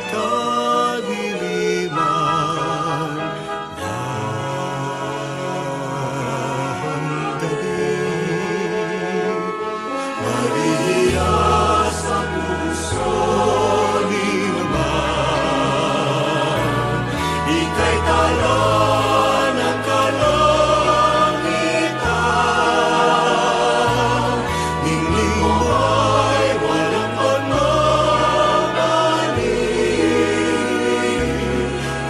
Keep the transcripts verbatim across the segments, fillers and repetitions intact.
Kadiliman, dahan David, Maria sa puso ni Numan, ikay tala ng kalangitan, ningning mo ay walang pagmamali.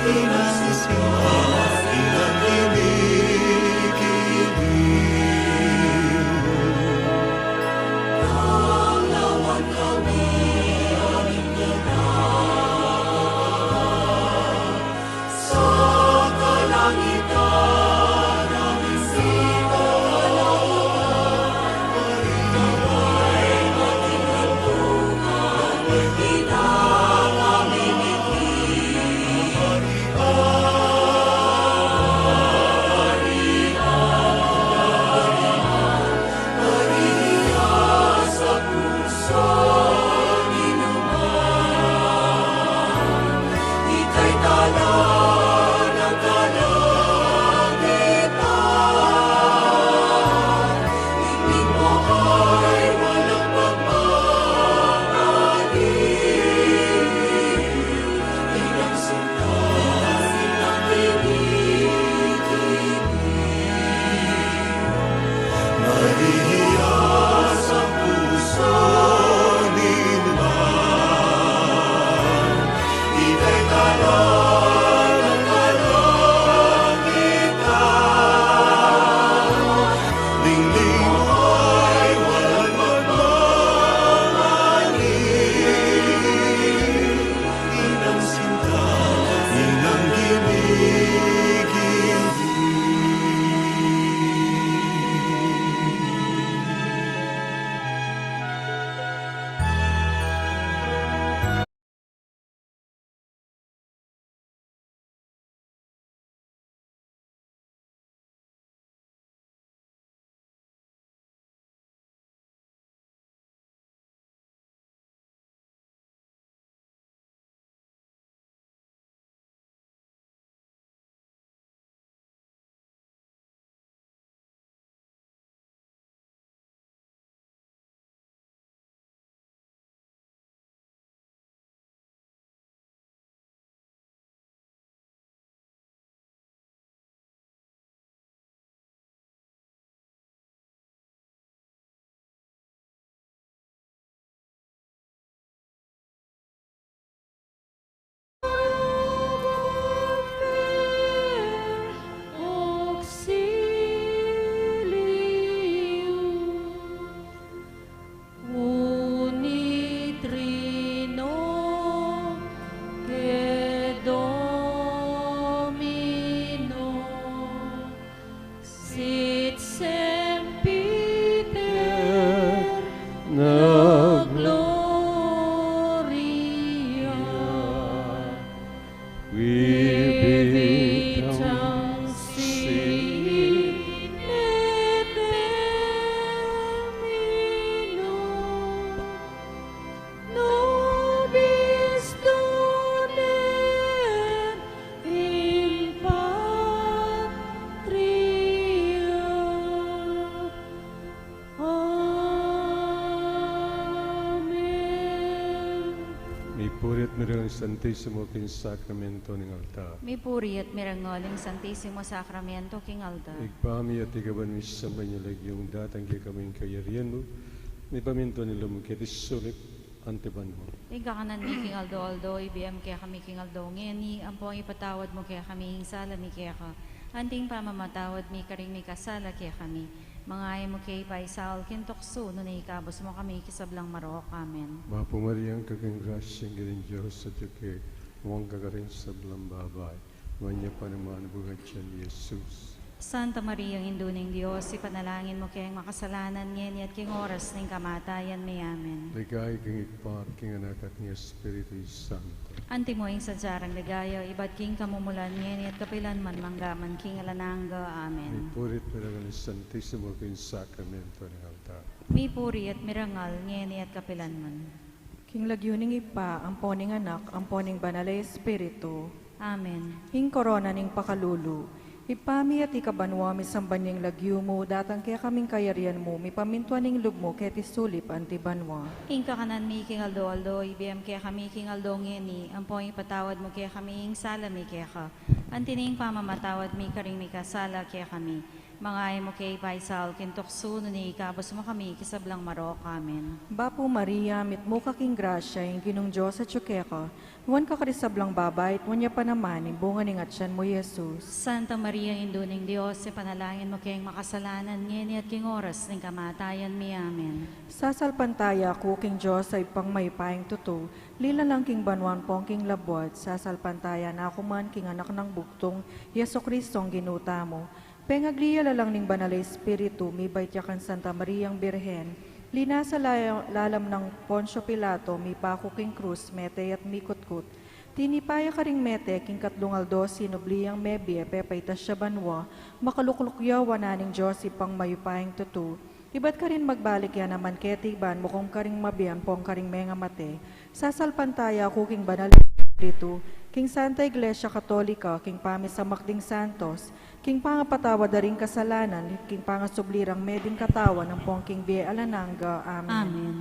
Inang sinta, inang ginigiling. Nang lawan kami, aming ina, sa kalangitan, aming sinta, Unit Rino, que Domino, sit semper, na gloria. Quibitang sine terminum, nobis donat in patria. Amen. Mipuri at mirangal ing Santisimo king sakramento ning altar. Mipuri at mirangal ing Santisimo Sakramento king altar. Ibpa mi, atiu ka ban misamban ya ing lagyu mu, datang kekami ing kayarian mu, mipamintuan ing lub mu keti sulip anti ban mu. Ing kakanan mi king aldo-aldo ibie mu kekami king aldo ngeni, ampon ipatawad mu kekami ing sala mi keka, anti ing pamamatawad mi karing mikasala kekami. Manga e mu ke ipaisaul king tuksu, nune ikabus mu kami king sablang marok. Amen. Bapu Maria, mayupaya ka king grasya, ing Ginung Dios atiu ka, nuan ka karing sablang babai, nuan ya pa naman ing bunga ning tiyan mu, i Jesus. Santa Maria, Indu ning Dios, ipanalangin mu keng makasalanan, ngeni at king oras ning kamatayan mi. Amen. Ligaya king Ibpa, king Anak, at king Espiritu Santo. Antimo ing sadya nang ligaya, ibat king kamumulan, ngeni at kapilan man, mangga man king alang angga. Amen. Mipuri at mirangal ing Santisimo king sakramento ning altar. Mipuri at mirangal, ngeni at kapilan man. King lagyu ning Ibpa, ampo ning Anak, ampo ning Banal a Espiritu. Amen. Ing korona ning pakalulu. Ibpa mi, atiu ka banua, misamban ya ing lagyu mu, datang kekami ing kayarian mu, mipamintuan ing lub mu keti sulip anti banua. Ing kakanan mi king aldo-aldo ibie mu kekami king aldo ngeni, ampo ipatawad mu kekami ing sala mi keka, anti ning pamamatawad mi karing mikasala kekami. Manga e mu ke ipaisaul king tuksu, nune ikabus mu kami king sablang marok. Amen. Bapu Maria, mitmu ka king grasya, ing Ginung Dios atyu keka, nuan ka karing sablang babai, at nuan ya pa naman ing bunga ning atian mu, Jesus. Santa Maria, Indu ning Dios, ipanalangin mu keng makasalanan, ngeni at king oras ning kamatayan mi. Amen. Sasalpantaya ku king Dios a Ibpang mayupayang tutu, linalang king banua ampong king labuad, sasalpantaya na ku man king Anak nang bugtung, Jesucristong Ginu tamu. Pengagli ya lalang ning Banal a Espiritu, mibait ya kang Santa Mariang Birhen, linasa la-, lalam nang Poncio Pilato, mipaku king krus, mete at mikutkut. Tinipa ya karing mete, king katlung aldo sinubli yang mebie, pepaitas ya banua, makalukluk ya wanan ning Dios Ibpang mayupayang tutu. Ibat karin magbalik ya naman keti ban mukum karing mabie ampong karing mengamate. Sasalpantaya ku king Banal a Espiritu, king Santa Iglesia Katolika, king pamisamak ding santos, king pangapatawad da ring kasalanan, king pangasubli rang meding katawan ampong king bie alang angga. Amen. Amen.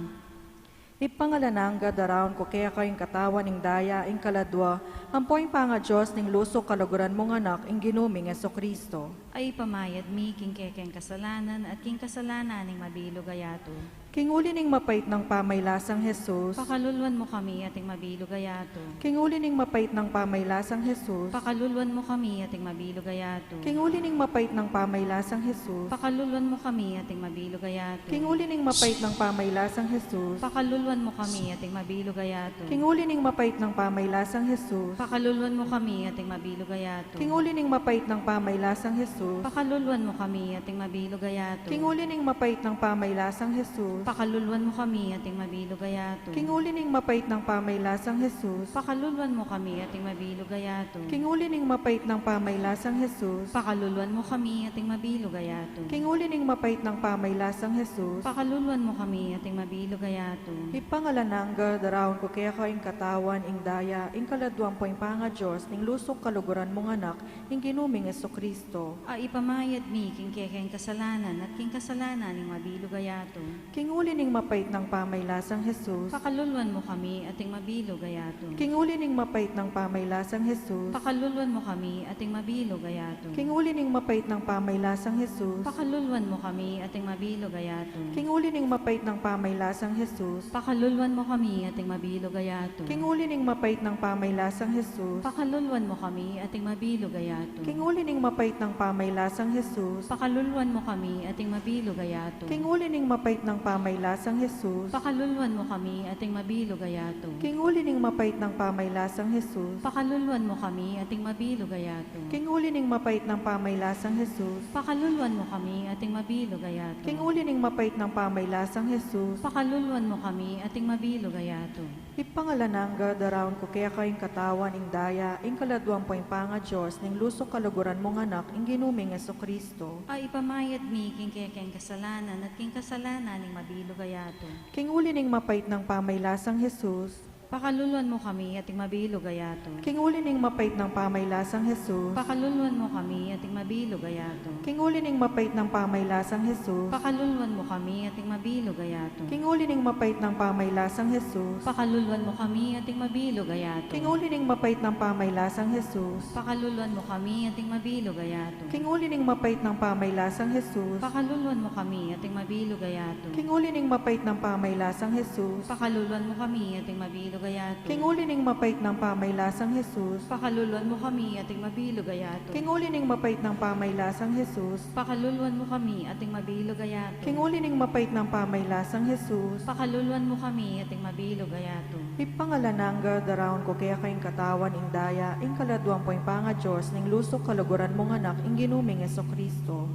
Ibpang alang angga, daraun ku keka ing katawan, ing daya, ing kaladua, ampo ing pangadios ning lusuk kaluguran mung Anak, ing Ginu ming Jesucristo. A ipamayad mi king kekeng kasalanan at king kasalanan ning mabilug a yatu. King uli ning mapait nang pamaylasang Jesus. Pakaluluan mu kami at ing mabilug a yatu. King uli ning mapait nang pamaylasang Jesus. Pakaluluan mu kami at ing mabilug a yatu. King uli ning mapait nang pamaylasang Jesus. Pakaluluan mu kami at ing mabilug a yatu. King uli ning mapait nang pamaylasang Jesus. Pakaluluan mu kami at ing mabilug a yatu. King uli ning mapait nang pamaylasang Jesus. Pakaluluan mu kami at ing mabilug a yatu. King uli ning mapait nang pamaylasang Jesus. Pakaluluan mu kami at ing mabilug a yatu. King uli ning mapait nang pamaylasang Jesus. Pakaluluan mu kami at ing mabilug a yatu. King uli ning mapait nang pamaylasang Jesus. Pakaluluan mu kami at ing mabilug a yatu. King uli ning mapait nang pamaylasang Jesus. Pakaluluan mu kami at ing mabilug a yatu. King uli ning mapait nang pamaylasang Jesus. Pakaluluan mu kami at ing mabilug a yatu. Ibpang alang angga, daraun ku keka ing katawan, ing daya, ing kaladua ampong pangadios ning lusuk kaluguran mung Anak, ing Ginu ming Jesucristo. A ipamayad mi king kekeng kasalanan at king kasalanan ning mabilug a yatu. King uli ning mapait nang pamaylasang Jesus. Pakaluluan mu kami at ing mabilug a yatu. King uli ning mapait nang pamaylasang Jesus. Pakaluluan mu kami at ing mabilug a yatu. King uli ning mapait nang pamaylasang Jesus. Pakaluluan mu kami at ing mabilug a yatu. King uli ning mapait nang pamaylasang Jesus. Pakaluluan mu kami at ing mabilug a yatu. King uli ning mapait nang pamaylasang Jesus. Pakaluluan mu kami at ing mabilug a yatu. King uli ning mapait nang pamaylasang Jesus. Pakaluluan mu kami at ing mabilug a yatu. King uli ning mapait nang pamaylasang Jesus. Pakaluluan mu kami at ing mabilug a yatu. King uli ning mapait nang pamaylasang Jesus. Pakaluluan mu kami at ing mabilug a yatu. King uli ning mapait nang pamaylasang Jesus. Pakaluluan mu kami at ing mabilug a yatu. King uli ning mapait nang pamaylasang Jesus. Pakaluluan mu kami at ing mabilug a yatu. Ibpang alang angga, daraun ku keka ing katawan, ing daya, ing kaladua ampong pangadios ning lusuk kaluguran mung Anak, ing Ginu ming Jesucristo. A ipamayad mi king kekeng kasalanan at king kasalanan ning mabilug a yatu. King uli ning mapait nang pamaylasang Jesus. Pakaluluan mu kami at ing mabilug a yatu. King uli ning mapait nang pamaylasang Jesus. Pakaluluan mu kami at ing mabilug a yatu. King uli ning mapait nang pamaylasang Jesus. Pakaluluan mu kami at ing mabilug a yatu. King uli ning mapait nang pamaylasang Jesus. Pakaluluan mu kami at ing mabilug a yatu. King uli ning mapait nang pamaylasang Jesus. Pakaluluan mu kami at ing mabilug a yatu. King uli ning mapait nang pamaylasang Jesus. Pakaluluan mu kami at ing mabilug a yatu. King uli ning mapait nang pamaylasang Jesus. Pakaluluan mu kami at ing mabilug a yatu. King uli ning mapait nang pamaylasang Jesus. Pakaluluan mu kami at ing mabilug a yatu. King uli ning mapait nang pamaylasang Jesus. Pakaluluan mu kami at ing mabilug a yatu. King uli ning mapait nang pamaylasang Jesus. Pakaluluan mu kami at ing mabilug a yatu. Ibpang alang angga, daraun ku keka ing katawan, ing daya, ing kaladua ampong pangadios ning lusuk kaluguran mung Anak, ing Ginu ming Jesucristo.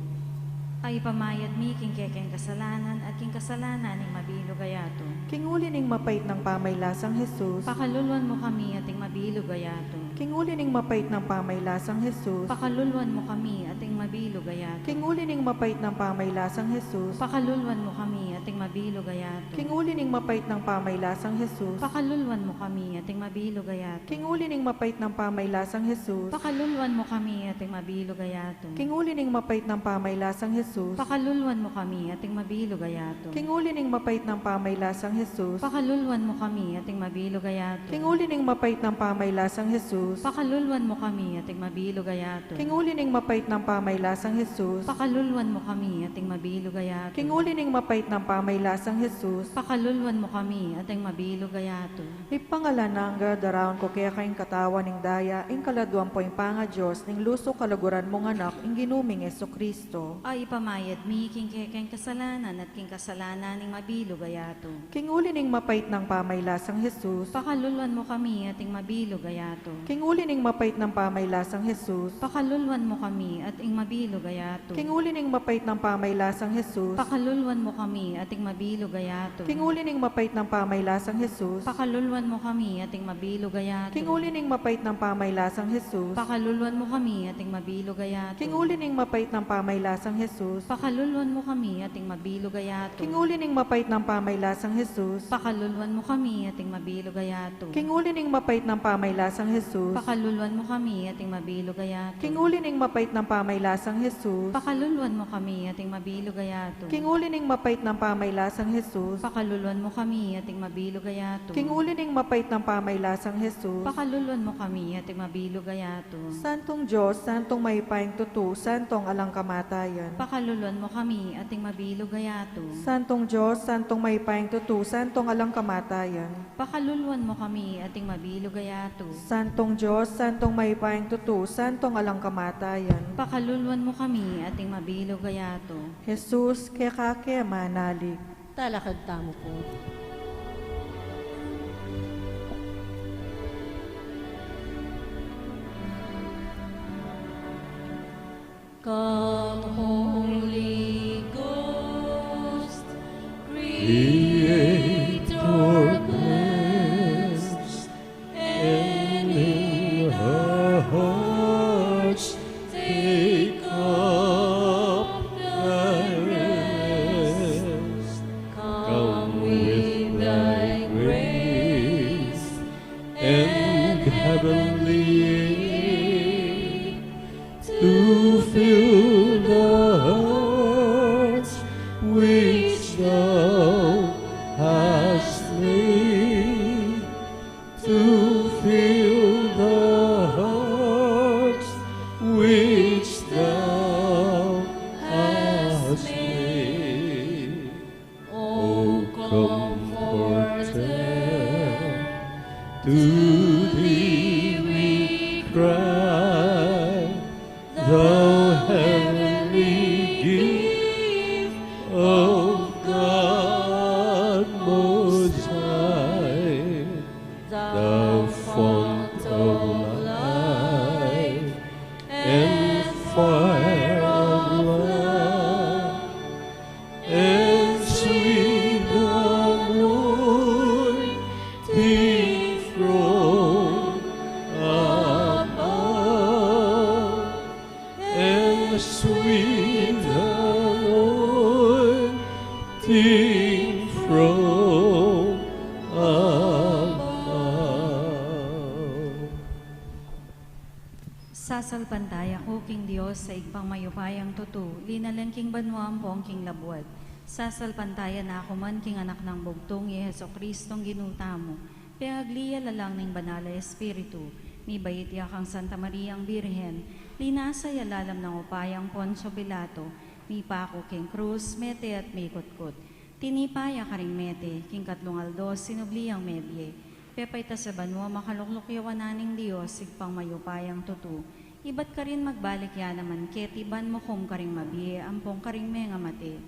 A ipamayad mi king kekeng kasalanan at king kasalanan ning mabilug a yatu. King uli ning mapait nang pamaylasang Jesus. Pakaluluan mu kami at ing mabilug a yatu. King uli ning mapait nang pamaylasang Jesus. Pakaluluan mu kami at ing mabilug a yatu. King uli ning mapait nang pamaylasang Jesus. Pakaluluan mu kami at ating mabilug a yatu. King uli ning mapait nang pamaylasang Jesus. Pakaluluan mu kami, ating mabilug a yatu. King uli ning mapait nang pamaylasang Jesus. Pakaluluan mu kami, ating mabilug a yatu. King uli ning mapait nang pamaylasang Jesus. Pakaluluan mu kami, ating mabilug a yatu. King uli ning mapait nang pamaylasang Jesus. Pakaluluan mu kami, ating mabilug a yatu. King uli ning mapait nang pamaylasang Jesus. Pakaluluan mu kami, ating mabilug a yatu. King uli ning mapait nang pamaylasang Jesus. Pakaluluan mu kami, ating mabilug a yatu. King uli ning mapait nang pamaylasang Jesus. Pakaluluan mu kami, ating mabilug a yatu. Ibpa a alang angga, daraun ku keka ing katawan ning daya, ing kaladwan pu ing pangaDios, ning lusu kaluguran mung Anak, ing Ginu ming Jesucristo. A ipamayad mi king kekeng kasalanan at king kasalanan ning mabilug a yatu. King uli ning mapait nang pamaylasang Jesus. Pakaluluan mu kami, ating mabilug a yatu. King uli ning mapait nang pamaylasang Jesus. Pakaluluan mu kami, ating mabilug a yatu. King uli ning mapait nang pamaylasang Jesus. Pakaluluan mu kami, ating mabilug a yatu. King uli ning mapait nang pamaylasang Jesus. Pakaluluan mu kami, ating mabilug a yatu. King uli ning mapait nang pamaylasang Jesus. Pakaluluan mu kami, ating mabilug a yatu. King uli ning mapait nang pamaylasang Jesus. Pakaluluan mu kami, ating mabilug a yatu. King uli ning mapait nang pamaylasang Jesus. Pakaluluan mu kami, ating mabilug a yatu. King uli ning mapait nang pamaylasang Jesus. Pakaluluan mu kami, ating mabilug a yatu. King uli ning mapait nang pamaylasang Jesus. Pakaluluan mu kami, ating mabilug a yatu. King uli ning mapait nang pamaylasang Jesus. Pakaluluan mu kami, ating mabilug a yatu. King uli ning mapait nang pamaylasang Jesus. Pakaluluan mu kami, ating mabilug a yatu. Santung Dios, Santung mayupayang tutu, Santung alang kamatayan. Pakaluluan mu kami, ating mabilug a yatu. Santung Dios, Santung mayupayang tutu, Santung alang kamatayan. Pakaluluan mu kami, ating mabilug a yatu. Santung Dios, Santung mayupayang tutu, Santung alang kamatayan. Pakaluluan mu kami, ating mabilug a yatu. Jesus, keka ke manalig. Talakad tamu pu. Come, Holy Ghost, Creator blessed, and in our hearts take up thy rest. Come with thy grace and heavenly aid to fill the hearts which thou hast made, to fill the hearts which thou hast made. O Comforter, to thee we cry, thou heavenly gift of God Most High, thou fount of life and fire of love, and sweet anointing from above, and sweet anointing from above. Sasalpantaya ku king Dios a Ibpang mayupayang tutu, linalang king banua ampong king labuad. Sasalpantaya na ku man king Anak nang bugtung, i Jesucristong Ginu tamu, pengagli ya lalang ning Banal a Espiritu, mibait ya kang Santa Mariang Birhen, linasa ya lalam nang upayang Poncio Pilato, mipaku king krus, mete at mikutkut. Tinipa ya karing mete, king katlung aldo sinubli yang mebie. Pepaitas ya banua, makalukluk ya wanan ning Dios, Ibpang mayupayang tutu. Ibat karin magbalik ya naman keti ban mukum karing mabie ampong karing mengamate.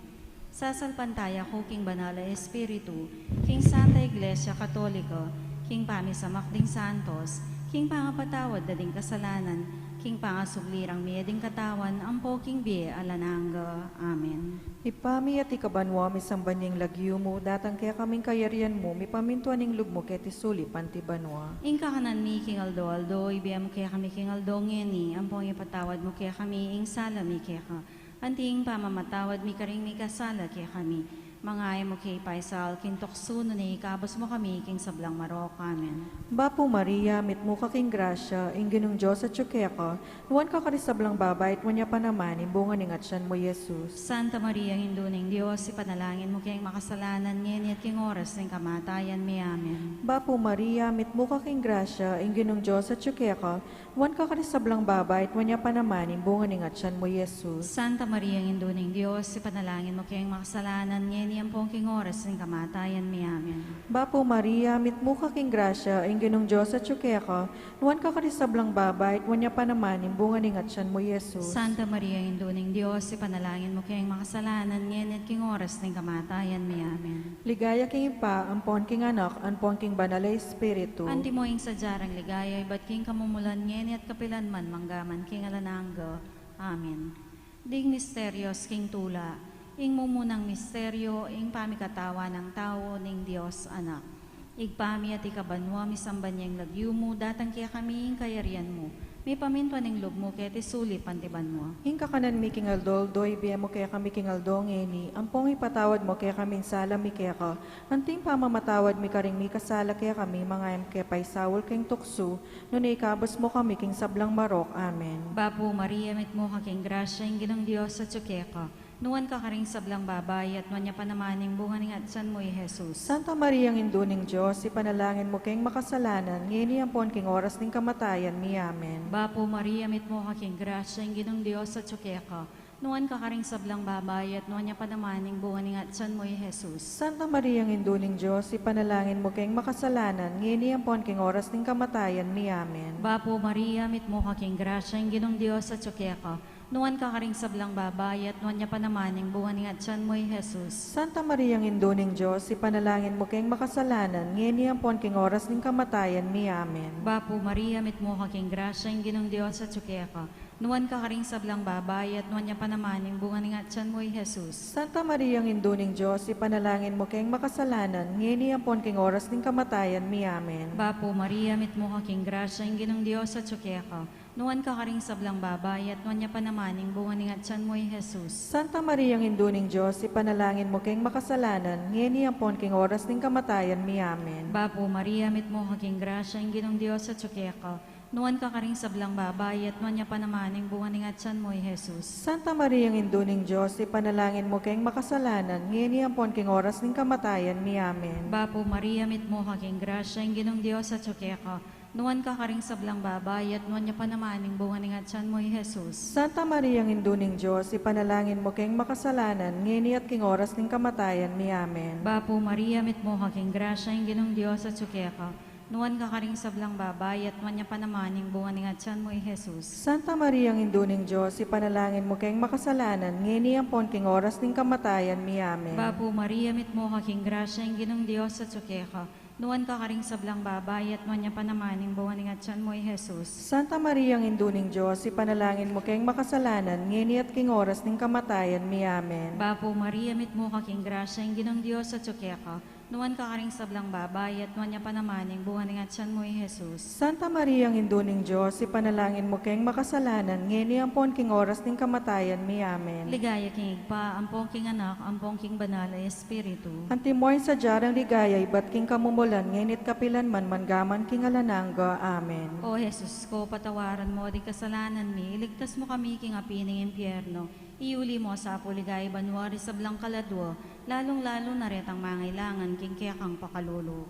Sasalpantaya ku king Banal a Espiritu, king Santa Iglesia Katolika, king pamisamak ding santos, king pangapatawad da ding kasalanan, king pangasubli rang mie ding katawan, ampo king bie alang angga. Amen. Ibpa mi, atiu ka banua, misamban ya ing lagyu mu, datang kekami ing kayarian mu, mipamintuan ing lub mu keti sulip anti banua. Ing kakanan mi king aldo-aldo ibie mu kekami king aldo ngeni, ampong ipatawad mu kekami ing sala mi keka, anti ing pamamatawad mi karing mikasala kekami. Mangaya mu ke ipaisal king tuksu, nune ikabus mu kami king sablang marok. Amen. Bapu Maria, mitmu ka king grasya, ing Ginung Dios atyu keka, nuan ka karing sablang babai, at nuan ya pa naman ing bunga ning atyan mu, i Jesus. Santa Maria, Indu ning Dios, ipanalangin mu keng makasalanan, ngeni at king oras ning kamatayan mi. Amen. Bapu Maria, mitmu ka king grasya, ing Ginung Dios atyu keka, nuan ka karing sablang babai, at nuan ya pa naman ing bunga ning atyan mu, i Jesus. Santa Maria, Indu ning Dios, ipanalangin mu keng makasalanan, ngeni ampon king oras ning kamatayan mi. Amen. Bapu Maria, mitmu ka king grasya, ing Ginung Dios atyu keka, nuan ka karing sablang babai, at nuan ya pa naman ing bunga ning atyan mu, i Jesus. Santa Maria, Indu ning Dios, ipanalangin mu keng makasalanan, ngeni at king oras ning kamatayan mi. Amen. Ligaya king Ibpa, ampon king Anak, ampon king Banal a Espiritu. Antimo ing sadya rang ligaya, ibat king kamumulan, ngeni at kapilan man, mangga man king alang angga. Amen. Ding misterios king tula. Ing mumunang misterio, ing pamikatawan nang tau ning Dios Anak. Ibpa mi, atiu ka banua, misamban ya ing lagyu mu, datang kekami ing kayarian mu, mipamintuan ing lub mu keti sulip anti banua. Ing kakanan mi king aldo-aldo ibie mu kekami king aldo ngeni, ampon ipatawad mu kekami ing sala mi keka, anti ing pamamatawad mi karing mikasala kekami, manga e mu ke paisaul king tuksu, nune ikabus mu kami king sablang marok. Amen. Bapu Maria, mitmu ka king grasya, ing Ginung Dios atyu keka, nuan ka karing sablang babai, at nuan ya pa naman ing bunga ning atyan mu, i Jesus. Santa Maria, Indu ning Dios, ipanalangin mu keng makasalanan, ngeni ampon king oras ning kamatayan mi. Amen. Bapu Maria, mitmu ka king grasya, ing Ginung Dios atyu keka, nuan ka karing sablang babai, at nuan ya pa naman ing bunga ning atyan mu, i Jesus. Santa Maria, Indu ning Dios, ipanalangin mu keng makasalanan, ngeni ampon king oras ning kamatayan mi. Amen. Bapu Maria, mitmu ka king grasya, ing Ginung Dios atyu keka, nuan ka karing sablang babai, at nuan ya pa naman ing bunga ning atyan mu, i Jesus. Santa Maria, Indu ning Dios, ipanalangin mu keng makasalanan, ngeni ampon king oras ning kamatayan mi. Amen. Bapu Maria, mitmu ka king grasya, ing Ginung Dios atyu keka, nuan ka karing sablang babai, at nuan ya pa naman ing bunga ning atyan mu, i Jesus. Santa Maria, Indu ning Dios, ipanalangin mu keng makasalanan, ngeni ampon king oras ning kamatayan mi. Amen. Bapu Maria, mitmu ka king grasya, ing Ginung Dios atyu keka, nuan ka karing sablang babai, at nuan ya pa naman ing bunga ning atyan mu, i Jesus. Santa Maria, Indu ning Dios, ipanalangin mu keng makasalanan, ngeni ampon king oras ning kamatayan mi. Amen. Bapu Maria, mitmu ka king grasya, ing Ginung Dios atyu keka, nuan ka karing sablang babai, at nuan ya pa naman ing bunga ning atyan mu, i Jesus. Santa Maria, Indu ning Dios, ipanalangin mu keng makasalanan, ngeni ampon king oras ning kamatayan mi. Amen. Bapu Maria, mitmu ka king grasya, ing Ginung Dios atyu keka, nuan ka karing sablang babai, at nuan ya pa naman ing bunga ning atyan mu, i Jesus. Santa Maria, Indu ning Dios, ipanalangin mu keng makasalanan, ngeni at king oras ning kamatayan mi. Amen. Bapu Maria, mitmu ka king grasya, ing Ginung Dios atyu keka, nuan ka karing sablang babai, at nuan ya pa naman ing bunga ning atyan mu, i Jesus. Santa Maria, Indu ning Dios, ipanalangin mu keng makasalanan, ngeni ampon king oras ning kamatayan mi. Amen. Bapu Maria, mitmu ka king grasya, ing Ginung Dios atyu keka, nuan ka karing sablang babai, at nuan ya pa naman ing bunga ning atyan mu, i Jesus. Santa Maria, Indu ning Dios, ipanalangin mu keng makasalanan, ngeni at king oras ning kamatayan mi. Amen. Bapu Maria, mitmu ka king grasya, ing Ginung Dios atyu keka, nuan ka karing sablang babai, at nuan ya pa naman ing bunga ning atyan mu, i Jesus. Santa Maria, Indu ning Dios, ipanalangin mu keng makasalanan, ngeni ampon king oras ning kamatayan mi. Amen. Ligaya king Ibpa, ampon king Anak, ampon king Banal a Espiritu. Antimo ing sadya rang ligaya, ibat king kamumulan, ngeni at kapilan man, mangga man king alang angga. Amen. O Jesus ko, patawaran mu ding kasalanan mi, iligtas mu kami king api ning impyerno, iuli mu sa pu king ligaya banua ring sablang kaladua, lalung-lalu na retang mangailangan king kekang pakalulu.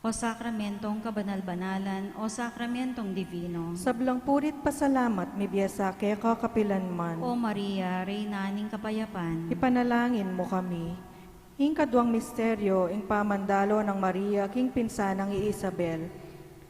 O sakramentong kabanal-banalan, o sakramentong dibino. Sablang puri't pasalamat mibie sa keka kapilan man. O Maria, Reyna ning kapayapan. Ipanalangin mu kami. Ing kaduang misteryo, ing pamandalo nang Maria king pinsan nang i Isabel.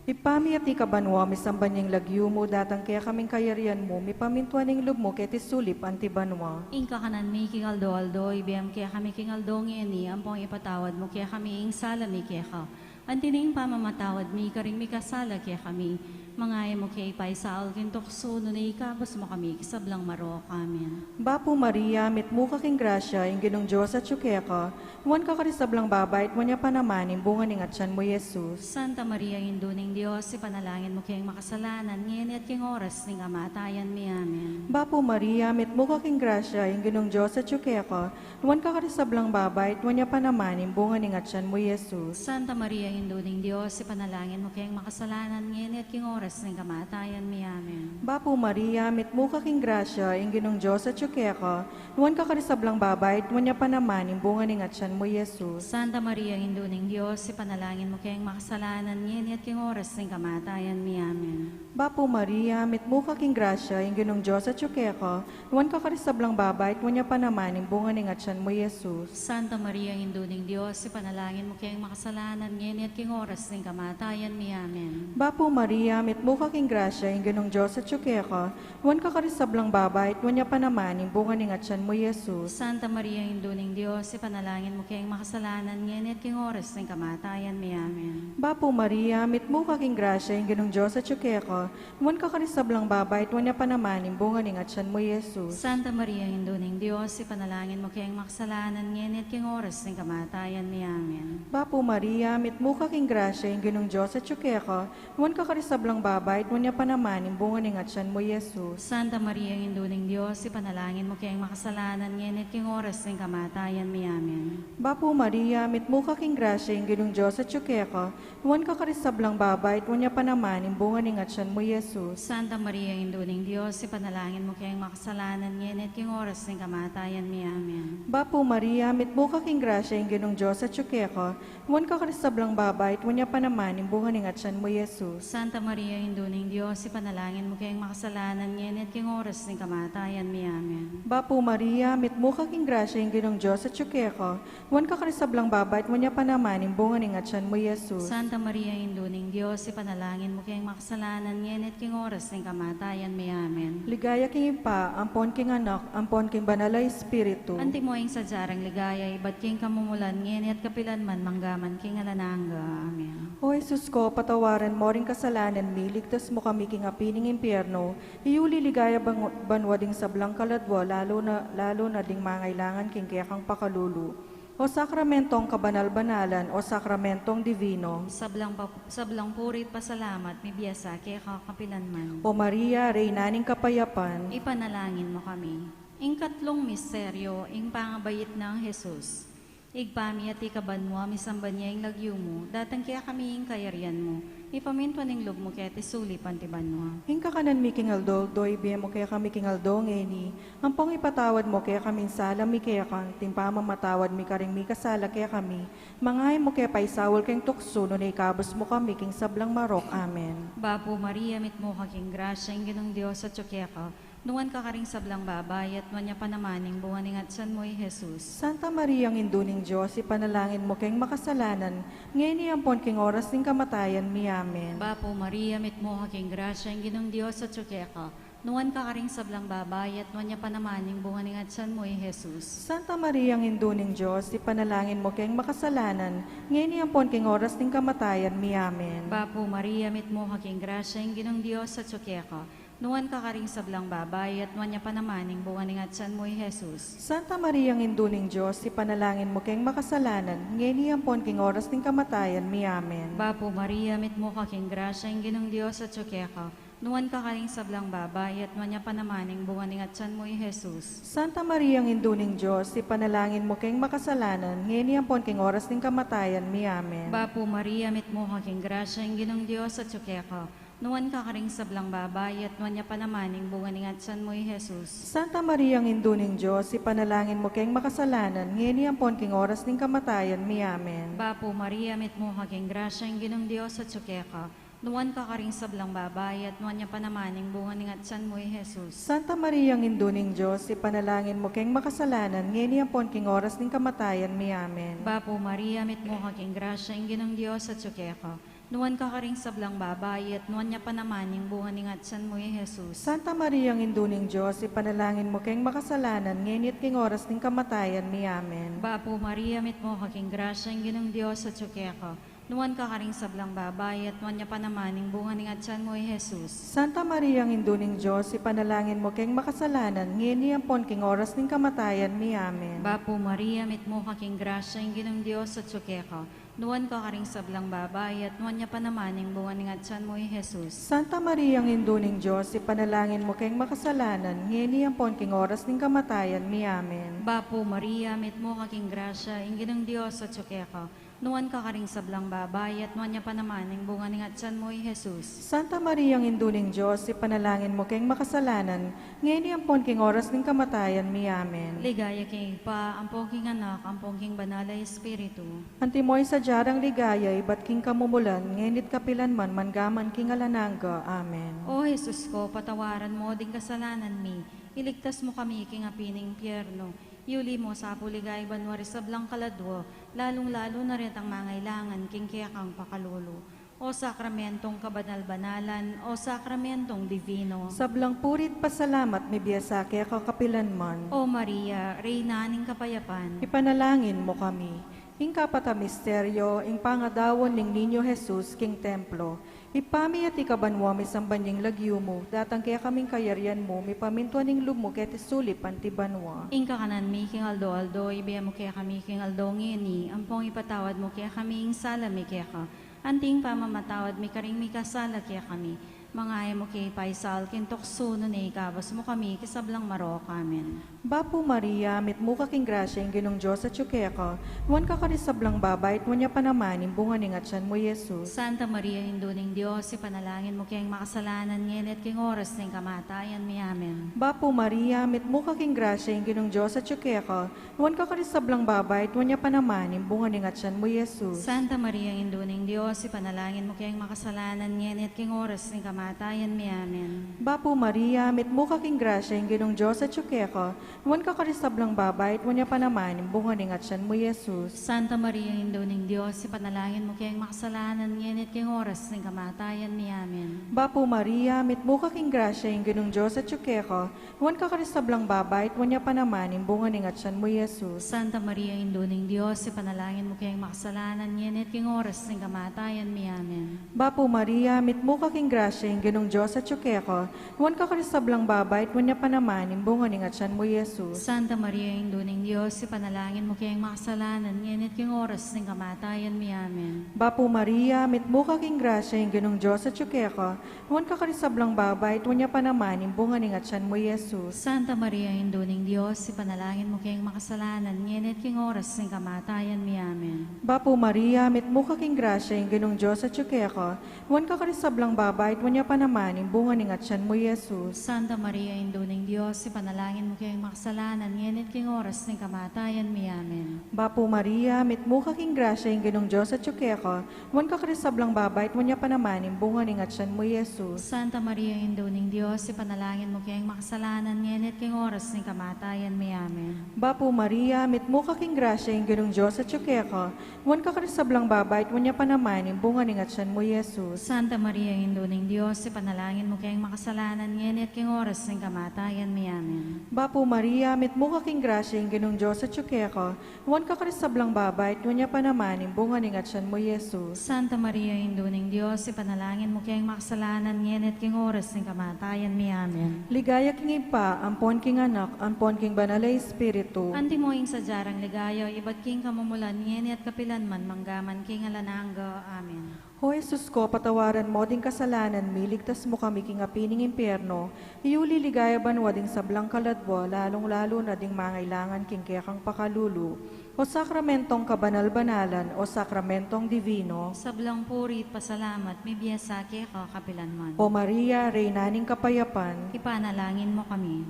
Ibpa mi, atiu ka banua, misamban ya ing lagyu mu, datang kekami ing kayarian mu, mipamintuan ing lub mu keti sulip anti banua. Ing kakanan mi king aldo-aldo ibie mu kekami king aldo ngeni, ampon ipatawad mu kekami ing sala mi keka, anti ning pamamatawad mi karing mikasala kekami. Mangaya mu ke ipaisaul king tuksu, nune ikabus mu kami king sablang marok. Amen. Bapu Maria, mitmu ka king grasya, ing Ginung Dios atyu keka, nuan ka karing sablang babai, at nuan ya pa naman ing bunga ning atyan mu, Jesus. Santa Maria, Indu ning Dios, ipanalangin mu keng makasalanan, ngeni at king oras ning kamatayan mi. Amen. Bapu Maria, mitmu ka king grasya, ing Ginung Dios atyu keka, nuan ka karing sablang babai, at nuan ya pa naman ing bunga ning atyan mu, Jesus. Santa Maria, Indu ning Dios, ipanalangin mu keng makasalanan, ngeni at king oras ning kamatayan mi. Amen. Bapu Maria, mitmu ka king grasya, ing Ginung Dios atyu keka, nuan ka karing sablang babai, at nuan ya pa naman ing bunga ning atyan mu, Jesus. Santa Maria, Indu ning Dios, ipanalangin mu keng makasalanan, ngeni at king oras ning kamatayan mi. Amen. Bapu Maria, mitmu ka king grasya, ing Ginung Dios atyu keka, nuan ka karing sablang babai, at nuan ya pa naman ing bunga ning atyan mu, Jesus. Santa Maria, Indu ning Dios, ipanalangin mu keng makasalanan, ngeni at king oras ning kamatayan mi. Amen. Bapu Maria, mitmu ka king grasya, ing Ginung Dios atyu keka, nuan ka karing sablang babai, at nuan ya pa naman ing bunga ning atyan mu, Jesus. Santa Maria, Indu ning Dios, ipanalangin mu keng makasalanan, ngeni at king oras ning kamatayan mi. Amen. Bapu Maria, mitmu ka king grasya, ing Ginung Dios atyu keka, nuan ka karing sablang babai, at nuan ya pa naman ing bunga ning atyan mu, Jesus. Santa Maria, Indu ning Dios, ipanalangin mu keng makasalanan, ngeni at king oras ning kamatayan mi. Amen. Bapu Maria, mitmu ka king grasya, ing Ginung Dios atyu keka, nuan ka karing sablang babai, at nuan ya pa naman ing bunga ning atyan mu, Jesus. Santa Maria, Indu ning Dios, ipanalangin mu keng makasalanan, ngeni at king oras ning kamatayan mi. Amen. Bapu Maria, mitmu ka king grasya, ing Ginung Dios atyu keka, nuan ka karing sablang babai, at nuan ya pa naman ing bunga ning atyan mu, Jesus. Santa Maria, Indu ning Dios, ipanalangin mu keng makasalanan, ngeni at king oras ning kamatayan mi. Amen. Bapu Maria, mitmu ka king grasya, ing Ginung Dios atyu keka, nuan ka karing sablang babai, at nuan ya pa naman ing bunga ning atyan mu, Jesus. Santa Maria, Indu ning Dios, ipanalangin mu keng makasalanan, ngeni at king oras ning kamatayan mi. Amen. Bapu Maria, mitmu ka king grasya, ing Ginung Dios atyu keka, nuan ka karing sablang babai, at nuan ya pa naman ing bunga ning atyan mu, Jesus. Santa Maria, Indu ning Dios, ipanalangin mu keng makasalanan, ngeni at king oras ning kamatayan mi. Amen. Ligaya king Ibpa, ampon king Anak, ampon king Banal a Espiritu. Antimo ing sadya rang ligaya, ibat king kamumulan, ngeni at kapilan man, mangga man king alang angga. Amen. O Jesus ko, patawaran mo ring kasalanan mi, ligtas mu kami king api ning impyerno, iyuli ligaya bangu-, banua ding sablang kaladua, lalu na, lalu na ding mangailangan king kekang pakalulu. O Sakramentong kabanal-banalan, o Sakramentong dibino. Sablang pa-, sablang puri't pasalamat, mibiasa keka kapilan man. O Maria, Reyna ning kapayapan. Ipanalangin mu kami. Ing katlung misteryo, ing pangabait nang Jesus. Ibpa mi, atiu ka banua, misamban ya ing lagyu mu, datang kekami ing kayarian mu, mipamintuan ing lub mu keti sulip anti banua. Ing kakanan mi king aldo-aldo, ibie mu kekami king aldo ngeni, ampong ipatawad mu kekami ing sala mi keka, anti ing pamamatawad mi karing mikasala kekami, manga e mu ke paisaul king tuksu, nune ikabus mu kami king sablang marok. Amen. Bapu Maria, mitmu ka king grasya, ing Ginung Dios atyu keka, nuan ka karing sablang babai, at nuan ya pa naman ing bunga ning atsan mu, i Jesus. Santa Maria, Indu ning Dios, ipanalangin mu keng makasalanan, ngeni ampon king oras ning kamatayan mi. Amen. Bapu Maria, mitmu ka king grasya, ing Ginung Dios atyu keka, nuan ka karing sablang babai, at nuan ya pa naman ing bunga ning atsan mu, i Jesus. Santa Maria, Indu ning Dios, ipanalangin mu keng makasalanan, ngeni ampon king oras ning kamatayan mi. Amen. Bapu Maria, mitmu ka king grasya, ing Ginung Dios atyu keka, nuan ka karing sablang babai, at nuan ya pa naman ing bunga ning atsan mu, i Jesus. Santa Maria, Indu ning Dios, ipanalangin mu keng makasalanan, ngeni ampon king oras ning kamatayan mi. Amen. Bapu Maria, mitmu ka king grasya, ing Ginung Dios atyu keka, nuan ka karing sablang babai, at nuan ya pa naman ing bunga ning atsan mu, i Jesus. Santa Maria, Indu ning Dios, ipanalangin mu keng makasalanan, ngeni ampon king oras ning kamatayan mi. Amen. Bapu Maria, mitmu ka king grasya, ing Ginung Dios atyu keka, nuan ka karing sablang babai, at nuan ya pa naman ing bunga ning atsan mu, i Jesus. Santa Maria, Indu ning Dios, ipanalangin mu keng makasalanan, ngeni ampon king oras ning kamatayan mi. Amen. Bapu Maria, mitmu ka king grasya, ing Ginung Dios atyu keka, nuan ka karing sablang babai, at nuan ya pa naman ing bunga ning atsan mu, i Jesus. Santa Maria, Indu ning Dios, ipanalangin mu keng makasalanan, ngeni ampon king oras ning kamatayan mi. Amen. Bapu Maria, mitmu ka king grasya, ing Ginung Dios atyu keka, nuan ka karing sablang babai, at nuan ya pa naman ing bunga ning atsan mu, i Jesus. Santa Maria, Indu ning Dios, ipanalangin mu keng makasalanan, ngeni at king oras ning kamatayan mi. Amen. Bapu Maria, mitmu ka king grasya, ing Ginung Dios atyu keka, Nuan ka karing sablang babai, at nuan ya pa naman ing bunga ning atyan mu, i Jesus. Santa Maria, Indu ning Dios, ipanalangin mu keng makasalanan, ngeni ampon king oras ning kamatayan mi. Amen. Bapu Maria, mitmu ka king grasya, ing Ginung Dios atyu keka. Nuan ka karing sablang babai, at nuan ya pa naman ing bunga ning atyan mu, i Jesus. Santa Maria, Indu ning Dios, ipanalangin mu keng makasalanan, ngeni ampon king oras ning kamatayan mi. Amen. Bapu Maria, mitmu ka king grasya, ing Ginung Dios atyu keka. Nuan ka karing sablang babai, at nuan ya pa naman ing bunga ning atyan mu, i Jesus. Santa Maria, Indu ning Dios, ipanalangin mu keng makasalanan, ngeni ampon king oras ning kamatayan mi. Amen. Ligaya king Ibpa, ampon king Anak, ampon king Banal a Espiritu. Antimo ing sadya rang ligaya, ibat king kamumulan, ngeni't kapilan man, mangga man king alang angga. Amen. O Jesus ko, patawaran mu ding kasalanan mi, iligtas mu kami king api ning impyerno, iuli mu sa pu king ligaya banua ring sablang kaladua, lalung-lalu na retang mangailangan king kekang pakalulu. O sakramentong kabanal-banalan, o sakramentong dibino. Sablang puri't pasalamat mibie sa keka kapilan man. O Maria, Reyna ning kapayapan. Ipanalangin mu kami. Ing kapat a misteryo, ing pangadaun ning Niño Jesus king templo. Ibpa mi atiu ka banua, misamban ya ing lagyu mu, datang kekami ing kayarian mu, mipamintuan ing lub mu keti sulip anti banua. Ing kakanan mi king aldo-aldo, ibie mu kekami king aldo ngeni, ampon ipatawad mu kekami ing sala mi keka, anti ing pamamatawad mi karing mikasala kekami. Manga e mu ke paisaul king tuksu, nune ikabus mu kami king sablang marok. Amen. Bapu Maria, mitmu ka king grasya, ing Ginung Dios atyu keka, nuan ka karing sablang babai, at nuan ya pa naman ing bunga ning atyan mu, i Jesus. Santa Maria, Indu ning Dios, ipanalangin mu keng makasalanan, ngeni at king oras ning kamatayan mi. Amen. Bapu Maria, mitmu ka king grasya, ing Ginung Dios atyu keka, nuan ka karing sablang babai, at nuan ya pa naman ing bunga ning atyan mu, i Jesus. Santa Maria, Indu ning Dios, ipanalangin mu keng makasalanan, ngeni at king oras ning kamatayan mi. Amen. Bapu Maria, mitmu ka king grasya, ing Ginung Dios atyu keka, nuan ka karing sablang babai, at nuan ya pa naman ing bunga ning atyan mu, i Jesus. Santa Maria, Indu ning Dios, ipanalangin mu keng makasalanan, ngeni at king oras ning kamatayan mi. Amen. Bapu Maria, mitmu ka king grasya, ing Ginung Dios atyu keka, nuan ka karing sablang babai, at nuan ya pa naman ing bunga ning atyan mu, i Jesus. Santa Maria, Indu ning Dios, ipanalangin mu keng makasalanan, ngeni at king oras ning kamatayan mi. Amen. Bapu Maria, mitmu ka king grasya, ing Ginung Dios atyu keka, nuan ka karing sablang babai, at nuan ya pa naman ing bunga ning atyan mu, i Jesus. Santa Maria, Indu ning Dios, ipanalangin mu keng makasalanan, ngeni at king oras ning kamatayan mi. Amen. Bapu Maria, mitmu ka king grasya, ing Ginung Dios atyu keka, nuan ka karing sablang babai, at nuan ya pa naman ing bunga ning atyan mu, i Jesus. Santa Maria, Indu ning Dios, ipanalangin mu keng makasalanan, ngeni at king oras ning kamatayan mi. Amen. Bapu Maria, mitmu ka king grasya, ing Ginung Dios atyu keka, nuan ka karing sablang babai, at nuan ya pa naman ing bunga ning atyan mu, i Jesus. Santa Maria, Indu ning Dios, ipanalangin mu keng makasalanan, ngeni at king oras ning kamatayan mi. Amen. Bapu Maria, mitmu ka king grasya, ing Ginung Dios atyu keka, nuan ka karing sablang babai, at nuan ya pa naman ing bunga ning atyan mu, i Jesus. Santa Maria, Indu ning Dios, ipanalangin mu keng makasalanan, ngeni at king oras ning kamatayan mi. Amen. Bapu Maria, mitmu ka king grasya, ing Ginung Dios atyu keka, nuan ka karing sablang babai, at nuan ya pa naman ing bunga ning atyan mu, i Jesus. Santa Maria, Indu ning Dios, ipanalangin mu keng makasalanan, ngeni at king oras ning kamatayan mi. Amen. Bapu Maria, mitmu ka king grasya, ing Ginung Dios atyu keka, nuan ka karing sablang babai, at nuan ya pa naman ing bunga ning atyan mu, i Jesus. Santa Maria, Indu ning Dios, ipanalangin mu keng makasalanan, ngeni at king oras ning kamatayan mi. Amen. Ligaya king Ibpa, ampon king Anak, ampon king Banal a Espiritu. Antimo ing sadya rang ligaya, ibat king kamumulan, ngeni at kapilan man, mangga man king alang angga. Amen. O Jesus ko, patawaran mu ding kasalanan mi, iligtas mu kami king api ning impyerno, iuli king ligaya banua ding sablang kaladua, lalung-lalu na ding mangailangan king kekang pakalulu. O sakramentong kabanal-banalan, o sakramentong dibino. Sablang puri't pasalamat, mibie sa keka kapilan man. O Maria, Reyna ning kapayapan. Ipanalangin mu kami.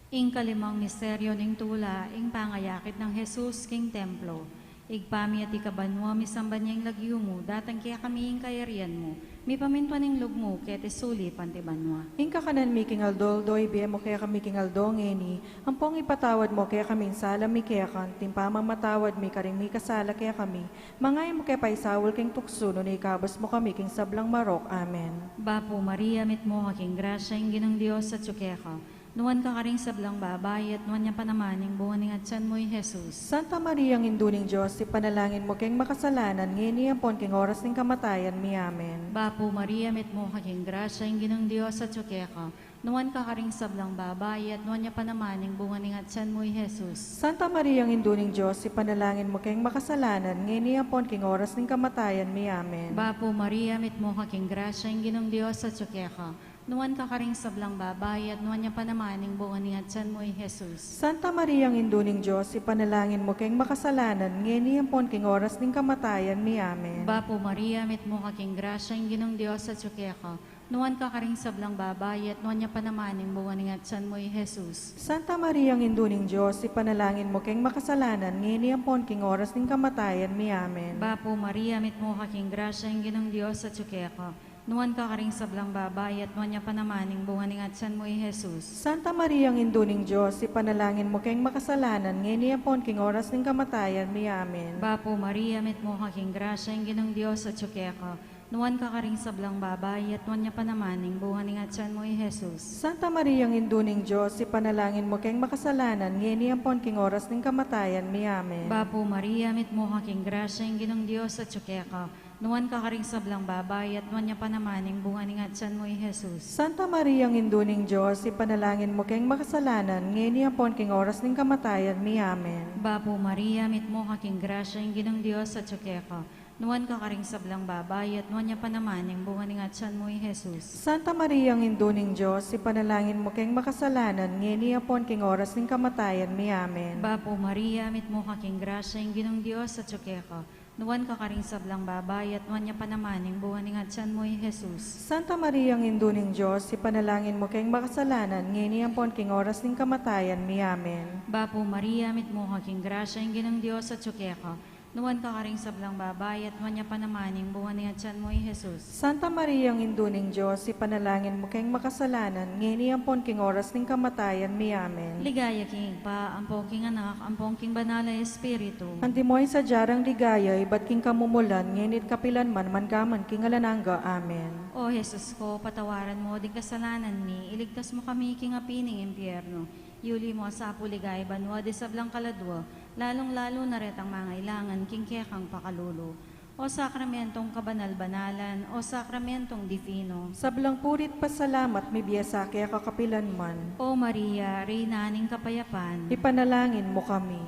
Ing kalimang misteryo ning tula, ing pangayakit nang Jesus king templo. Ibpa mi atiu ka banua, misamban ya ing lagyu mu, datang kekami ing kayarian mu, mipamintuan ing lub mu, keti sulip anti banua. Ing kakanan mi king aldo-aldo, ibie mu kekami king aldo ngeni, ampon ipatawad mu kekami ing sala mi keka, anti ing pamamatawad mi karing mikasala kekami, manga e mu ke paisaul king tuksu, nune ikabus mu kami king sablang marok. Amen. Bapu Maria, mitmu ka king grasya, ing Ginung Dios atyu keka. Nuan ka karing sablang babai, at nuan ya pa naman ing bunga ning atsan mu, i Jesus. Santa Maria, Indu ning Dios, ipanalangin mu keng makasalanan, ngeni ampon king oras ning kamatayan mi. Amen. Bapu Maria, mitmu ka king grasya, ing Ginung Dios atyu keka. Nuan ka karing sablang babai, at nuan ya pa naman ing bunga ning atsan mu, i Jesus. Santa Maria, Indu ning Dios, ipanalangin mu keng makasalanan, ngeni ampon king oras ning kamatayan mi. Amen. Bapu Maria, mitmu ka king grasya, ing Ginung Dios atyu keka. Nuan ka karing sablang babai, at nuan ya pa naman ing bunga ning atsan mu, i Jesus. Santa Maria, Indu ning Dios, ipanalangin mu keng makasalanan, ngeni ampon king oras ning kamatayan mi. Amen. Bapu Maria, mitmu ka king grasya, ing Ginung Dios atyu keka. Nuan ka karing sablang babai, at nuan ya pa naman ing bunga ning atsan mu, i Jesus. Santa Maria, Indu ning Dios, ipanalangin mu keng makasalanan, ngeni ampon king oras ning kamatayan mi. Amen. Bapu Maria, mitmu ka king grasya, ing Ginung Dios atyu keka. Nuan ka karing sablang babai, at nuan ya pa naman ing bunga ning atsan mu, i Jesus. Santa Maria, Indu ning Dios, ipanalangin mu keng makasalanan, ngeni ampon king oras ning kamatayan mi. Amen. Bapu Maria, mitmu ka king grasya, ing Ginung Dios atyu keka. Nuan ka karing sablang babai, at nuan ya pa naman ing bunga ning atsan mu, i Jesus. Santa Maria, Indu ning Dios, ipanalangin mu keng makasalanan, ngeni ampon king oras ning kamatayan mi. Amen. Bapu Maria, mitmu ka king grasya, ing Ginung Dios atyu keka. Nuan ka karing sablang babai, at nuan ya pa naman ing bunga ning atsan mu, i Jesus. Santa Maria, Indu ning Dios, ipanalangin mu keng makasalanan, ngeni ampon king oras ning kamatayan mi. Amen. Bapu Maria, mitmu ka king grasya, ing Ginung Dios atyu keka. Nuan ka karing sablang babai, at nuan ya pa naman ing bunga ning atsan mu, i Jesus. Santa Maria, Indu ning Dios, ipanalangin mu keng makasalanan, ngeni ampon king oras ning kamatayan mi. Amen. Bapu Maria, mitmu ka king grasya, ing Ginung Dios atyu keka. Nuan ka karing sablang babai, at nuan ya pa naman ing bunga ning atsan mu, i Jesus. Santa Maria, Indu ning Dios, ipanalangin mu keng makasalanan, ngeni ampon king oras ning kamatayan mi. Amen. Bapu Maria, mitmu ka king grasya, ing Ginung Dios atyu keka. Nuan ka karing sablang babai, at nuan ya pa naman ing bunga ning atsan mu, i Jesus. Santa Maria, Indu ning Dios, ipanalangin mu keng makasalanan, ngeni ampon king oras ning kamatayan mi. Amen. Ligaya king Ibpa, ampon king Anak, ampon king Banal a Espiritu. Antimo ing sadya rang ligaya, ibat king kamumulan, ngeni at kapilan man, mangga man king alang angga. Amen. O Jesus ko, patawaran mu ding kasalanan mi, iligtas mu kami king api ning impyerno. Yuli mu sa pu king banua ding sablang kaladua, lalung-lalu na retang mangailangan king kekang pakalulu. O sakramentong kabanal-banalan, o sakramentong difino. Sablang puri't pasalamat mibie sa keka kapilan man. O Maria, Reyna ning kapayapan. Ipanalangin mu kami.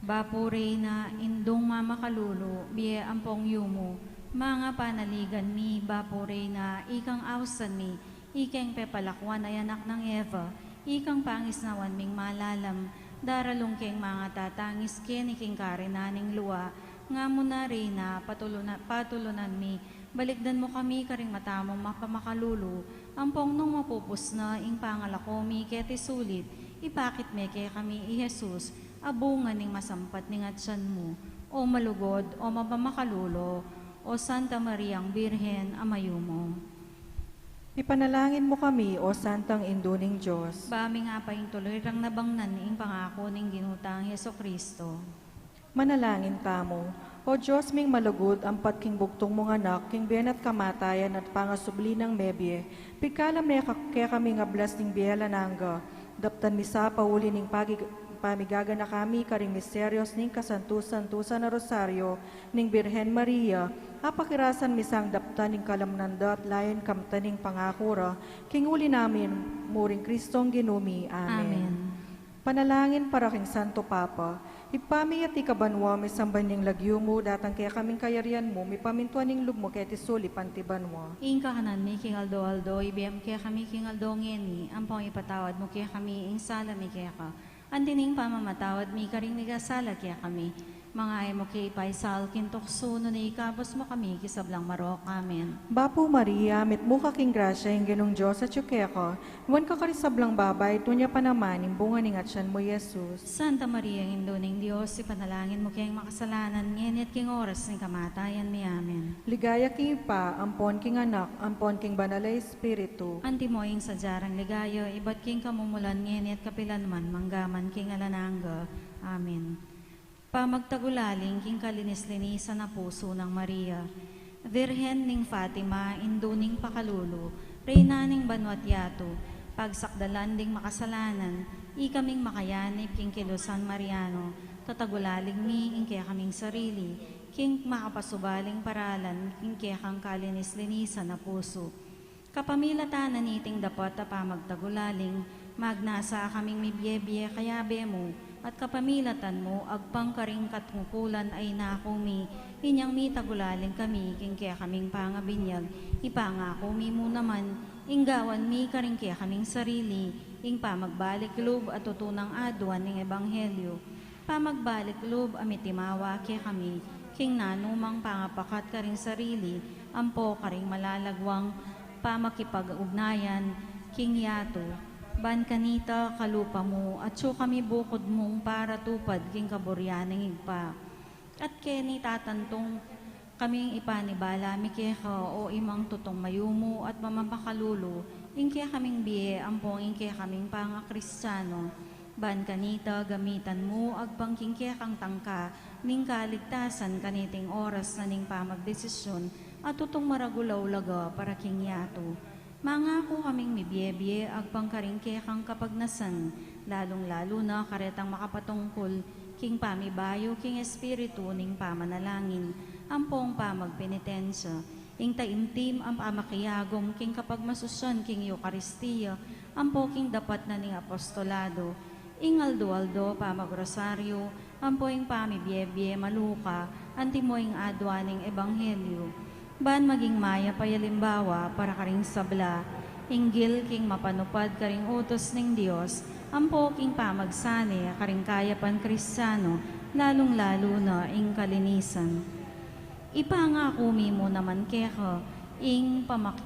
Bapu Reyna, Indung mamakalulu, bie ampong yumu, manga panaligan mi, Bapu Reyna, ikang ausan mi, ikeng pepalakuan a anak nang Eva, ikang pangisnawan ming malalam, daralung keng manga tatangis keni king karinan ning lua, nga mu na Reyna, patuluna-, patulunan mi, balikdan mu kami karing mata mung mapamakalulu, ampong nung mapupus na ing pangalako mi keti sulip, ipakit me kekami i Jesus, a bunga ning masampat ning atsan mu, o malugud, o mapamakalulu, o Santa Mariang Birhen a mayumu. Ipanalangin mu kami, o Santang Indu ning Dios. Ba ming apaing tuloy rang nabangnan ing pangaku ning Ginu tang Jesucristo. Manalangin tamu. O Dios ming malugud, ampat king bugtung mung Anak, king bie na at kamatayan at pangasubli nang mebie, pigkalam ne ka-, kekami ing ablas ning bie alang angga. Daptan mi sa pauli ning pagig-, pamigaganaka mi karing misterios ning kasantu-santusan a Rosario ning Birhen Maria, a pakirasan mi sang daptan ing kalamnan da at layan kamtan ing pangaku ra, king uli na mi muring Kristong Ginu mi. Amen. Amen. Panalangin para king Santo Papa. Ibpa mi atiu ka banua, misamban ya ing lagyu mu, datang kekami ing kayarian mu, mipamintuan ing lub mu keti sulip anti banua. Ing kakanan mi king aldo-aldo, ibie mu kekami king aldo ngeni, ampong ipatawad mu kekami ing sala mi keka, anti ning pamamatawad mi karing mikasala kekami. Manga e mu ke ipaisal king tuksu, nune ikabus mu kami king sablang marok. Amen. Bapu Maria, mitmu ka king grasya, ing Ginung Dios atyu keka, nuan ka karing sablang babai, at nuan ya pa naman ing bunga ning atsan mu, i Jesus. Santa Maria, Indu ning Dios, ipanalangin mu keng makasalanan, ngeni at king oras ning kamatayan mi. Amen. Ligaya king Ibpa, ampon king Anak, ampon king Banal a Espiritu. Antimo ing sadya rang ligaya, ibat king kamumulan, ngeni at kapilan man, mangga man king alang angga. Amen. Pamagtagulaling king kalinis-linisan a pusu nang Maria, Virgen ning Fatima, Indu ning pakalulu, Reyna ning banua't yatu, Pagsakdalan ding makasalanan, ikaming makayanib king kilusan Mariano, tatagulaling mi ing kekaming sarili, king makapasubaling paralan, king kekang kalinis-linisan a pusu. Kapamilatan na niting dapat a pamagtagulaling, magnasa kaming mibie-bie kayabe mu, at kapamilatan mu, agpang karing katungkulan a inaku mi, inyang mitagulaling kami, king kekaming pangabinyag, ipangaku mi mu naman, ing gawan mi karing kekaming sarili, ing pamagbalik lub a tutunang aduan ning ebanghelyo. Pamagbalik lub a mitimawa kekami, king nanumang pangapakat karing sarili, ampo karing malalagwang pamakipag-ugnayan, king yatu. Ban kanita kalupa mu, atyu kami bukud mung paratupad king kaburian ning Ibpa. At keni tatantung kaming ipanibala mi keka, o Imang tutung mayumu at mamamakalulu, ing kekaming bie ampong ing kekaming pangakristiano. Ban kanita gamitan mu agpang king kekang tangka ning kaligtasan kaniting oras na ning pamagdesisyon a tutung maragul a ulaga para king yatu. Mangaku kaming mibie-bie agpang karing kekang kapagnasan, lalung-lalu na karetang makapatungkul king pamibayu king espiritu ning pamanalangin ampong pamagpenitensya, ing taimtim a pamakiyagum king kapagmasusyan king Eukaristia ampo king dapat na ning apostolado, ing aldo-aldo pamagrosaryu, ampo ing pamibie-bie maluka, antimo ing aduan ning ebanghelyo. Ban maging mayap a alimbawa para karing sabla, inggil king mapanupad karing utus ning Dios, ampo king pamagsane karing kayapan Kristiano, lalung-lalu na ing kalinisan. Ipangaku mi mu naman keka, ing pamak-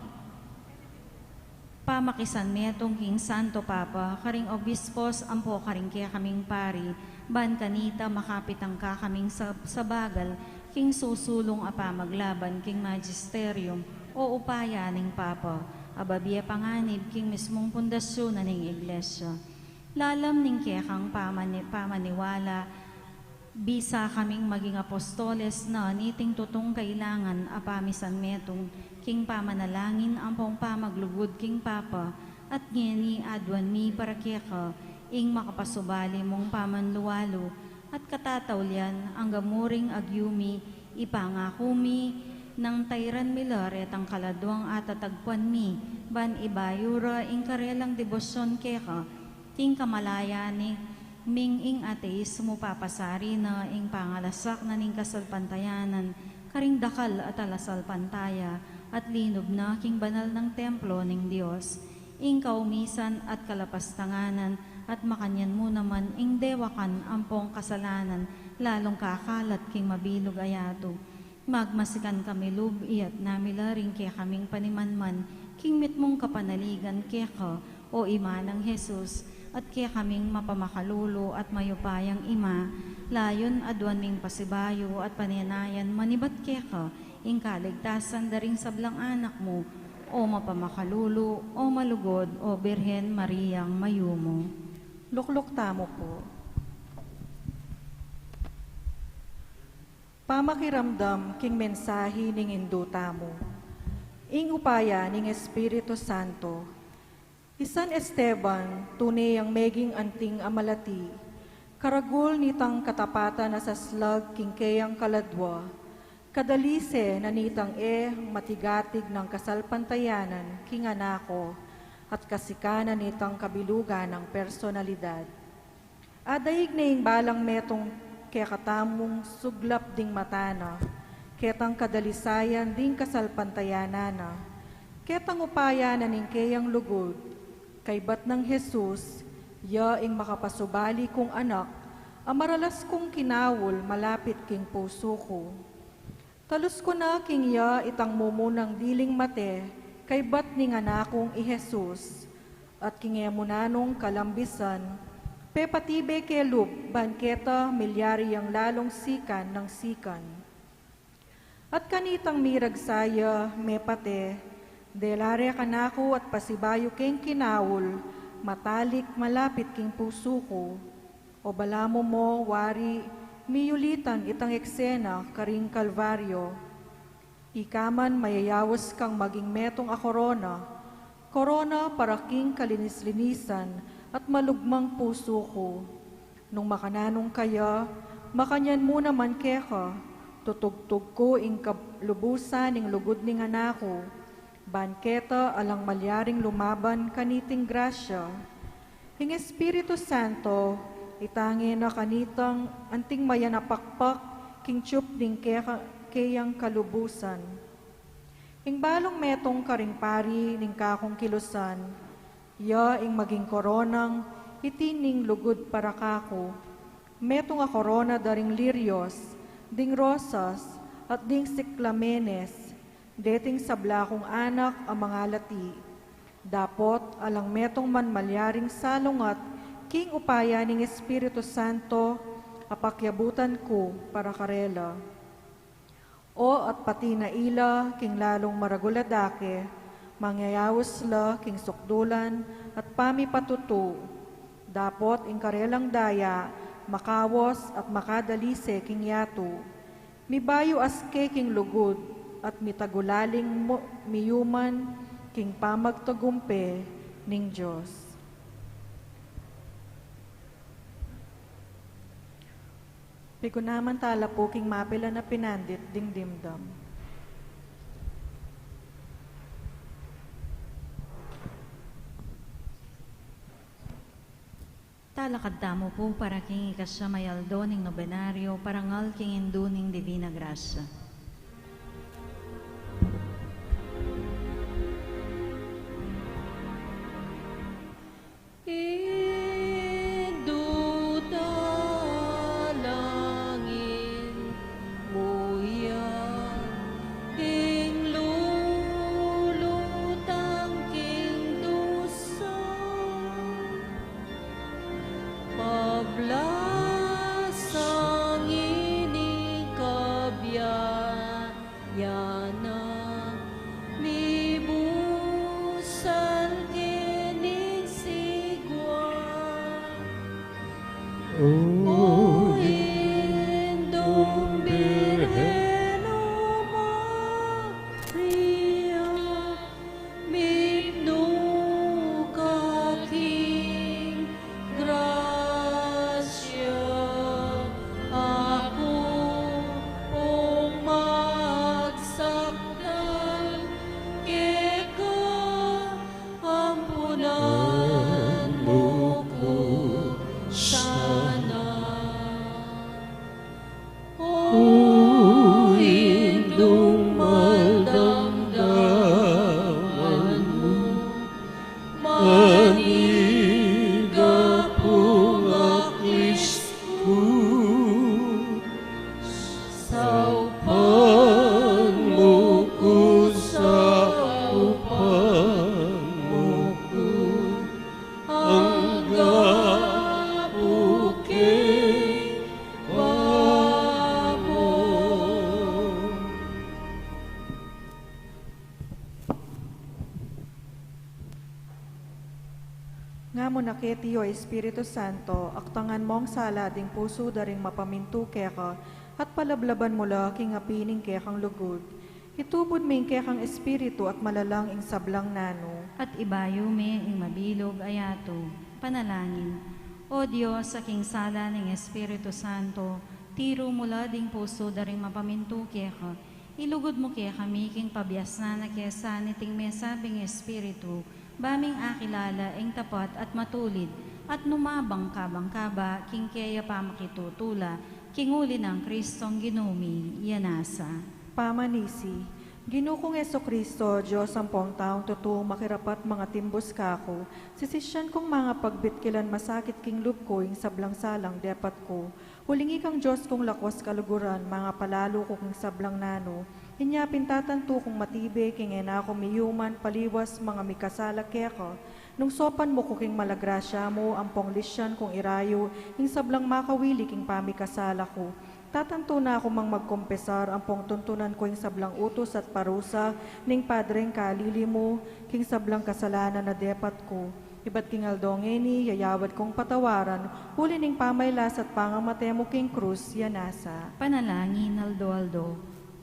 pamakisan metung king Santo Papa, karing obispos ampo karing kekaming pari, ban kanita makapit ang kakaming sa-, sabagal king susulung a pamaglaban king magisterium o upaya ning Papa, a babie panganib king mismung pundasyon na ning Iglesia. Lalam ning kekang pamani-, pamaniwala, bisa kaming maging apostoles na niting tutung kailangan a pamisan metung king pamanalangin ampong pamaglugud king Papa, at ngeni aduan mi para keka ing makapasubali mung pamanlualu at katataulian angga muring agyumi, ipangaku mi nang tairan mi la retang kaladwang atatagpuan mi, ban ibayu ra ing karelang debosyon keka, king kamalayan ni ming ing ateismu papasari na ing pangalasak na ning kasalpantayanan karing dakal a talasalpantaya at linub na king banal nang templo ning Dios, ing kaumisan at kalapastanganan, at makanyan mu naman ing dewakan ampong kasalanan lalung kakalat king mabilug a yatu. Magmasikan kami lub, iyatas mi la ring kekaming panimanman king mitmung kapanaligan keka, o Ima nang Jesus, at kekaming mapamakalulu at mayupayang Ima, layun aduan ming pasibayu at panenayan manibat keka ing kaligtasan da ring sablang anak mu, o mapamakalulu, o malugud, o Birhen Mariang mayumu. Lukluk tamu pu. Pamakiramdam king mensahi ning Indu tamu. Ing upaya ning Espiritu Santo. I San Esteban, tune yang meging anting a malati, karagul nitang katapatan a saslag king keyang kaladwa, kadalise na nitang e matigatig nang kasalpantayanan king anako, at kasikanan nitang kabilugan nang personalidad. Adaig ne ing balang metung kekatamung suglap ding mata na, ketang kadalisayan ding kasalpantayanan na, ketang upaya na ning keyang lugud, kaybat nang Jesus, ya ing makapasubali kung anak, a maralas kung kinaul malapit king pusu ku. Talus ku na king ya itang mumunang diling mate, kaybat ning anakung i Jesus, at king e mu nanung kalambisan, pepatibe ke lub ban keta milyari yang lalung sikan nang sikan. At kanitang miragsa ya mepate, dela re kanaku at pasibayu keng kinaul, matalik malapit king pusu ku, o balamu mo, wari, miyulitan itang eksena karing Kalbaryo. Ika man mayayaus kang maging metung a korona, Korona para king kalinis-linisan at malugmang pusu ku. Nung makananu kaya, makanyan mu naman keka, tutugtug ku ing kalubusan ning lugud ning Anak ku, ban keta alang malyaring lumaban kaniting grasya. Ing Espiritu Santo, itang e na kanitang anting mayan a pakpak king tiyup ning keka, keyang kalubusan. Ing balung metung karing pari ning kakung kilusan, ya ing maging koronang iti ning lugud para kaku. Metung a korona da ring liryos, ding rosas, at ding siklamenes, deting sabla kung anak a mangalati. Dapot alang metung man malyaring salungat king upaya ning Espiritu Santo a pakyabutan ku para karela. O at pati na ila king lalung maragul a dake, mangyayaus la king sukdulan at pamipatutu, dapot ing karelang daya makawas at makadalise king yatu. Mibayu aske king lugud at mitagulaling mu-, miyuman king pamagtagumpe ning Dios. Pigunaman tala pu king mapilan a pinandit ding dimdam. Talakad tamu pu para king ikasiyam a aldo ning nobenaryo, parangal king Indu ning Divina Gracia. Indu, dalangin mu ya ing lulutang king dusa. Pablasang ini kabya- yan na mibusal keni ing sigwa. O Indung Birhen, o Maria, mipnu ka king grasya, aku pung magsakdal keka, ampunan mu ku sana. O Indung mal, damdaman mu, manigap ing aklis ku, saupan mu ku, saupan mu ku, angga pu king babo. Nga mu na keti, o Espiritu Santo, aktangan mung sala ding pusu da ring mapamintu keka, at palablaban mu la king api ning kekang lugud. Itubud me ing kekang espiritu at malalang ing sablang nanu. At ibayu me ing mabilug a yatu. Panalangin. O Dios, a king sala ning Espiritu Santo, tiru mu la ding pusu da ring mapamintu keka. Ilugud mu kekami king pabiasnan a kesa niting mesabing Espiritu, ba ming akilala ing tapat at matulid, at numabang kabang kaba king keya pamakitutula, king uli nang Kristong Ginu mi, ya nasa. Pamanisi. Ginu kung Jesucristo, Dios ampong taung tutu, makirapat mangatimbus kaku, sisisyan kung mangapagbit kilan masakit king lub ku ing sablang salang depat ku. Uling ikang Dios kung lakuas kaluguran, mangapalalu ku king sablang nanu. Inya pin tatantu kung matibe king e na ku miyuman paliwas mangamikasala keka. Nung saupan mu ku king mala grasya mu, ampong lisyan kung irayu ing sablang makawili king pamikasala ku. Tatantu na ku mang magkumpesar, ampong tuntunan ku ing sablang utus at parusa ning Padreng kalili mu king sablang kasalanan a depat ku. Ibat king aldo ngeni, yayawad kung patawaran, uli ning pamaylas at pangamate mu king krus, ya nasa. Panalangin aldo-aldo.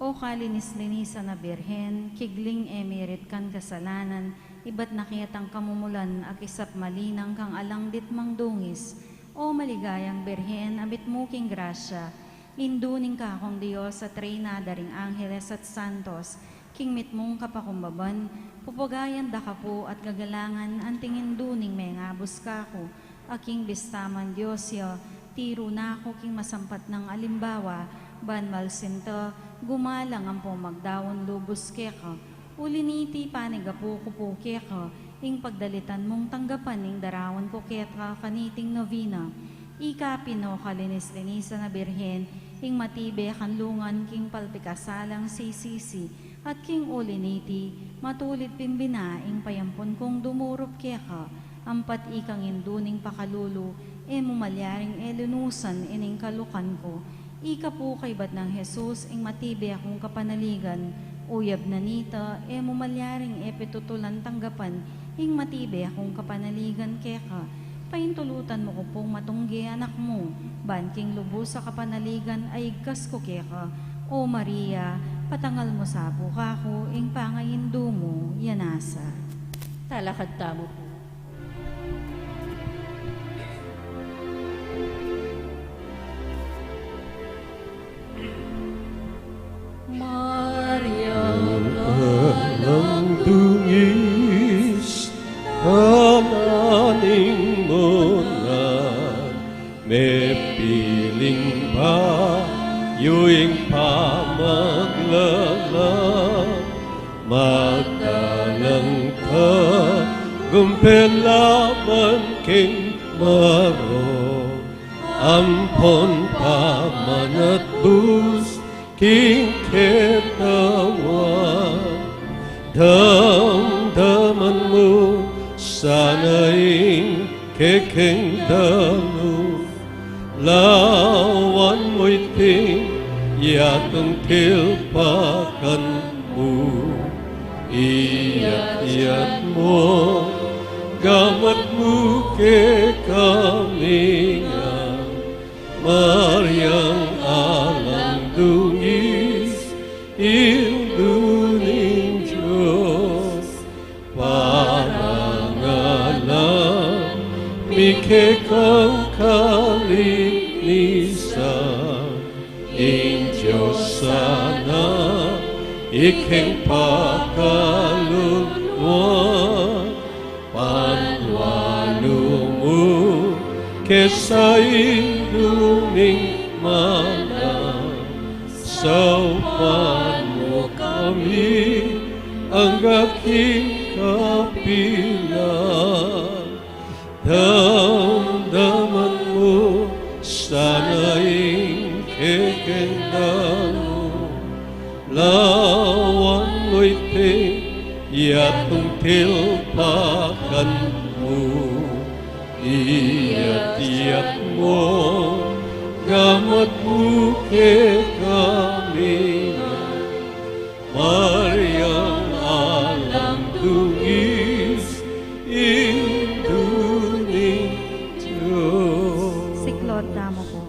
O kalinis-linisan a Birhen, kigling e mirit kan kasalanan, Ibat na ketang kamumulan a kisapmalinang kang alang ditmang dungis, O maligayang Birhen a mitmu king grasya, Indu ning kakung Dios at Reyna da ring angeles at santos, king mitmung kapakumbaban, pupagayan da ka pu at gagalangan anting indu ning mengabus kaku, a king bista man Dios ya, tiru na ku king masampat nang alimbawa, ban malsinta, gumalang ampong magdaun lubus keka. Uli niti panigapu ku pu keka, ing pagdalitan mung tanggapan ing daraun ku keka kaniting novena. Ika pin, O kalinis-linisan a Birhen, ing matibe kanlungan king palpikasalang sisisi, at king uli niti, matulid pin bina ing payampun kung dumurup keka, ampat ikang indu ning pakalulu, e mu malyaring e lunusan ining kalukan ku. Ika pu kaybat nang Jesus ing matibe kung kapanaligan, uyab na nita, e mu malyaring e pitutulan tanggapan ing matibe kung kapanaligan keka. Paintulutan mu ku pung matungge anak mu, ban king lubus a kapanaligan a igkas ku keka. O Maria, patangal mu sa pu kaku ing pangaindu mu, ya nasa. Talakad tamu pu. Maria, alang dungis, tananing munan, mepiling bayu ing pamaglalang, magdalang tagumpay laban king marok, ampon pamanatbus king ketawan. Damdaman mu sana ing kekeng dalu, lawan mu iting yatung tilpakan mu, iyat-iyat mu gamat mu kekami ngan. Mariang alang dungis, Indu ning Dios, parangalan mi kekang kalinisan. Ing Dios sana ikeng pakaluluan, panwalu mu ke sa Indu ming manang, saupan mu kami angga king kapilan. Damdaman mu sana ing kekeng dalu, lawan mu iting yatung tilpakan mu, iyat-iyat mu gamat mu kekami ngan. Mariang alang dungis, Indu ning Dios. Siklaud tamu pu.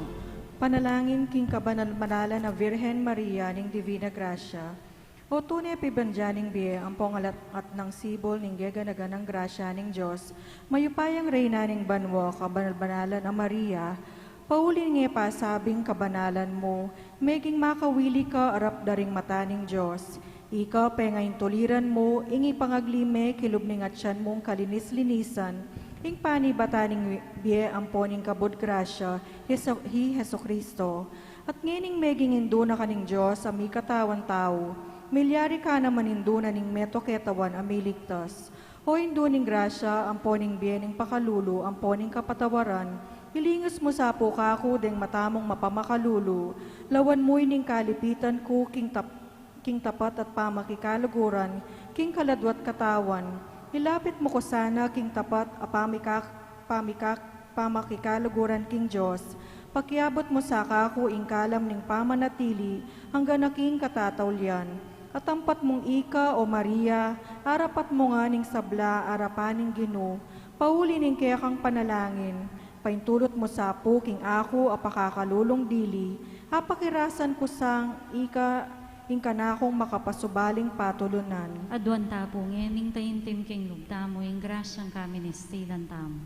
Panalangin king kabanal-banalan a Virgen Maria ning Divina Gracia, o tune pibandian ning bie ampong alatnat nang sibul ning gegana-ganang grasya ning Dios, mayupayang Reyna ning banua, kabanal-banalan a Maria, pauli ning e pasabing kabanalan mu, meging makawili ka arap da ring mata ning Dios. Ika pengaintuliran mu ing ipangagli me kilub ning atian mung kalinis-linisan, ing panibatan ning bie ampo ning kabud grasya, Jesu-, hi Jesucristo. At ngening meging Indu na ka ning Dios a mikatawan tau, milyari ka naman Indu na ning meto ketawan a miligtas. O Indu ning grasya, ampo ning bie ning pakalulu, ampo ning kapatawaran, ilingus mu sa pu kaku deng mata mung mapamakalulu, lawan mu ining kalipitan ku king tap-, king tapat at pamakikaluguran, king kaladwa't katawan, ilapit mu ku sana king tapat a pamikak-, pamikak-, pamakikaluguran king Dios, pakiabut mu sa kaku ing kalam ning pamanatili, angga na king katataulian. At ampat mung ika, o Maria, arapat mu ngan ing sabla arapan ning Ginu, pauli ning kekang panalangin, paintulut mu sa pu king aku a pakakalulung dili, apakirasan ku sang ika ing kanakung makapasubaling patulunan. Aduan ta pu ngening taimtim king lub tamu ing grasyang kaministilan tamu.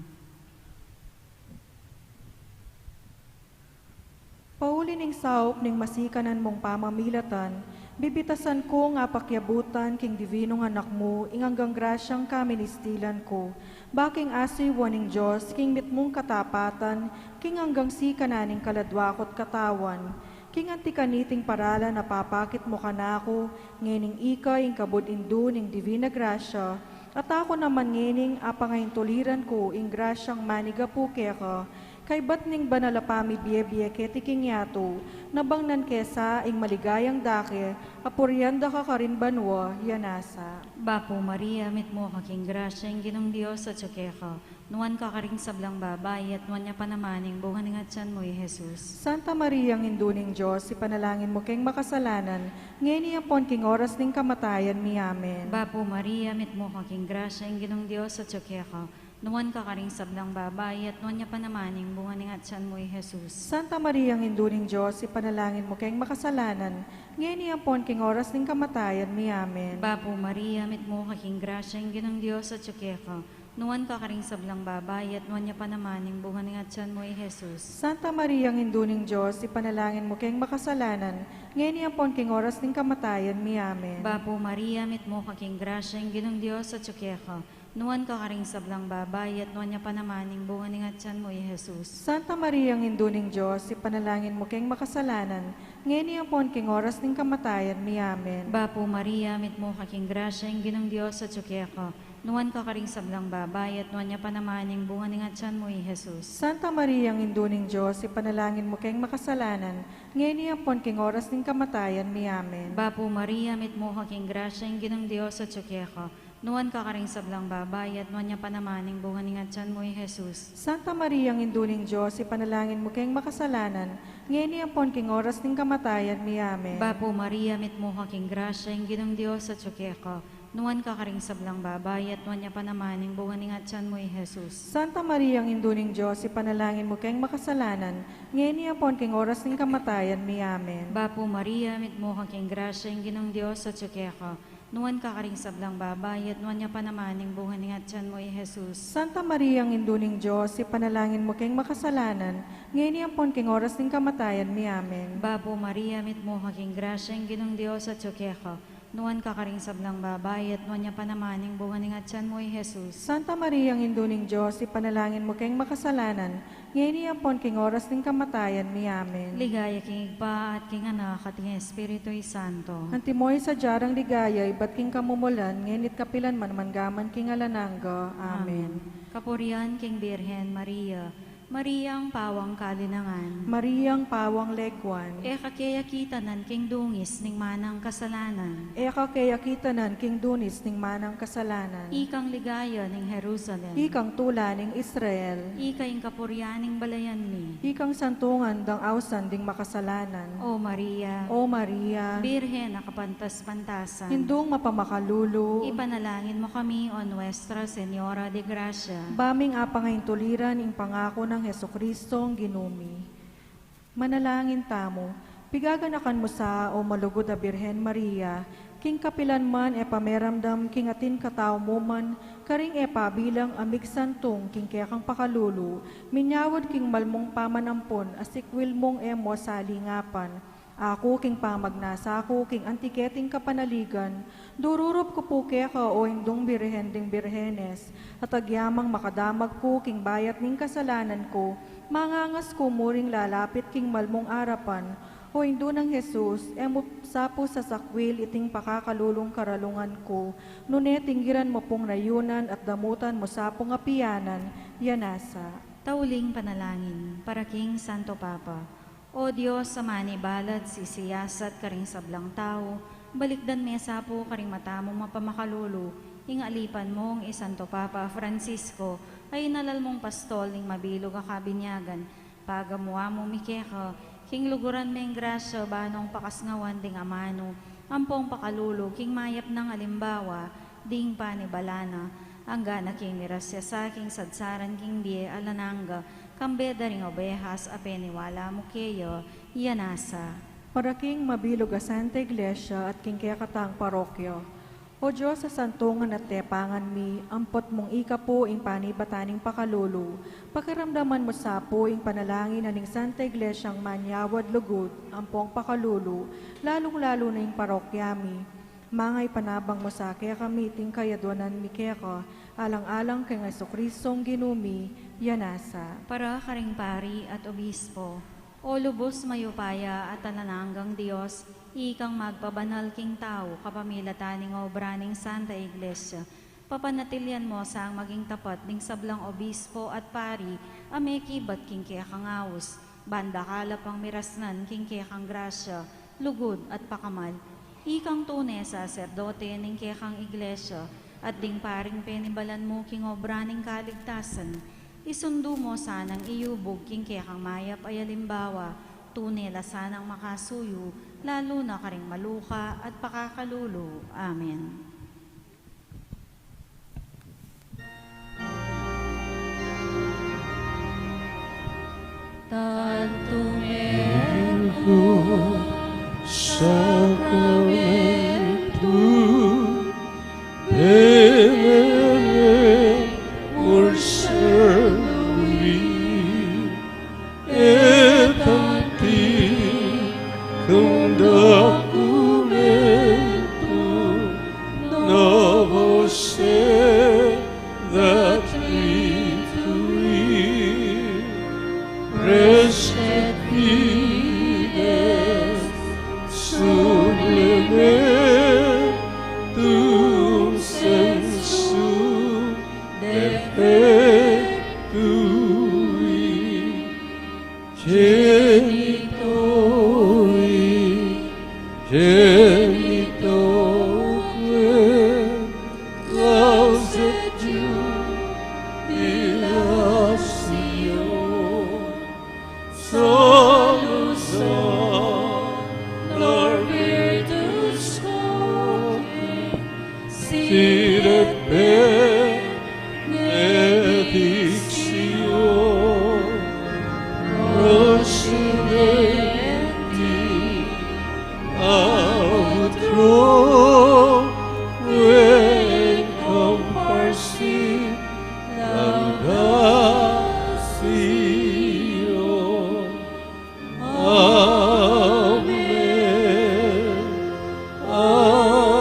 Pauli ning saup ning masikanan mung pamamilatan, bibitasan kung apakiabutan king divinung Anak mu ing anggang grasyang kaministilan ku, ba king asuyuan ning Dios king mitmung katapatan, king anggang sikanan ning kaladwa ku't katawan. King anti kaniting paralan a papakit mu kanaku, ngening ika ing kabud Indu ning Divina Grasya, at aku naman ngening apangaintuliran ku ing grasyang manigapu keka, kaybat ning banal a pamibiebie keti king yatu, nabang nan kesa ing maligayang dake a purian da ka karin banua, ya nasa. Bapu Maria, mitmu ka king grasya, ing Ginung Dios atyu keka, nuan ka karing sablang babai, at nuan ya pa naman ing bunga ning atyan mu, i Jesus. Santa Maria, Indu ning Dios, ipanalangin mu keng makasalanan, ngeni ampon king oras ning kamatayan mi. Amen. Bapu Maria, mitmu ka king grasya, ing Ginung Dios atyu keka, nuan ka karing sablang babai, at nuan ya pa naman ing bunga ning atyan mu, i Jesus. Santa Maria, Indu ning Dios, ipanalangin mu keng makasalanan, ngeni ampon king oras ning kamatayan mi. Amen. Bapu Maria, mitmu ka king grasya, ing Ginung Dios atyu keka, nuan ka karing sablang babai, at nuan ya pa naman ing bunga ning atyan mu, i Jesus. Santa Maria, Indu ning Dios, ipanalangin mu keng makasalanan, ngeni ampon king oras ning kamatayan mi. Amen. Bapu Maria, mitmu ka king grasya, ing Ginung Dios atyu keka, nuan ka karing sablang babai, at nuan ya pa naman ing bunga ning atyan mu, i Jesus. Santa Maria, Indu ning Dios, ipanalangin mu keng makasalanan, ngeni ampon king oras ning kamatayan mi. Amen. Bapu Maria, mitmu ka king grasya, ing Ginung Dios atyu keka, nuan ka karing sablang babai, at nuan ya pa naman ing bunga ning atyan mu, i Jesus. Santa Maria, Indu ning Dios, ipanalangin mu keng makasalanan, ngeni ampon king oras ning kamatayan mi. Amen. Bapu Maria, mitmu ka king grasya, ing Ginung Dios atyu keka, nuan ka karing sablang babai, at nuan ya pa naman ing bunga ning atyan mu, i Jesus. Santa Maria, Indu ning Dios, ipanalangin mu keng makasalanan, ngeni ampon king oras ning kamatayan mi. Amen. Bapu Maria, mitmu ka king grasya, ing Ginung Dios atyu keka, nuan ka karing sablang babai, at nuan ya pa naman ing bunga ning atyan mu, i Jesus. Santa Maria, Indu ning Dios, ipanalangin mu keng makasalanan, ngeni ampon king oras ning kamatayan mi. Amen. Bapu Maria, mitmu ka king grasya, ing Ginung Dios atyu keka, nuan ka karing sablang babai, at nuan ya pa naman ing bunga ning atyan mu, i Jesus. Santa Maria, Indu ning Dios, ipanalangin mu keng makasalanan, ngeni ampon king oras ning kamatayan mi. Amen. Bapu Maria, mitmu ka king grasya, ing Ginung Dios atyu keka, nuan ka karing sablang babai, at nuan ya pa naman ing bunga ning atyan mu, i Jesus. Santa Maria, Indu ning Dios, ipanalangin mu keng makasalanan, ngeni ampon king oras ning kamatayan mi. Amen. Ligaya king Ibpa, at king Anak, at king Espiritu Santo. Antimo ing sadya rang ligaya, ibat king kamumulan, ngeni't kapilan man, manggaman king alang angga. Amen. Amen. Kapurian king Birhen Maria. Mariang pawang kalinangan. Mariang pawang leguan. E ka keya kitanan king dungis ning manang kasalanan. E ka keya kitanan king dungis ning manang kasalanan. Ikang ligaya ning Jerusalem. Ikang tula ning Israel. Ika ing kapurian ning balayan mi. Ikang santungan dang ausan ding makasalanan. O Maria. O Maria. Birhen a kapantas-pantasan. Indung mapamakalulu. Ipanalangin mu kami, O Nuestra Señora de Gracia. Ba ming apangaintuliran ing pangaku nang Jesucristong Ginu mi. Manalangin tamu. Pigaganakan mu sa, O malugud a Birhen Maria, king kapilan man e pameramdam king atin katau mu man, karing e pabilang a migsantung king kekang pakalulu, minyawad king malmung pamanampun a sikwil mung e mu salingapan. Aku king pamagnasa ku king anti keting kapanaligan, dururup ku pu keka, O Indung Birhen ding Birhenes, at agyamang makadamag ku king bayat ning kasalanan ku, mangangas ku mu ring lalapit king malmung arapan. O Indu nang Jesus, e mu sa pu sasakwil iting pakakalulung karalungan ku, nune tinggiran mu pung nayunan at damutan mu sa pung apianan, ya nasa. Tauling panalangin para king Santo Papa. O Dios, a manibalat sisiyasat karing sablang tau, balikdan me sa pu karing mata mung mapamakalulu ing alipan mung i Santo Papa Francisco, a inalal mung pastol ning mabilug a kabinyagan. Pagamu-amu mi keka, king luguran meng grasya, ba nung pakasngawan ding amanu ampong pakalulu king mayap nang alimbawa ding panibala na, angga na king miras ya sa king sadsaran king bie alang angga, kambe da ring obehas a peniwala mu keya, ya nasa. Para king mabilug a Santa Iglesia at king kekatang parokya. O Dios a santungan at tepangan mi, ampon mung ika pu ing panibatan ning pakalulu, pakiramdaman mu sa pu ing panalangin na ning Santa Iglesiang manyawad lugud ampong pakalulu, lalung-lalu na ing parokya mi. Mangaipanabang mu sa kekami iting kayadwanan mi keka, alang-alang kang Jesucristong Ginu mi, yana sa. Para karing pari at obispo. O lubus mayupaya at alang anggang Dios, ikang magpabanal king tau kapamilatan ning obra ning Santa Iglesia, papanatilian mu sang maging tapat ding sablang obispo at pari a mekibat king kekang aus, ban dakal a pang mirasnan king kekang grasya, lugud at pakamal. Ikang tune saserdote ning kekang Iglesia, at ding paring penibalan mu king obra ning kaligtasan, isundu mu sanang iyubug king kekang mayap a alimbawa, tune la sanang makasuyu, lalu na karing maluka at pakakalulu. Amen. Tantum ergo sacramentum veneremur servi, et antiquum documentum novo se, that we to read, prescet fides supplementum sensu defectui. Genitoque, genitoque, lauset jubilatio, salus honor virtus coeli, sine benedictio, pro silenti aut Troiae in comparsi laudatio. Amen. Amen.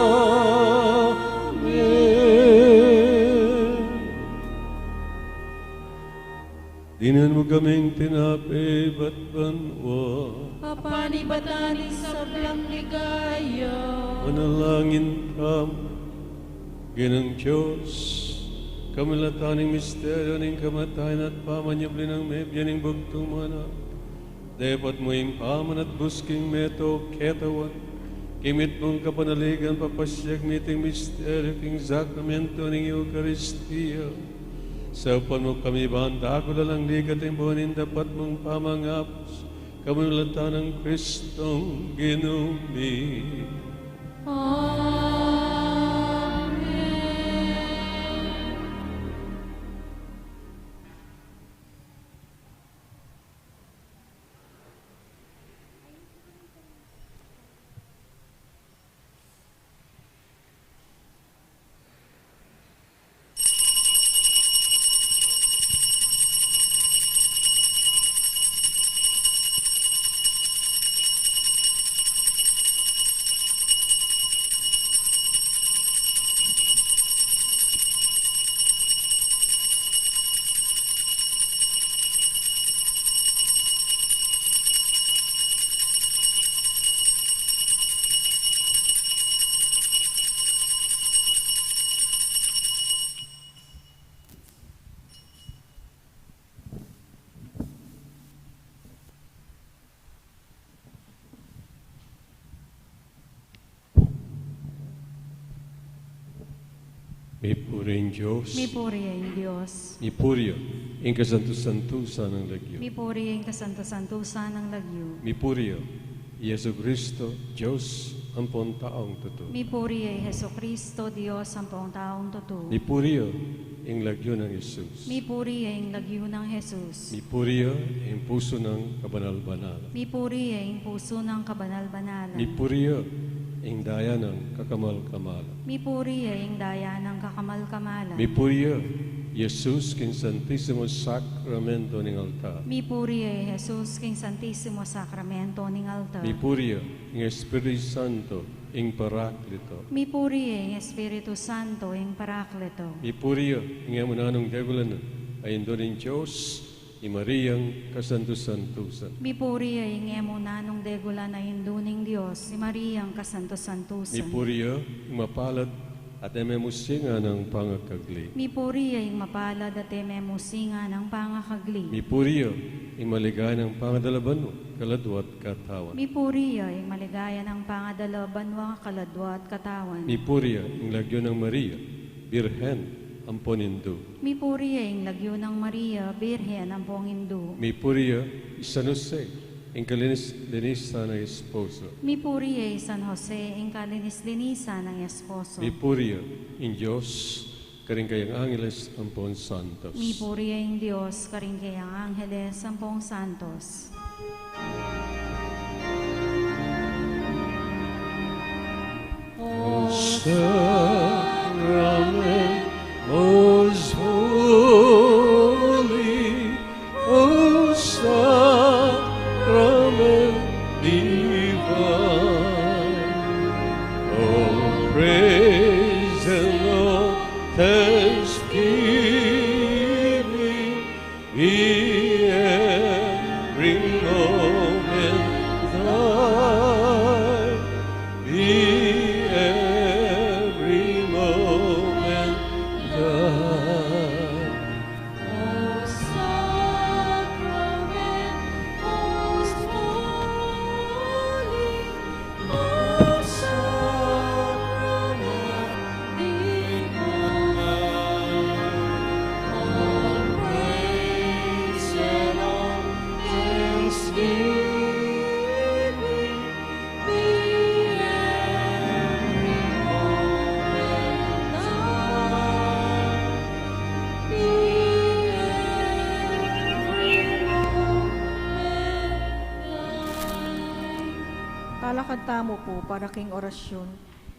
Dinan mu kaming tinape ibat banua. Panibatan ning sablang ligaya. Manalangin tamu. Ginung Dios, kamilatan ning misteryu ning kamatayan at pamanyubli nang mebie ning bugtung manat. Depat mu ing pamanatbus king meto ketawan, kimit mung kapanaligan papasiag mi iting misteryu king sakramentu ning Eukaristia. Saupan mu kami ban dakula lang ligat ing bue ning depat mung pamangabus, kamulatan nang Kristong Ginu mi. Amen. Mipuri ing Dios. Mipuri ing Dios. Mipuri ing kasantu-santusan nang lagyu. Mipuri ing kasantu-santusan nang lagyu. Mipuri i Jesucristo, Dios ampong taung tutu. Mipuri i Jesucristo, Dios ampong taung tutu. Mipuri ing lagyu nang Jesus. Mipuri ya ing lagyu nang Jesus. Mipuri ya ing pusu nang kabanal-banalan. Mipuri ya ing pusu nang kabanal-banalan. Mipuri ya ing daya nang kakamal-kamalan. Mipuri ya ing daya nang kakamal-kamalan. Mipuri ya i Jesus king Santisimo Sakramento ning altar. Mipuri ya i Jesus king Santisimo Sakramento ning altar. Mipuri ya ing Espiritu Santo, ing Paraklito. Mipuri ya ing Espiritu Santo, ing Paraklito. Mipuri ya ing e mu nanung degulan a Indu ning Dios, i Mariang kasantu-santusan. Mipuri ya ing e mu nanung degulan a Indu ning Dios, i Mariang kasantu-santusan. Mipuri ya ing mapalad at e me mu singan a pangakagli. Mipuri ya ing mapalad at e me mu singan a pangakagli. Mipuri ya ing maligaya nang pangadala banua, kaladua at katawan. Mipuri ya ing maligaya nang pangadala banua, kaladua at katawan. Mipuri ya ing lagyu nang Maria, Birhen ampon Indu. Mipuri ya ing lagyu nang Maria, Birhen ampon Indu. Mipuri ya i San Jose, ing kalinis-linisan nang esposo. Mipuri ya i San Jose, ing kalinis-linisan nang esposo. Mipuri ya ing Dios karing kayang angeles ampon santos. Mipuri ya ing Dios karing kayang angeles ampon santos. O Sakramen most holy, O Sakramen divine, all praise and all thanksgiving be every moment thine, be every moment thine. O Sakramen most holy, O Sakramen divine, all praise and all thanksgiving be every moment thine, be every moment thine. Talakad tamu pu para king orasyun.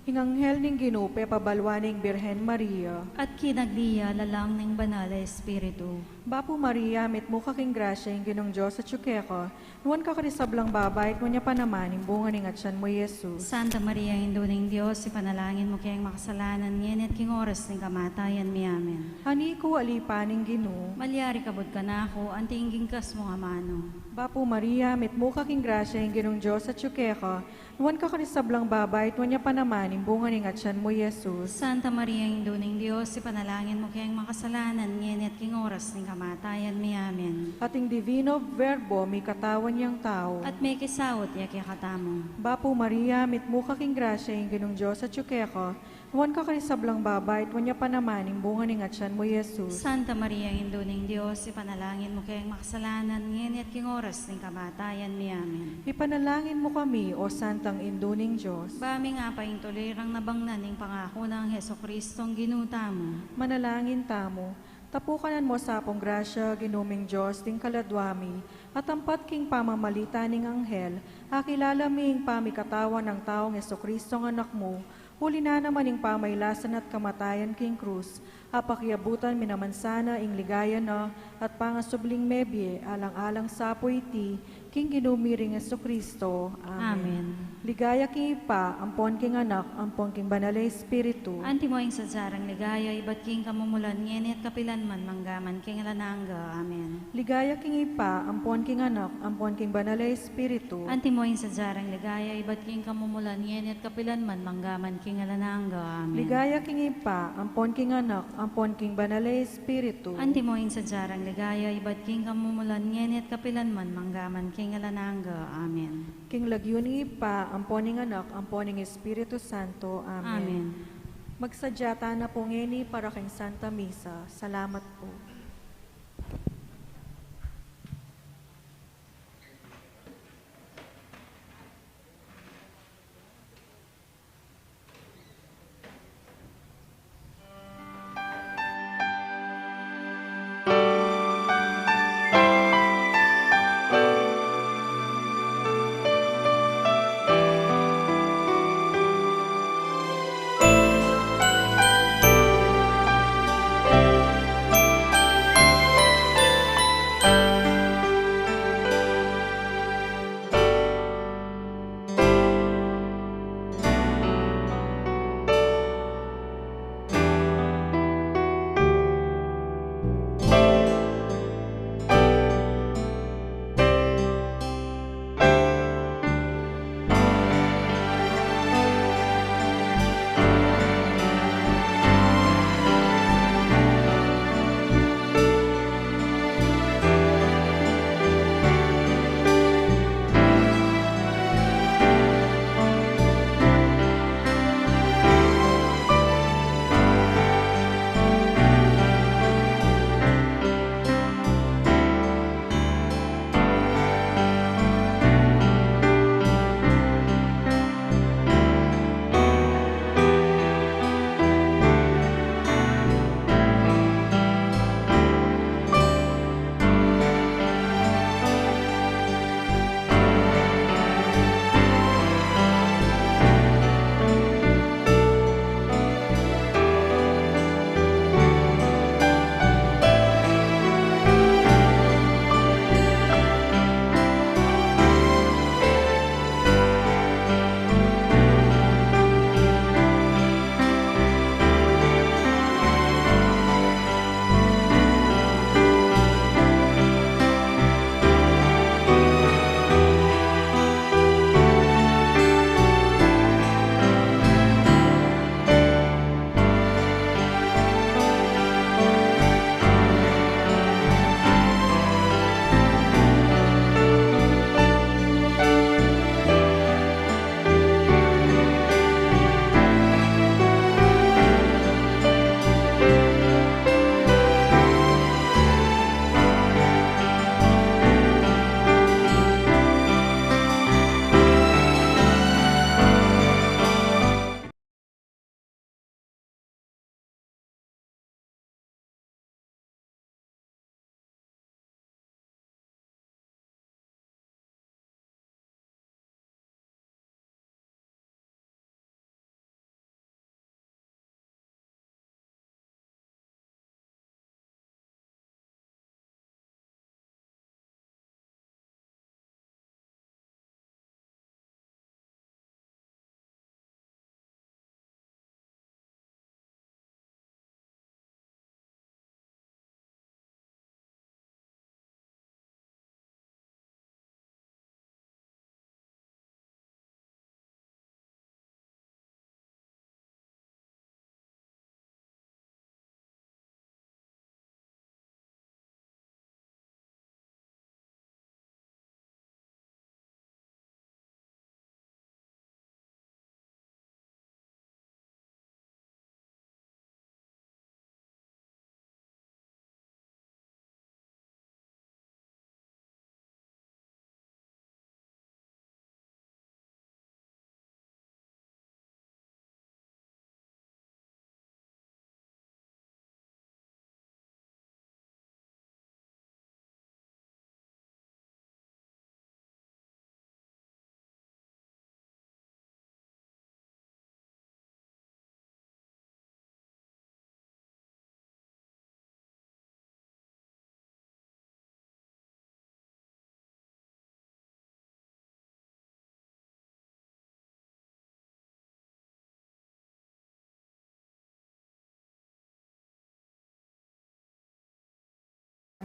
Ing anghel ning Ginu pepabalwan ne ing Birhen Maria. At kinagli ya lalang ning Banal a Espiritu. Bapu Maria, mitmu ka king grasya, ing Ginung Dios atyu keka, nuan ka karing sablang babai, at nuan ya pa naman ing bunga ning atyan mu, i Jesus. Santa Maria, Indu ning Dios, ipanalangin mu keng makasalanan, ngeni at king oras ning kamatayan mi. Amen. Ani ku, alipan ning Ginu. Malyari kabud kanaku anti ing ginkas mung amanu. Bapu Maria, mitmu ka king grasya, ing Ginung Dios atyu keka, nuan ka karing sablang babai, at nuan ya pa naman ing bunga ning atyan mu, i Jesus. Santa Maria, Indu ning Dios, ipanalangin mu keng makasalanan, ngeni at king oras ning kamatayan mi. Amen. At ing Divino Verbo mikatawan yang tau. At mekisaut ya kekatamu. Bapu Maria, mitmu ka king grasya, ing Ginung Dios atyu keka, nuan ka karing sablang babai, at nuan ya pa naman ing bunga ning atyan mu, i Jesus. Santa Maria, Indu ning Dios, ipanalangin mu keng makasalanan, ngeni at king oras ning kamatayan mi. Amen. Ipanalangin mu kami, O Santang Indu ning Dios. Ba ming apaing tulirang nabangnan ning pangaku nang Jesucristong Ginu tamu. Manalangin tamu. Tapukanan mu sa pung grasya, Ginu ming Dios, ding kaladua mi, at ampat king pamamalit ning anghel, akilala mi ing pamikatawan nang taung Jesucristong Anak mu, uli na naman ning pamailasan at kamatayan king krus, apakiabutan mi naman sana ing ligaya na at pangasubling mebie, alang-alang sa pu iti, king Ginu mi ring Jesucristo. Amen. Amen. Ligaya king Ibpa, ampon king Anak, ampon king Banal a Espiritu. Antimo ing sadya rang ligaya, ibat king kamumulan, ngeni at kapilan man, manggaman king alang angga. Amen. Ligaya king Ibpa, ampon king Anak, ampon king Banal a Espiritu. Antimo ing sadya rang ligaya, ibat king kamumulan, ngeni at kapilan man, manggaman king alang angga. Amen. Ligaya king Ibpa, ampon king Anak, ampon king Banal a Espiritu. Antimo ing sadya rang ligaya, ibat king kamumulan, ngeni at kapilan man, manggaman king alang angga. Amen. King lagyu ning Ibpa, ampon ning Anak, ampon ning Espiritu Santo. Amen. Amen. Magsadya tana pu ngeni para king Santa Misa. Salamat pu.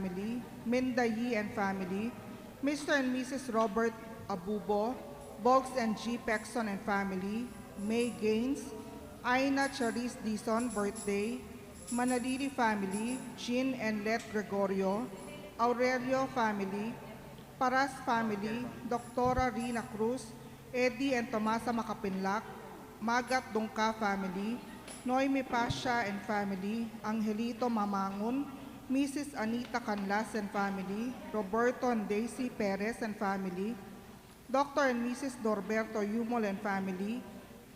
family, Minda Yi and family, Mister and Missus Robert Abubo, Boggs and G Pexon and family, May Gaines, Aina Charis Dizon, birthday, Manalili family, Jean and Let Gregorio, Aurelio family, Paras family, Doctora Rina Cruz, Eddie and Tomasa Makapinlak, Magat Dungca family, Noemi Pasha and family, Angelito Mamangun, Missus Anita Canlas and family, Roberto and Daisy Perez and family, Doctor and Missus Norberto Yumol and family,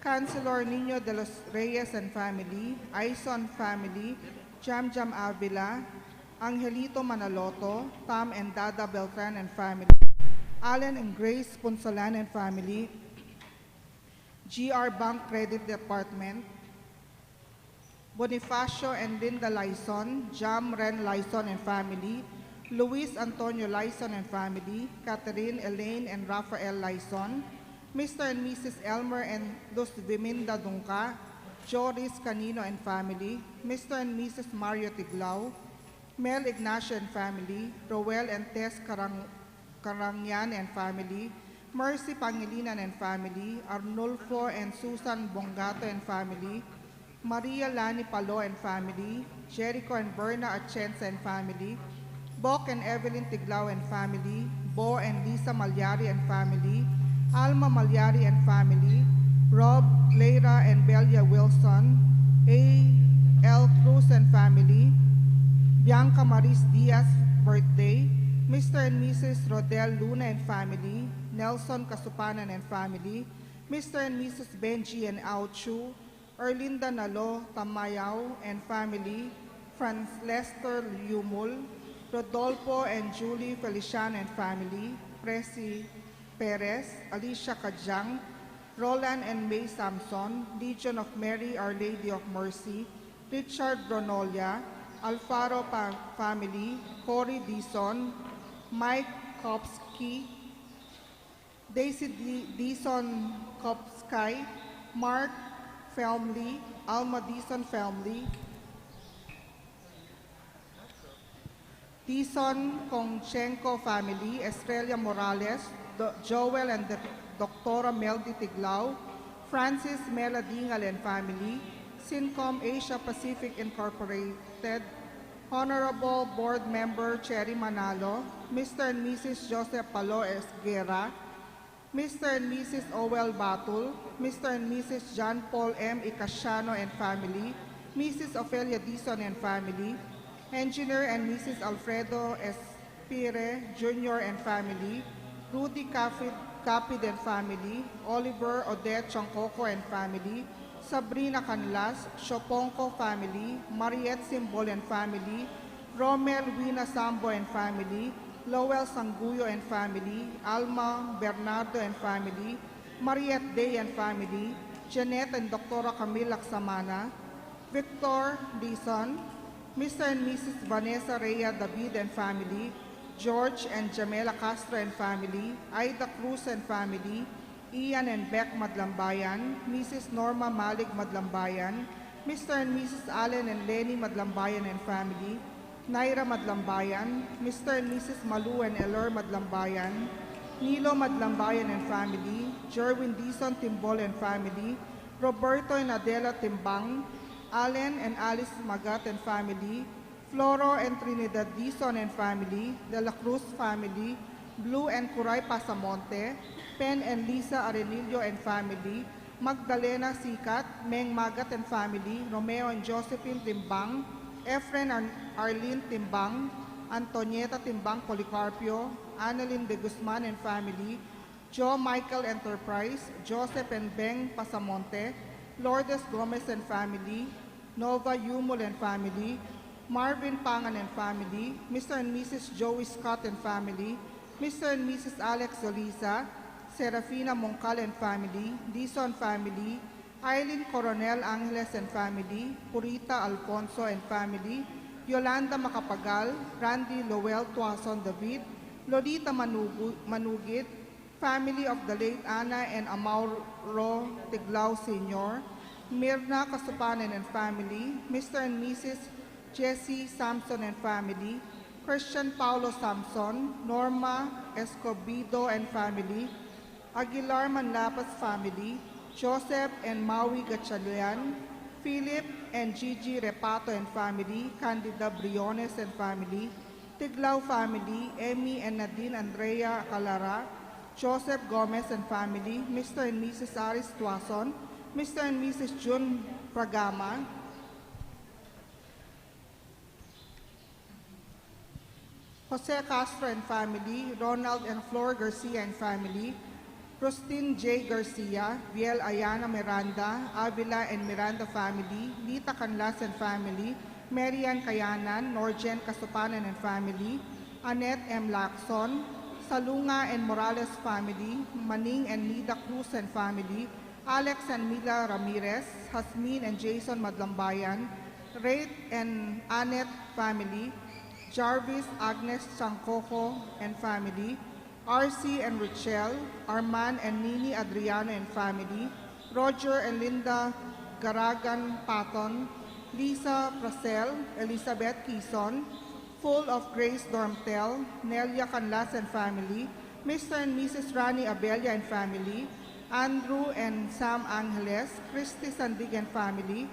Councilor Nino de los Reyes and family, Aison family, Jam Jam Avila, Angelito Manaloto, Tom and Dada Beltran and family, Alan and Grace Punsalan and family, G R Bank Credit Department, Bonifacio and Linda Laison, Jam Ren Laison and family, Luis Antonio Laison and family, Catherine, Elaine, and Rafael Laison, Mister and Missus Elmer and Luz Viminda Dungca, Joris Canino and family, Mister and Missus Mario Tiglao, Mel Ignacio and family, Roel and Tess Carang-, Carangian and family, Mercy Pangilinan and family, Arnulfo and Susan Bongato and family, Maria Lani Palo and family, Jericho and Berna Atienza and family, Bok and Evelyn Tiglao and family, Bo and Lisa Malyari and family, Alma Malyari and family, Rob, Leira and Belia Wilson, A L Cruz and family, Bianca Maris Diaz birthday, Mister and Missus Rodel Luna and family, Nelson Kasupanan and family, Mister and Missus Benji and Auchu, Erlinda Nalo Tamayao and family, Franz Lester Yumul, Rodolfo and Julie Feliciano and family, Presi Perez, Alicia Cajang, Roland and May Samson, Legion of Mary, Our Lady of Mercy, Richard Ronolia, Alfaro pa-, family, Cory Dizon, Mike Kopsky, Daisy D-, Dizon Kopsky, Mark family, Alma Dizon family, Dizon Conchenco family, Estrella Morales, Do-, Joel and the Doctora Meldy Tiglao, Francis Mela Dingal and family, Sincom Asia Pacific Incorporated, Honorable Board Member Cherry Manalo, Mister and Missus Joseph Palo Esguerra, Mister and Missus Owel Batul, Mister and Missus John Paul M. Icasiano and family, Missus Ofelia Dizon and family, Engineer and Missus Alfredo Espire Junior and family, Rudy Capid, Capid and family, Oliver Odette Chongcoco and family, Sabrina Canlas, Shoponco family, Mariette Simbol and family, Romel Wina Sambo and family, Lowell Sanguyo and family, Alma Bernardo and family, Mariette Day and family, Jeanette and Doctora Camille Laksamana, Victor Dizon, Mister and Missus Vanessa Rhea David and family, George and Jamela Castro and family, Aida Cruz and family, Ian and Beck Madlambayan, Missus Norma Malig Madlambayan, Mister and Missus Allen and Lenny Madlambayan and family, Naira Madlambayan, Mister and Missus Malu and Elor Madlambayan, Nilo Madlambayan and family, Jerwin Dizon Timbol and family, Roberto and Adela Timbang, Allen and Alice Magat and family, Floro and Trinidad Dizon and family, De La Cruz family, Blue and Kuray Pasamonte, Pen and Lisa Arenillo and family, Magdalena Sikat, Meng Magat and family, Romeo and Josephine Timbang, Efren and Arlene Timbang, Antonieta Timbang Policarpio, Annalyn de Guzman and family, Joe Michael Enterprise, Joseph and Beng Pasamonte, Lourdes Gomez and family, Nova Yumul and family, Marvin Pangan and family, Mister and Missus Joey Scott and family, Mister and Missus Alex Soliza, Serafina Mongcal and family, Dizon family, Eileen Coronel Angeles and family, Purita Alfonso and family, Yolanda Macapagal, Randy Lowell Tuason David, Lolita Manugu-, Manugit, family of the late Ana and Amauro Tiglao Senior, Mirna Kasupanan and family, Mister and Missus Jesse Samson and family, Christian Paulo Samson, Norma Escobedo and family, Aguilar Manlapas family, Joseph and Maui Gatchalian, Philip and Gigi Repato and family, Candida Briones and family, Tiglao family, Emmy and Nadine Andrea Calara, Joseph Gomez and family, Mister and Missus Aris Tuason, Mister and Missus June Pragama, Jose Castro and family, Ronald and Flor Garcia and family, Rustin J Garcia, Viel Ayana Miranda, Avila and Miranda family, Lita Canlas and family, Marian Kayanan, Norjen Kasupanan and family, Annette M Lacson, Salunga and Morales family, Maning and Nida Cruz and family, Alex and Mila Ramirez, Hasmin and Jason Madlambayan, Rate and Annette family, Jarvis Agnes Sangcoco and family, R C and Richelle, Arman and Nini Adriano and family, Roger and Linda Garagan Paton, Lisa Prasel, Elizabeth Quizon, Full of Grace Dormtel, Nelia Canlas and family, Mister and Missus Rani Abella and family, Andrew and Sam Angeles, Christy Sandig and family,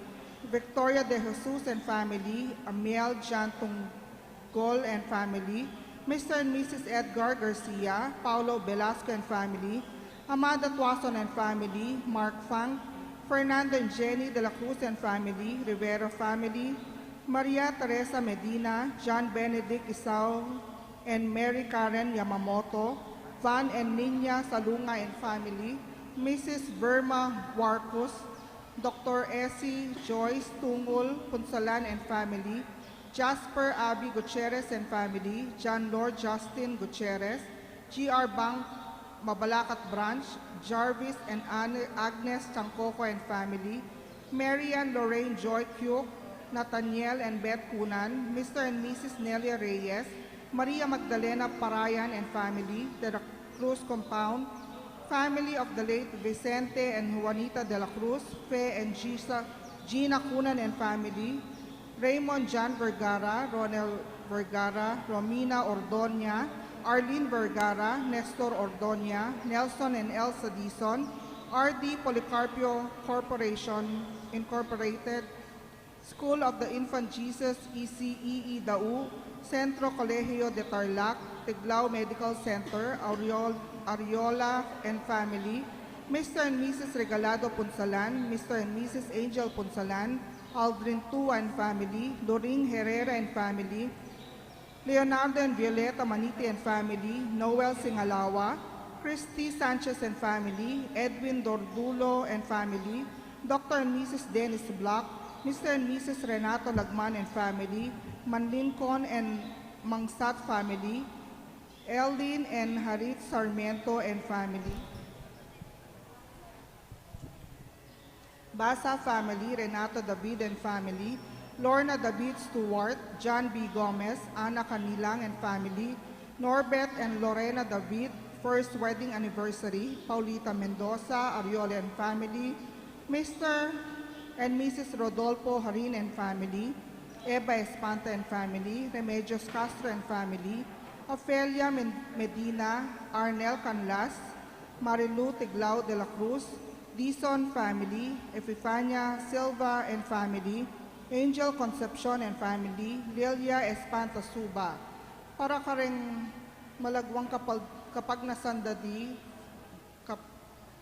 Victoria De Jesus and family, Amiel John Tunggol and family, Mister and Missus Edgar Garcia, Paulo Velasco and family, Amada Tuason and family, Mark Fang, Fernando and Jenny De La Cruz and family, Rivera family, Maria Teresa Medina, John Benedict Isao and Mary Karen Yamamoto, Van and Niña Salunga and family, Missus Verma Warcus, Doctor Essie Joyce Tungul Punsalan and family, Jasper Abby Gutierrez and family, John Lord Justin Gutierrez, G R Bank Mabalacat Branch, Jarvis and Ane- Agnes Sangcoco and family, Marian Lorraine Joy Kyuk, Nathaniel and Beth Cunan, Mister and Missus Nelia Reyes, Maria Magdalena Parayan and family, De La Cruz Compound, family of the late Vicente and Juanita De La Cruz, Fe and Gisa, Gina Cunan and family, Raymond John Vergara, Ronel Vergara, Romina Ordonia, Arlene Vergara, Nestor Ordonia, Nelson and Elsa Dizon, R D Policarpio Corporation Incorporated, School of the Infant Jesus, E C E E Dau, Centro Colegio de Tarlac, Tiglao Medical Center, Ariol- Ariola and family, Mister and Missus Regalado Punsalan, Mister and Missus Angel Punsalan, Aldrin Tua and family, Loring Herrera and family, Leonardo and Violeta Maniti and family, Noel Singalawa, Christy Sanchez and family, Edwin Dordulo and family, Doctor and Missus Dennis Block, Mister and Missus Renato Lagman and family, Manlin Con and Mangsat family, Eldin and Harit Sarmiento and family. Basa family, Renato David and family, Lorna David Stewart, John B Gomez, Ana Canilang and family, Norbert and Lorena David, first wedding anniversary, Paulita Mendoza, Ariola and family, Mister and Missus Rodolfo Harin and family, Eva Espanta and family, Remedios Castro and family, Ofelia Men- Medina, Arnel Canlas, Marilu Tiglao de la Cruz, Dizon family, Epifania Silva and family, Angel Concepcion and family, Lilia Espanta Suba. Para kareng malagwang kapag- kapagnasan dadi, kap-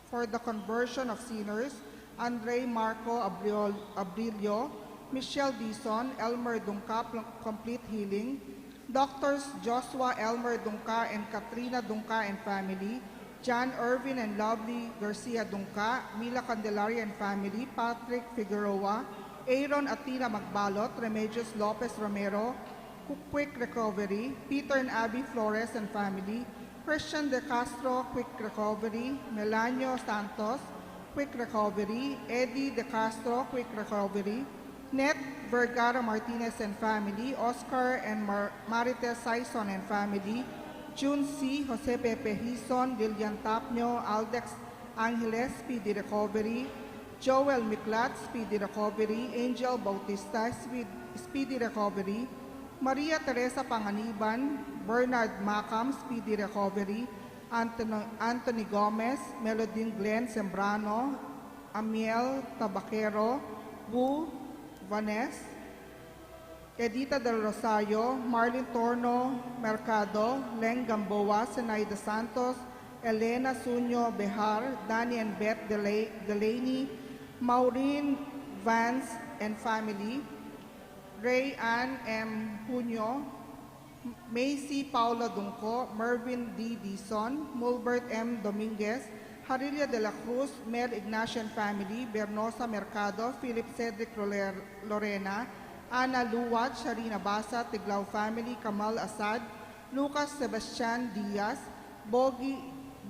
for the conversion of sinners, Andre Marco Abriol- Abrilio, Michelle Dizon, Elmer Dungca, pl- complete healing, Doctors Joshua Elmer Dungca and Katrina Dungca and family, John Irvin and Lovely Garcia Dungca, Mila Candelaria and family, Patrick Figueroa, Aaron Atina Magbalot, Remedios Lopez Romero, Quick recovery, Peter and Abby Flores and family, Christian De Castro, quick recovery, Melanio Santos, quick recovery, Eddie De Castro, quick recovery, Net Vergara Martinez and family, Oscar and Mar- Marites Sison and family, June C, Jose Pepe Hison, Lilian Tapnio, Aldex Angeles, speedy recovery, Joel Miklat, speedy recovery, Angel Bautista, speed- speedy recovery, Maria Teresa Panganiban, Bernard Macam, speedy recovery, Anthony, Anthony Gomez, Melodine Glenn Sembrano, Amiel Tabaquero, Bu Vanes, Edita del Rosario, Marlin Torno Mercado, Leng Gamboa, Zenaida Santos, Elena Sunyo Bejar, Danny and Beth Dela- Delaney, Maureen Vance and family, Ray Ann M. Junio, Macy Paula Dungco, Mervin D. Dizon, Mulbert M. Dominguez, Harilia de la Cruz, Mel Ignacio and family, Bernosa Mercado, Philip Cedric Roler- Lorena, Ana Luwat, Sharina Basa, Tiglao family, Kamal Asad, Lucas Sebastian Diaz, Bogi,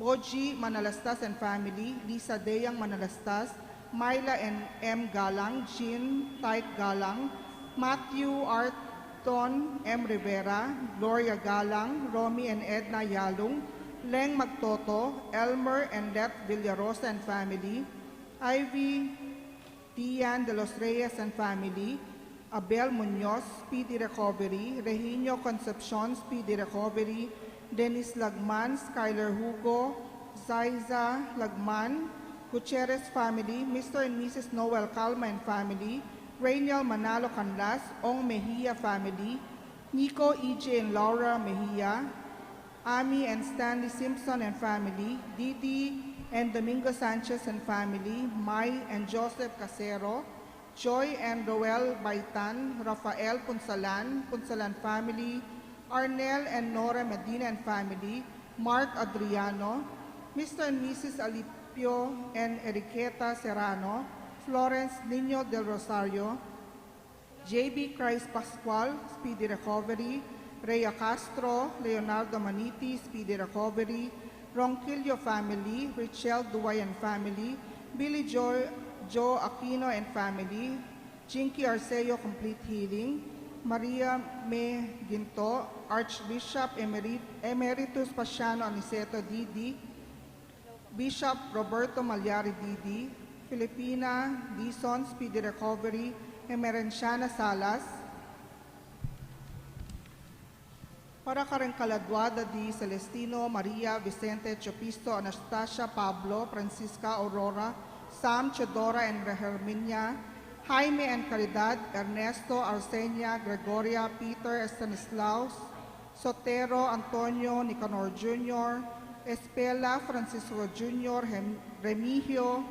Boji Manalastas and family, Lisa Deyang Manalastas, Myla and M. Galang, Jean Tyke Galang, Matthew Arton M. Rivera, Gloria Galang, Romy and Edna Yalung, Leng Magtoto, Elmer and Let Villarosa and family, Ivy Tian de los Reyes and family, Abel Muñoz, speedy recovery, Regino Concepcion, speedy recovery, Dennis Lagman, Skyler Hugo, Zaiza Lagman, Gutierrez family, Mister and Missus Noel Calma and family, Rainiel Manalo Canlas, Ong Mejia family, Nico, E J and Laura Mejia, Ami and Stanley Simpson and family, Didi and Domingo Sanchez and family, Mai and Joseph Casero, Joy and Roel Baitan, Rafael Punsalan, Punsalan family, Arnel and Nora Medina and family, Mark Adriano, Mister and Missus Alipio and Enriqueta Serrano, Florence Niño del Rosario, J B Christ Pascual, speedy recovery, Rhea Castro, Leonardo Maniti, speedy recovery, Ronquillo family, Richelle Duwayan family, Billy Joe, Joe Aquino and family, Jinky Arceo, complete healing, Maria May Ginto, Archbishop Emeri- Emeritus Paciano Aniceto D D, Bishop Roberto Malyari D D, Filipina Dizon, speedy recovery, Emerenciana Salas. Para kareng kaladua da di Celestino, Maria, Vicente, Chopisto, Anastasia, Pablo, Francisca, Aurora, Sam, Teodora, and Herminia, Jaime and Caridad, Ernesto, Arsenia, Gregoria, Peter, Estanislaus, Sotero, Antonio, Nicanor Junior, Espela, Francisco Junior, Hem- Remigio,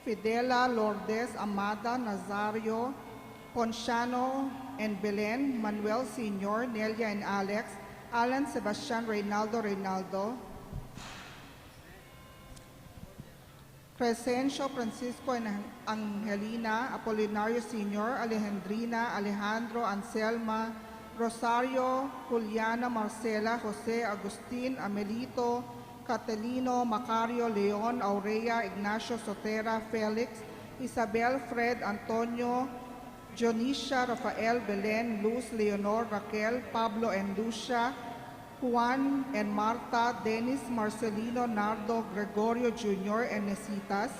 Fidela, Lourdes, Amada, Nazario, Ponciano, and Belen, Manuel Senior, Nelia and Alex, Alan, Sebastian, Reynaldo, Reynaldo, Crescencio, Francisco and Angelina, Apolinario Senior, Alejandrina, Alejandro, Anselma, Rosario, Juliana, Marcela, Jose, Agustin, Amelito, Catalino, Macario, Leon, Aurea, Ignacio, Sotera, Felix, Isabel, Fred, Antonio, Dionisia, Rafael, Belen, Luz, Leonor, Raquel, Pablo and Lucia, Juan and Marta, Dennis, Marcelino, Nardo, Gregorio Junior and Nesitas,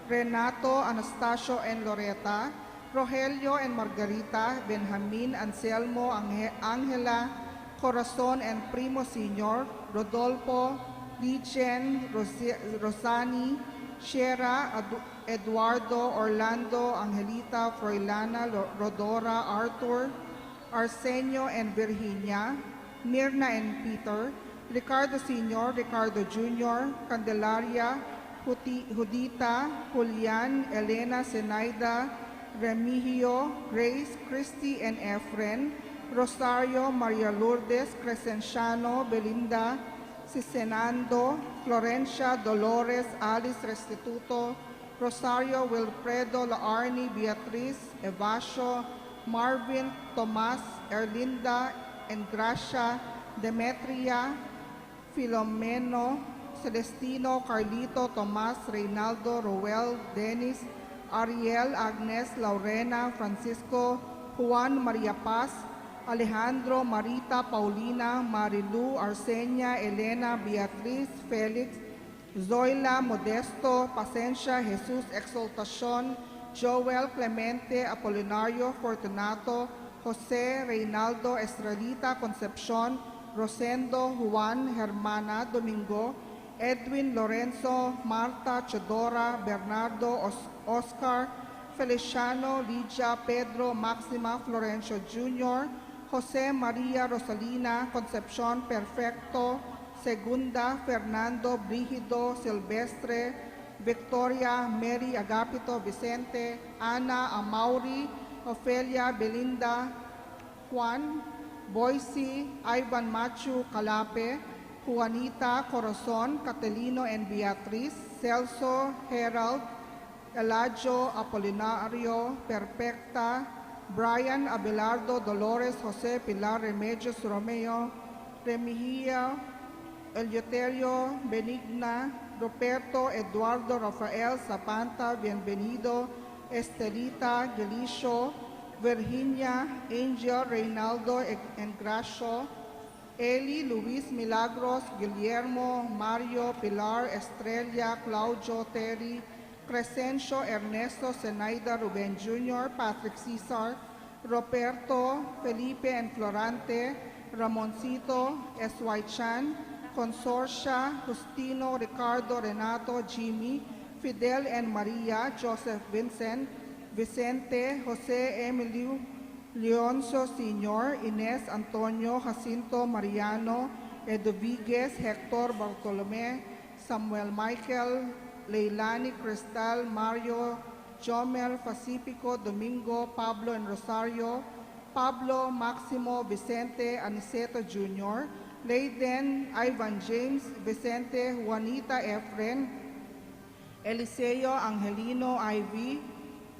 Renato, Anastasio and Loreta, Rogelio and Margarita, Benjamin, Anselmo, Ange- Angela, Corazon and Primo Senior, Rodolfo, Lijen, Rosi- Rosani, Sierra, Adu- Eduardo, Orlando, Angelita, Froilana, Lo- Rodora, Arthur, Arsenio and Virginia, Mirna and Peter, Ricardo Senior, Ricardo Junior, Candelaria, Juti- Judita, Julian, Elena, Zenaida, Remigio, Grace, Christy and Efren, Rosario, Maria Lourdes, Crescenciano, Belinda, Sisenando, Florencia, Dolores, Alice Restituto, Rosario, Wilfredo, Laarni, Beatriz, Evasio, Marvin, Tomas, Erlinda, Engracia, Demetria, Filomeno, Celestino, Carlito, Tomas, Reynaldo, Roel, Dennis, Ariel, Agnes, Laurena, Francisco, Juan, Maria Paz, Alejandro, Marita, Paulina, Marilu, Arsenia, Elena, Beatriz, Felix, Zoila, Modesto, Pasensia, Jesus, Exaltacion, Joel, Clemente, Apolinario, Fortunato, Jose Reynaldo, Estrelita Concepcion, Rosendo, Juan, Hermana Domingo, Edwin, Lorenzo, Marta, Teodora, Bernardo, Os-, Oscar, Feliciano, Lydia, Pedro, Maxima, Florencio Junior, Jose Maria, Rosalina, Concepcion, Perfecto, Segunda, Fernando, Brígido, Silvestre, Victoria, Mary, Agapito, Vicente, Ana, Amaury, Ofelia, Belinda, Juan, Boyce, Ivan, Machu, Calape, Juanita, Corazon, Catelino and Beatriz, Celso, Herald, Eladio, Apolinario, Perfecta, Brian, Abelardo, Dolores, Jose, Pilar, Remedios, Romeo, Remigio, Eleuterio, Benigna, Ruperto, Eduardo, Rafael, Zapanta, Bienvenido, Estelita, Gelicio, Virginia, Angel, Reynaldo, Eng-, Engracio, Eli, Luis, Milagros, Guillermo, Mario, Pilar, Estrella, Claudio, Terry, Crescencio, Ernesto, Zenaida, Ruben Junior, Patrick, Cesar, Roberto, Felipe and Florante, Ramoncito, S Y Chan, Consorcia, Justino, Ricardo, Renato, Jimmy, Fidel and Maria, Joseph, Vincent, Vicente, Jose, Emilio, Leoncio Senior, Ines, Antonio, Jacinto, Mariano, Eduviguez, Hector, Bartolome, Samuel, Michael, Leilani, Cristal, Mario, Jomel, Pacifico, Domingo, Pablo and Rosario, Pablo, Maximo, Vicente, Aniceto Junior, Leyden, Ivan, James, Vicente, Juanita, Efren, Eliseo, Angelino, Ivy,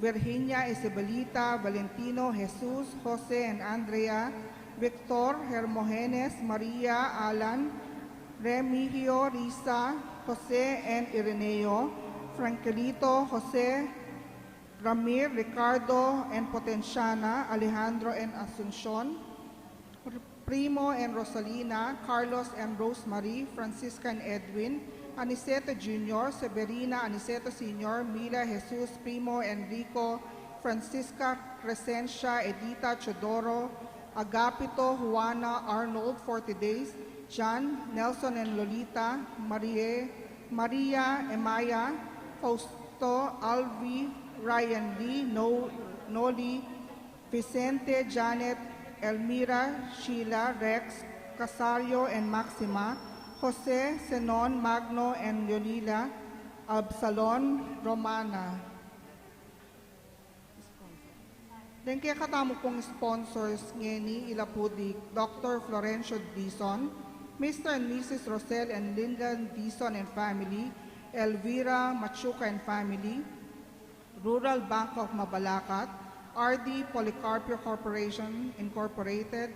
Virginia, Isabelita, Valentino, Jesus, Jose and Andrea, Victor, Hermogenes, Maria, Alan, Remigio, Risa, Jose and Ireneo, Franquelito, Jose, Ramir, Ricardo and Potenciana, Alejandro and Asuncion, Primo and Rosalina, Carlos and Rosemary, Francisca and Edwin, Aniceto Junior, Severina, Aniceto Senior, Mila, Jesus, Primo, Enrico, Francisca, Crescencia, Edita, Teodoro, Agapito, Juana, Arnold, Forty Days, John, Nelson and Lolita, Marie, Maria, Emaya, Fausto, Alvi, Ryan Lee, No-, Noli, Vicente, Janet, Elmira, Sheila, Rex, Casario and Maxima, Jose, Zenon, Magno and Leonila, Absalon, Romana. Deng kekatamu pung sponsors ngeni, ila pu di Doctor Florencio Dizon, Mister and Missus Rosel and Linda Dizon and family, Elvira Machuca and family, Rural Bank of Mabalacat, R D Policarpio Corporation Incorporated,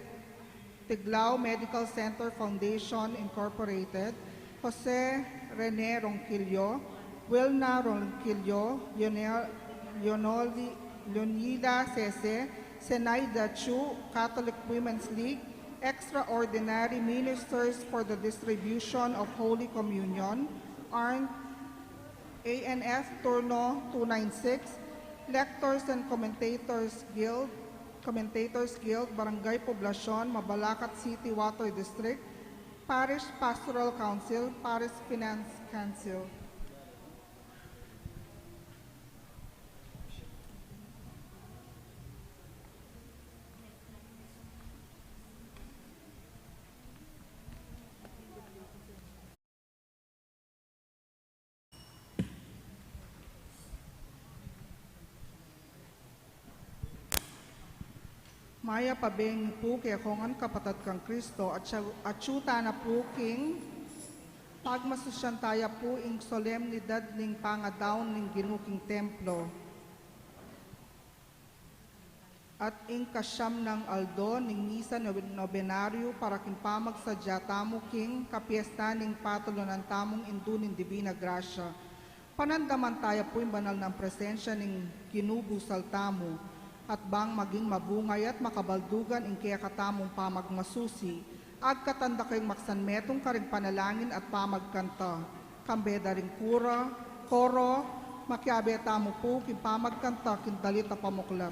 Tiglao Medical Center Foundation Incorporated, Jose Rene Ronquillo, Wilna Ronquillo, Leonel-, Leonoli-, Leonida Sese, Zenaida Chu, Catholic Women's League, Extraordinary Ministers for the Distribution of Holy Communion, Arn A N F Turno two nine six, Lectors and Commentators Guild, Commentators Guild, Barangay Poblacion, Mabalacat City Water District, Parish Pastoral Council, Parish Finance Council. Mayap a bengi pu kekongan kapatad kang Kristo, atsu, atsu tana pu king pagmasusian taya pu ing solemnidad ning pangadaun ning Ginu king templo. At ing kasiam nang aldo ning misa nobe-, nobenaryo para king pamagsadya tamu king kapiestan ning patulunan tamung Indu ning Divina Gracia. Panandaman taya pu ing banal nang presensya ning Ginu busal tamu, at bang maging mabungay at makabaldugan ing kekatamung pamagmasusi. Agkatan da kayung maksanmetung karing panalangin at pamagkanta. Kambe da ring kura, koro, makiabe tamu pu king pamagkanta king dalit a pamuklat.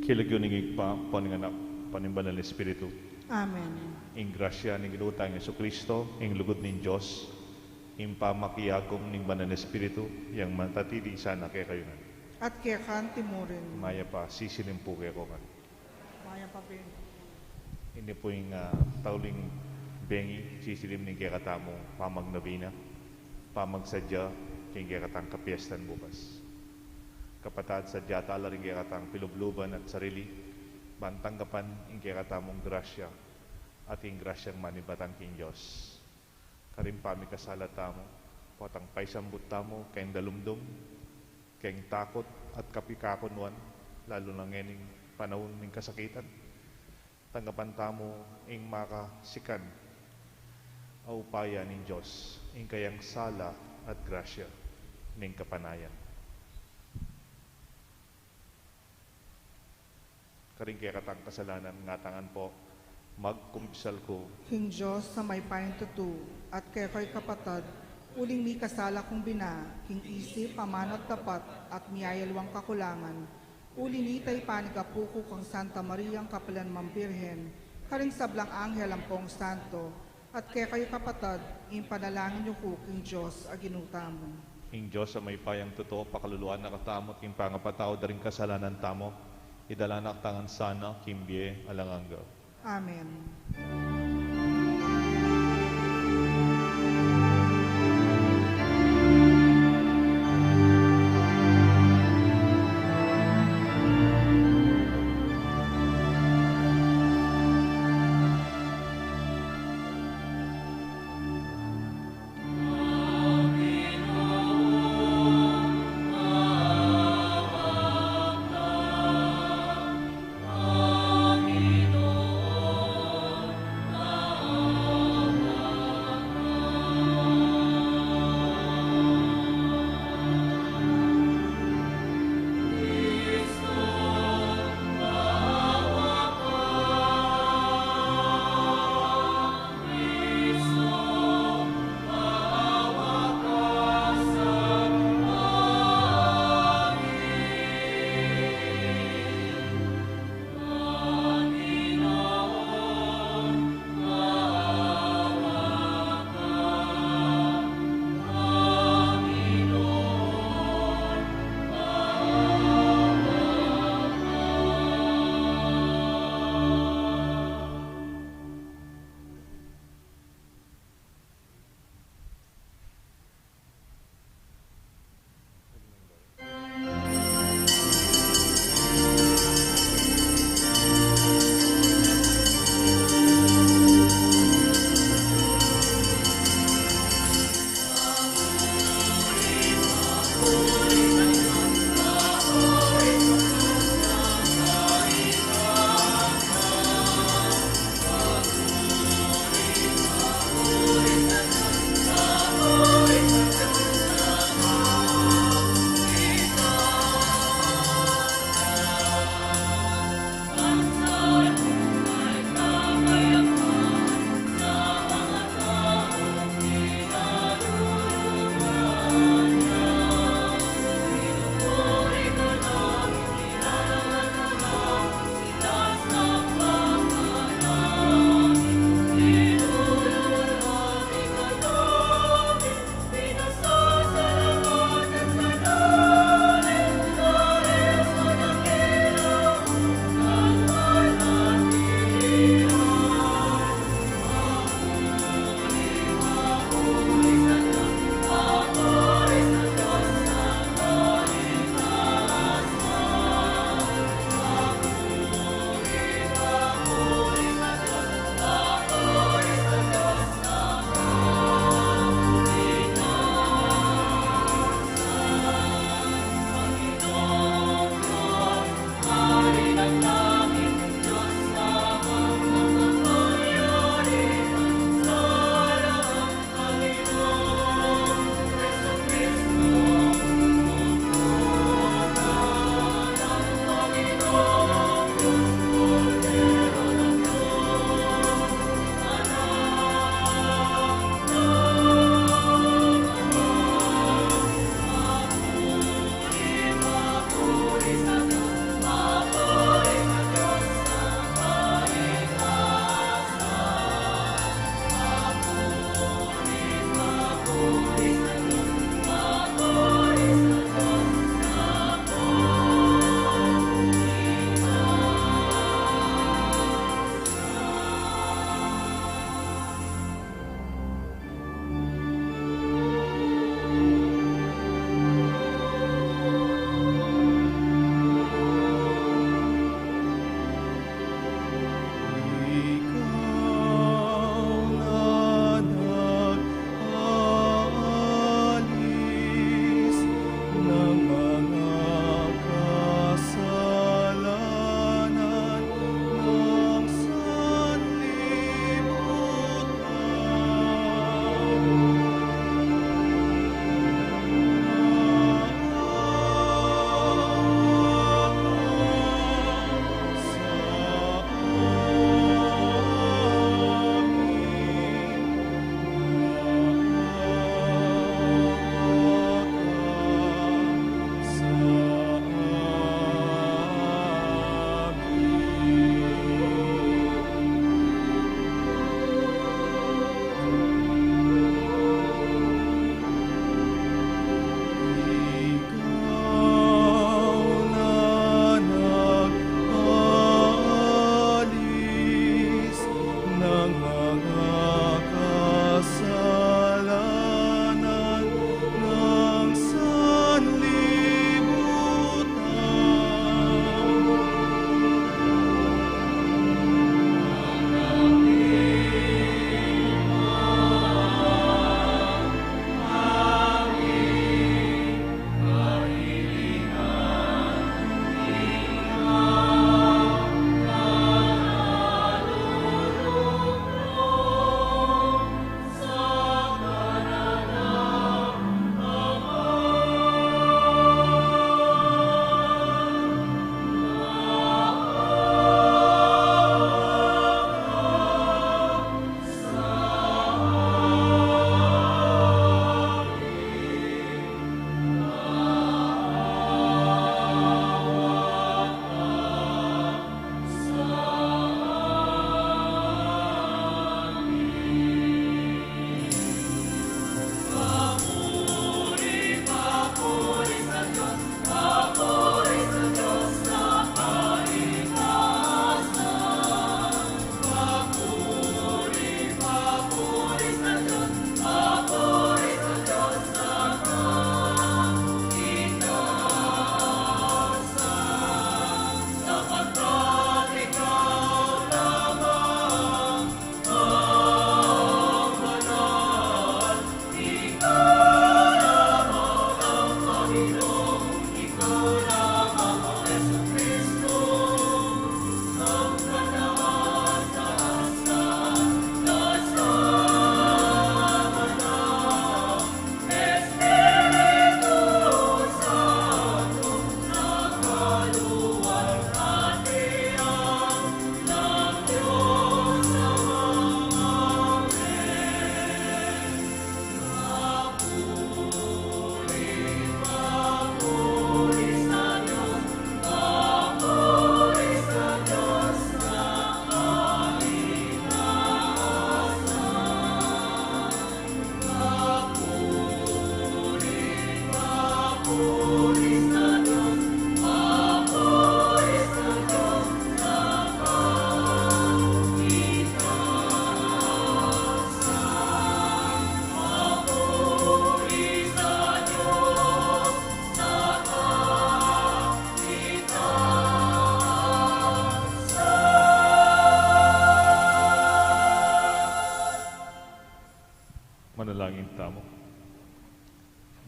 King lagyu ning Ibpa, ampo ning Anak, ampo ning Banal a Espiritu. Amen. Ing grasya ning Ginu tang Jesucristo, ing lugud ning Dios, ing pamakiagum ning Banal a Espiritu, yang manatili sana kekayu ngan. At keka anti mu rin. Mayap a sisilim pu keko ngan. Mayap a ben. Ini pu ing, ah, tauling bengi, sisilim ning kekatamung pamagnovena, pamagsadya king kekatang kapiestan bukas. Kapatad, sadya tala ring kekatang pilubluban at sarili, ban tanggapan ing kekatamung grasya at ing grasyang manibatan king Dios. Karing pamikasala tamu, potang paisambut tamu keng dalumdum, keng takut at kapikakunuan, lalu na ngening panaun ning kasakitan. Tanggapan tamu ing makasikan a upaya ning Dios, ing kayang sala at grasya ning kapanayan. Karing kekatang kasalanan, ngatang ngan pu, magkumpisal ku king Dios a mayupayang tutu, at kekayu kapatad, uling mikasala kung bina, king isip, amanu at dapat, at miyayaliwang kakulangan. Uli nita, ipanigapu ku kang Santa Mariang kapilan man Birhen, karing sablang anghel ampong santo, at kekayu kapatad, ipanalangin yu ku king Dios a Ginu tamu. Ing Dios a mayupayang tutu, pakaluluan na katamu king pangapatawad da ring kasalanan tamu, idala na katamu ngan sana king bie alang angga. Amen.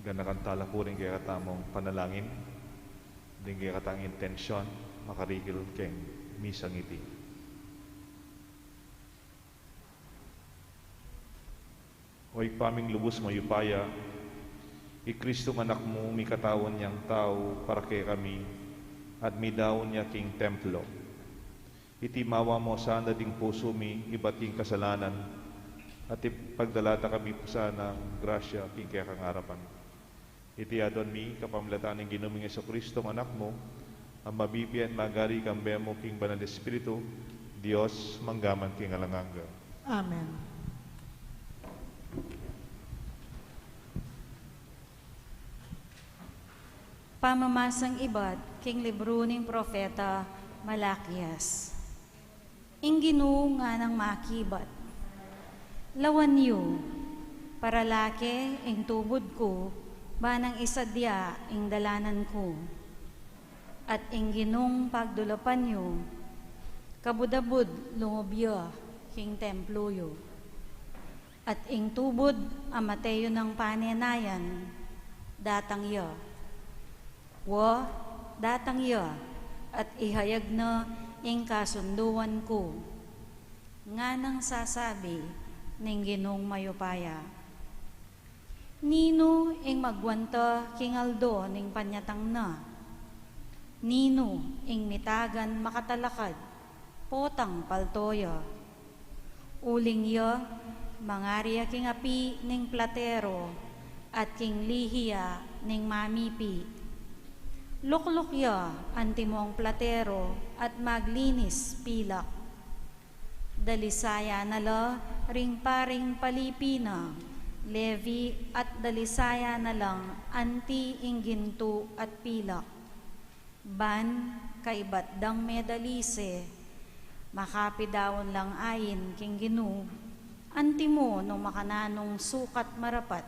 Ganakan tala pu ring kekatamung panalangin, ding kekatang intensyon, makarikil keng misang iti. O Ibpa ming lubus mayupaya, i Kristong Anak mu, mikataun yang tau para kekami, at midaun ya king templo. Iti mawa mu sana ding pusu mi ibat king kasalanan, at ipagdala ta kami pu sanang grasya king kekang arapan. Iti aduan mi kapamilatan ning Ginu ming Jesucristo, Anak mu, a mabibie at magari kambe mu king Banal Espiritu, Dios, mangga man king alang angga. Amen. Pamamasang ibat king libru ning propeta Malakias. Ing Ginu nganang makibat: Lawan yu, paralake ing tubud ku, ban nang isadia ing dalanan ku. At ing Ginung pagdulapan yu, kabud-abud lungub ya king templo yu. At ing tubud a mate yu nang panenayan, datang ya. Wa, datang ya, at ihayag na ing kasunduan ku, nganang sasabi ning Ginung mayupaya. Ninu ing magwanta king aldo ning panyatang na? Ninu ing mitagan makatalakad potang palto ya? Uling ya, mangari ya king api ning platero, at king lihi ya ning mamipi. Lukluk ya antimong platero at maglinis pilak. Dalisaya na la ring paring palipi na, Levi, at dalisaya na lang anti ing gintu at pilak. Ban kaibat dang medalise, makapidaun lang ain king Ginu, antimo nung makananung sukat marapat.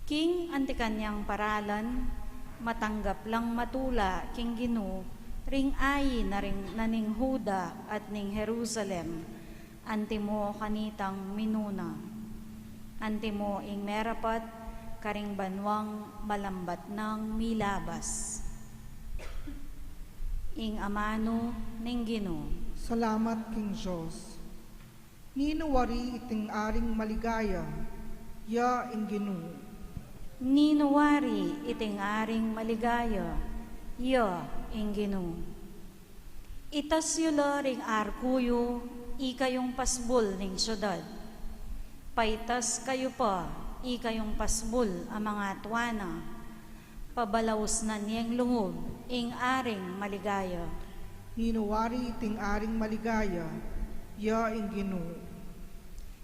King anti kanyang paralan, matanggap lang matula king Ginu ring ain na ring, na ning Juda at ning Jerusalem, antimo kanitang minuna. Antimo ing merapat karing banuang malambat nang milabas. Ing amanu ning Ginu. Salamat king Dios. Ninu wari iting aring maligaya? Ya ing Ginu. Ninu wari iting aring maligaya? Ya ing Ginu. Itas yu la ring arku yu, ikayung pasbul ning siudad. Paitas kayu pa, ikayung pasbul a mangatua na. Pabalausnan yeng lungub ing aring maligaya. Ninu wari iting aring maligaya? Ya ing Ginu.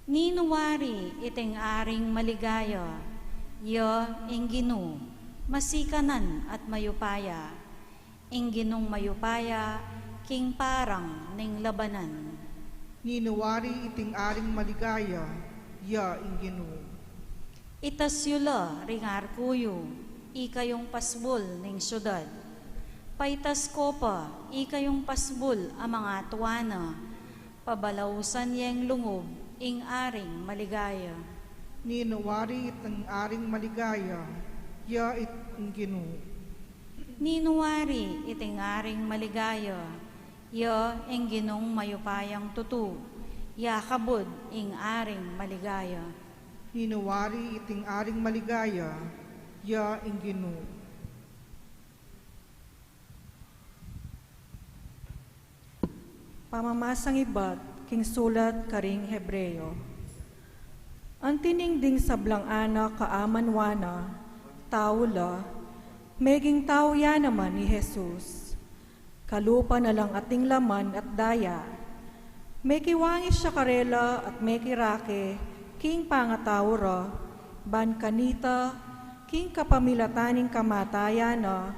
Ninu wari iting aring maligaya? Ya ing Ginu, masikanan at mayupaya. Ing Ginung mayupaya king parang ning labanan. Ninu wari iting aring maligaya? Ya ing Ginu. Itas yu la ring arku yu, ikayung pasbul ning siudad. Paitas ko pa, ikayung pasbul a mangatua na. Pabalausan yeng lungub ing aring maligaya. Ninu wari iting aring maligaya? Ya ing Ginu. Ninu wari iting aring maligaya? Ya ing Ginung mayupayang tutu, ya kabud ing aring maligaya. Ninu wari iting aring maligaya? Ya ing Ginu. Pamamasang ibat king sulat karing Hebreo. Anti ning ding sablang anak a amanua na, tau la, meging tau ya naman i Jesus. Kalupa na lang ating laman at daya. Mekiwangis ya karela at mekirake king pangatau ra, ban kanita, king kapamilatan ning kamatayan na,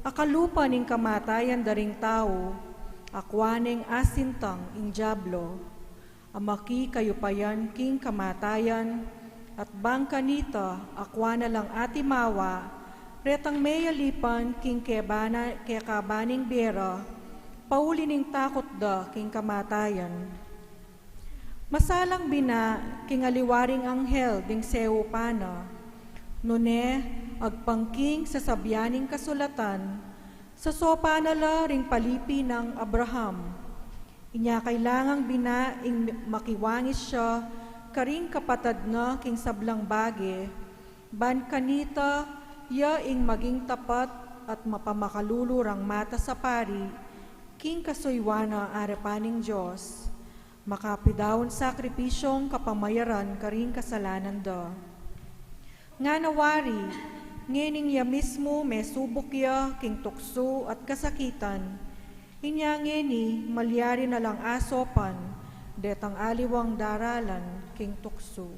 a kalupa ning kamatayan da ring tau, akua neng asintang ing Diablo, a makikayupayan king kamatayan, at bang kanita, akua na lang atimawa retang meyalipan king kebana, kekabaning bie ra, pauli ning takut da king kamatayan. Masalang bina king aliwa ring anghel ding seupan na, Nune, agpang king sasabian ning kasulatan, sasopan na la ring palipi nang Abraham. Inya kailangang bina ing makiwangis ya karing kapatad na king sablang bage, ban kanita ya ing maging tapat at mapamakalulu rang mata sa pari, king kasuyuan na arapan ning Dios, makapidaun sakripisyong kapamayaran karing kasalanan da. Ngana wari, ngening ya mismu mesubuk ya king tuksu at kasakitan, inya ngeni malyari na lang asopan detang aliwang daralan king tuksu.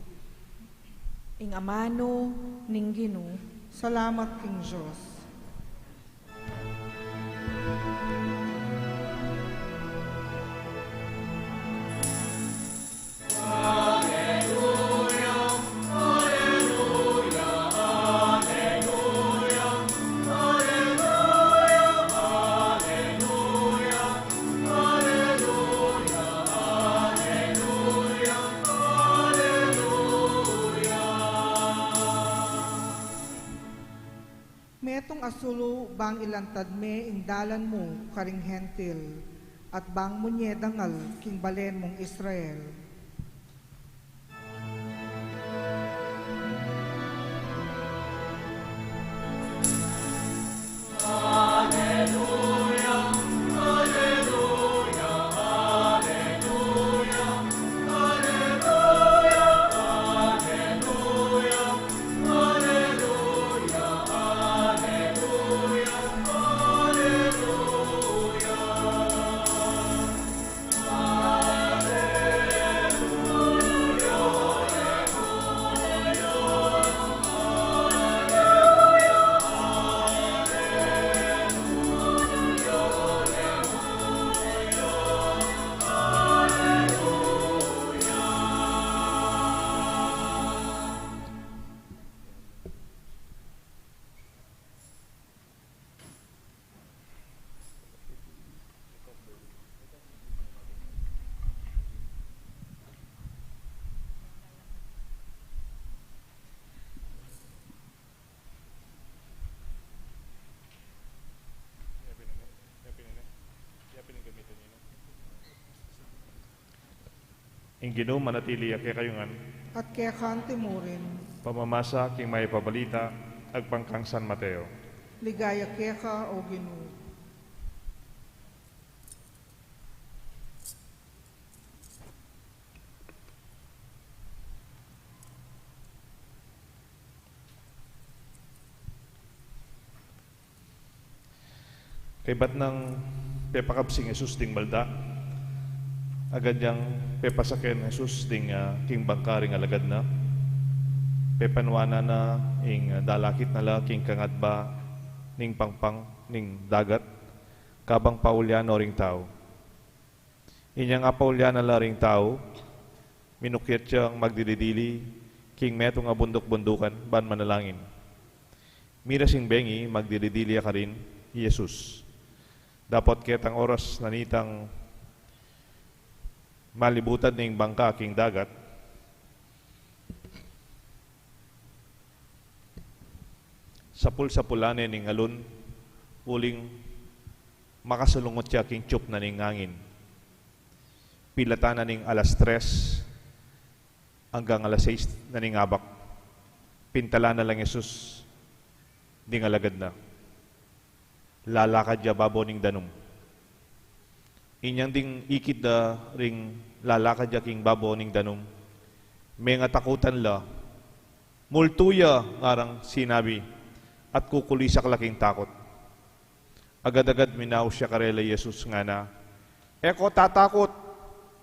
Ing amanu ning Ginu. Salamat king Dios. Metung a sulu bang ilantad me ing dalan mu karing Hentil, at bang munye dangal king balen mung Israel. Ing Ginu manatili ya kekayu ngan. At keka antimurin. Pamamasa king Mayap a Balita agpang kang San Mateo. Ligaya keka, O Ginu. Kaybat nang pepakabsing Jesus ding malda, agad yang pepasaken Jesus ding, ah, king bangka ring alagad na. Pepanuanan na ing, ah, dalakit na la king kangatba ning pangpang ning dagat, kabang paulyan no ring tau. Inyang apaulian na la ring tau, minukyat yang magdili-dili king metung a bunduk-bundukan ban manalangin. Miras ing bengi, magdili-dili ya karin i Jesus. Dapot ketang oras na nitang malibutan ning bangka king dagat, sapul-sapulan ne ning alun, uling makasalungut ya king tiyup na ning angin. Pilatan na ning alas tres anggang alas sais na ning abak. Pintalan na lang Jesus ding alagad na. Lalakad ya babo ning danum. Inyang ding ikit da ring lalakad ya king babo ning danum, mengatakutan la. Multu ya, ngarang sinabi, at kukulisak la king takut. Agad-agad minaus ya karela i Jesus, ngana, "E ko tatakut,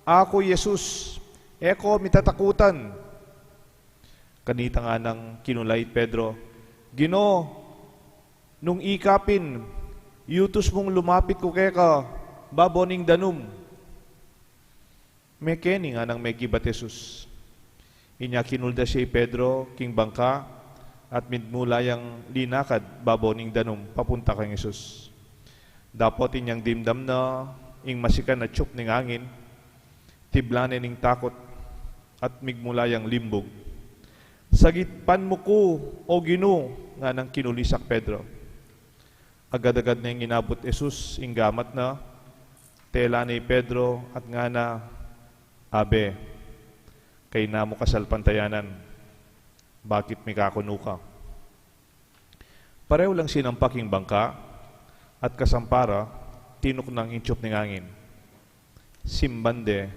aku i Jesus, e ko mitatakutan." Kanita nganang kinulait Pedro, "Ginu, nung ika pin, yutus mung lumapit ku keka babo ning danum." Mekeni, nganang mekibat Jesus. Inya kinuldas ya i Pedro king bangka at midmula yang linakad babo ning danum papunta kang Jesus. Dapot inyang dimdam na ing masikan a tiyup ning angin, tiblan ne ning takut at migmula yang limbug. "Sagipan mu ku, O Ginu," nganang kinulisak Pedro. Agad-agad neng inabut Jesus ing gamat na, tela ne i Pedro at ngana, "Abe, kayna mu kasalpantayanan, bakit mikakunu ka?" Pareho lang sinampa king bangka, at kasampa ra, tinuknang ing tiup ning angin. Simban de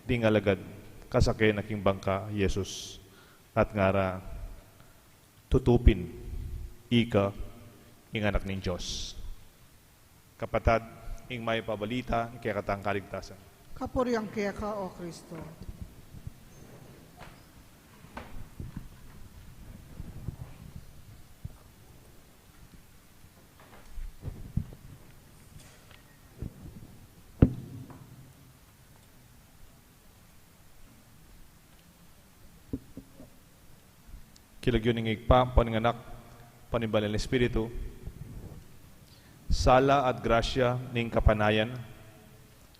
ding alagad, kasake na king bangka i Jesus, at ngara, "Tutu pin, ika ing Anak ning Dios." Kapatad, ing mayap a balita ning kekatang kaligtasan. Kapurian keka, O Kristo. King lagyu ning Ibpa, ampo ning Anak, ampo ning Banal a Espiritu. Sala at grasya ning kapanayan,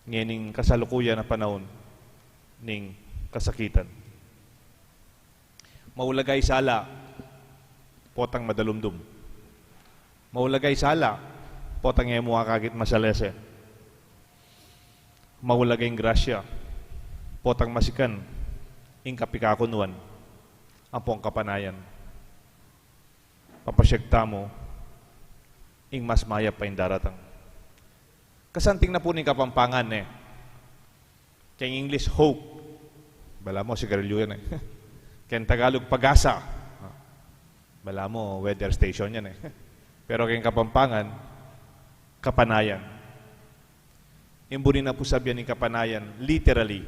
ngening kasalukuyan a panaun ning kasakitan. Maulaga ing sala, potang madalumdum. Maulaga ing sala, potang e mu akakit masalese. Maulaga ing grasya, potang masikan ing kapikakunuan ampong kapanayan. Papasyag tamu ing mas mayap a ing daratang. Kasanting na pu ning Kapampangan, e. Keng English, hope. Balamu, sigarilyu yan, e. Keng Tagalog, pag-asa. Balamu, weather station yan, e. Pero keng Kapampangan, kapanayan. Ing buri na pu sabian ning kapanayan, literally,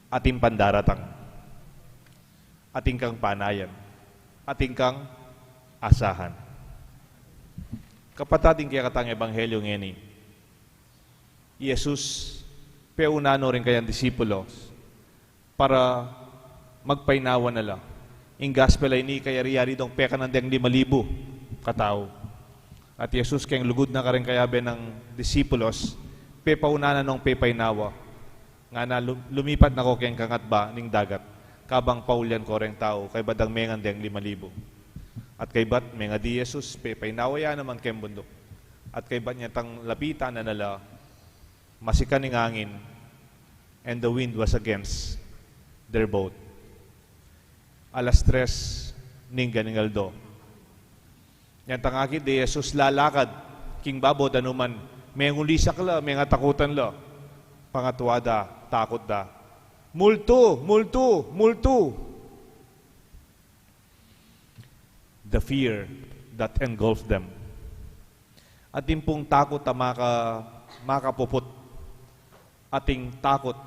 atin pang daratang, atin kang panayan, atin kang asahan. Kapatad, ing kekatang ebanghelyo ngeni, i Jesus, peuna no ring kayang disipulos para magpainawa na la. Ing gospel a ini kayari-yari dong pekanan deng lima libu katau. At i Jesus keng lugud na kareng kayabe nang disipulos, pepauna na nong pepainawa. Ngana, lu-, lumipat na ko keng kangatba ning dagat, kabang paulyan ko reng tau, kaybat dang mengan deng lima libu. At kaybat mengadi i Jesus, pepainawa ya naman keng bunduk. At kaybat neng lapitan na la, masikan ing angin, and the wind was against their boat. Alas tres ning ganing aldo. Neng tangakit de i Jesus, lalakad king babo, danuman mengulisak la, mengatakutan la. Pangatua da, takut da. "Multu! Multu! Multu!" The fear that engulfed them. Atin pung takut a maka-, makapuput. Atin takut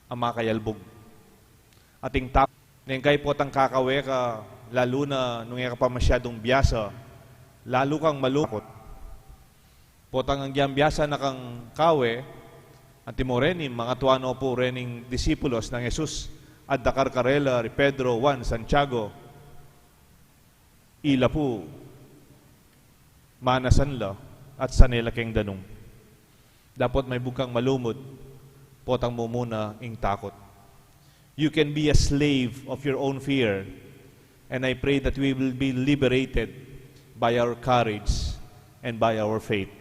a makayalbug. Atin takut. Neng kay potang kakawe ka, lalu na nung e ka pa masyadung biasa, lalu kang malungkut. Potang agyang biasa na kang kawe, antimo reni, mangatua no pu rening disipulos nang Jesus, adakar karela ri Pedro, Juan, Santiago, ila pu manasan la at sane la keng danum. Dapot maibug kang malumud, potang mumuna ing takut. You can be a slave of your own fear, and I pray that we will be liberated by our courage and by our faith.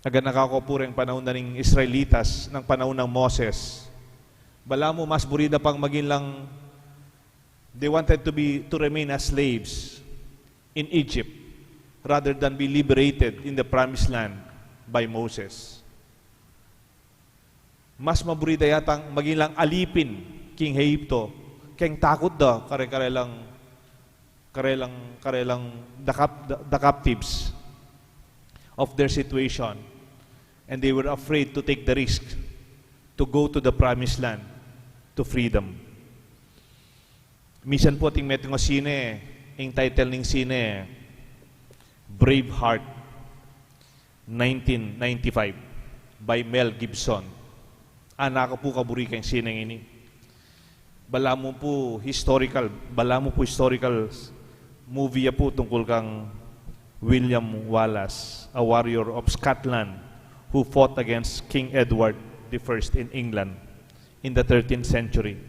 Aganaka ko pu reng panaun na ning Israelitas, nang panaun nang Moses. Balamu mas buri da pang maging lang, they wanted to be, to remain as slaves in Egypt rather than be liberated in the promised land by Moses. Mas maburi da yatang maging lang alipin king Ehipto, keng takut da kareng karelang, karelang, karelang the cap-, the, the captives of their situation. And they were afraid to take the risk to go to the promised land, to freedom. Misan pu ating metung a sine, ing title ning sine, Braveheart, nineteen ninety-five, by Mel Gibson. Ana ku pu kaburi keng sineng ini. Balamu pu historical, balamu pu historical movie ya pu tungkul kang William Wallace, a warrior of Scotland who fought against King Edward the First in England in the thirteenth century.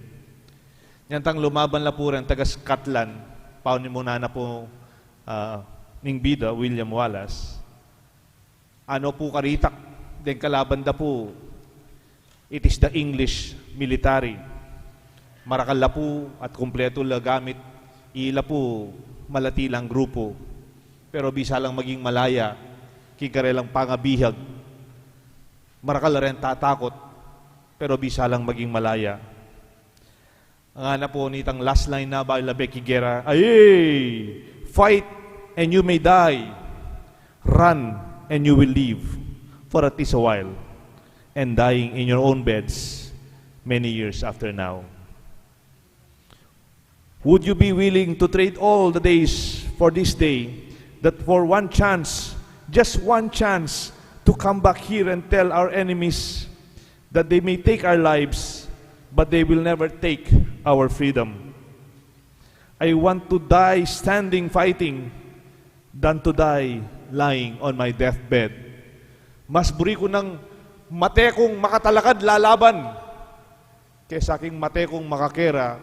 Nyantang lumaban la pu reng taga Scotland, pauni mu na na pu, ah, ning bida, William Wallace. Ano pu karitak deng kalaban da pu, it is the English military. Marakal la pu at kumpletu la gamit, ila pu malati lang grupu. Pero bisa lang maging malaya king karelang pangabihag. Marakal la reng tatakut, pero bisa lang maging malaya. Ngana pu nitang last line na bayu la beki gera, "Ay, fight and you may die. Run and you will live for at least a while. And dying in your own beds many years after now." Would you be willing to trade all the days for this day, that for one chance, just one chance, to come back here and tell our enemies that they may take our lives, but they will never take our freedom? I want to die standing fighting than to die lying on my deathbed. Mas buri ku nang mate kung makatalakad lalaban kesa king mate kung makakera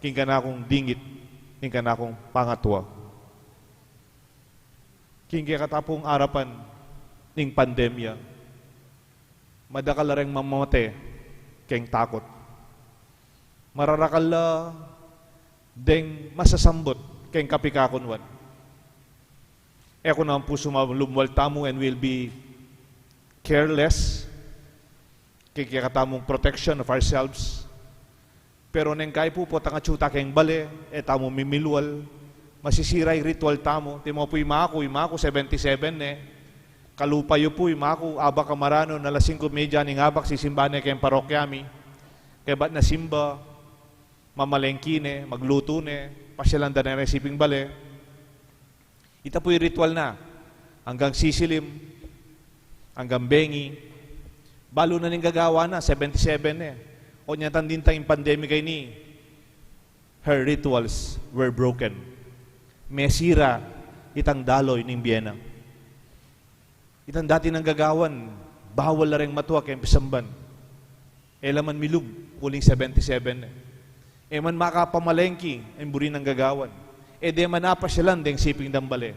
king kanakung dingit, king kanakung pangatua. King kekatapung arapan ning pandemya, madakal la reng mamamate keng takut. Mararakal la deng masasambut keng kapikakunuan. E ku naman pu suma lumwal tamu and will be careless keng kekatamung protection of ourselves. Pero neng kai pu, potang atsu ta keng bale, e tamu mimilwal, masisira ing ritual tamu. Timu pu, imaku, imaku, seventy-seven ne. Kalupa yu pu, imaku, abak a maranu, na alas singko medya ning abak, sisimba ne keng parokya mi. Kaybat na simba, mamalengki ne, maglutu ne, pasyalan da ne reng siping bale. Ita pu'y ritual na. Anggang sisilim, anggang bengi. Balu na ning gagawan na, seventy-seven ne. O nyantang dintang ing pandemic a ini, her rituals were broken. Mesira itang daloy ning bie na. Itang dati nang gagawan, bawal la reng matua keng pisamban. E la man milub uling seventy-seven ne. E man makapamalengki ing buri nang gagawan. E de man apasyalan deng siping dang bale.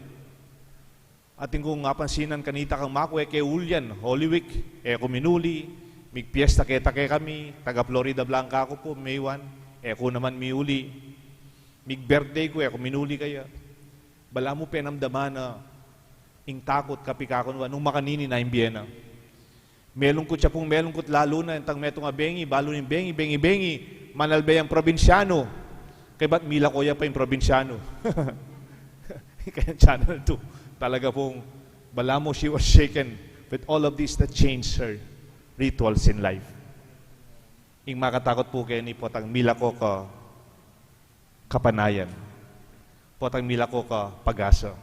Atin kung apansinan kanita kang maku, e ke ulian, Holy Week, e ku minuli. Migpiesta keta kekami, taga Floridablanca ku pu, May one, e ku naman miuli. Mig-birthday ku, e ku minuli kaya. Balamu penamdaman na ing takut, kapikakunuan, nung makanini na ing bie na. Melungkut ya pung melungkut lalu na, itang metung a bengi, balu ning bengi, bengi, bengi, manalbe yang probinsyanu. Kaybat milako ya pa ing probinsyanu. Kaya Channel two, talaga pung, balamu she was shaken with all of this that changed her rituals in life. Ing makatakut pu keni, potang milako ka kapanayan. Potang milako ka pag-asa.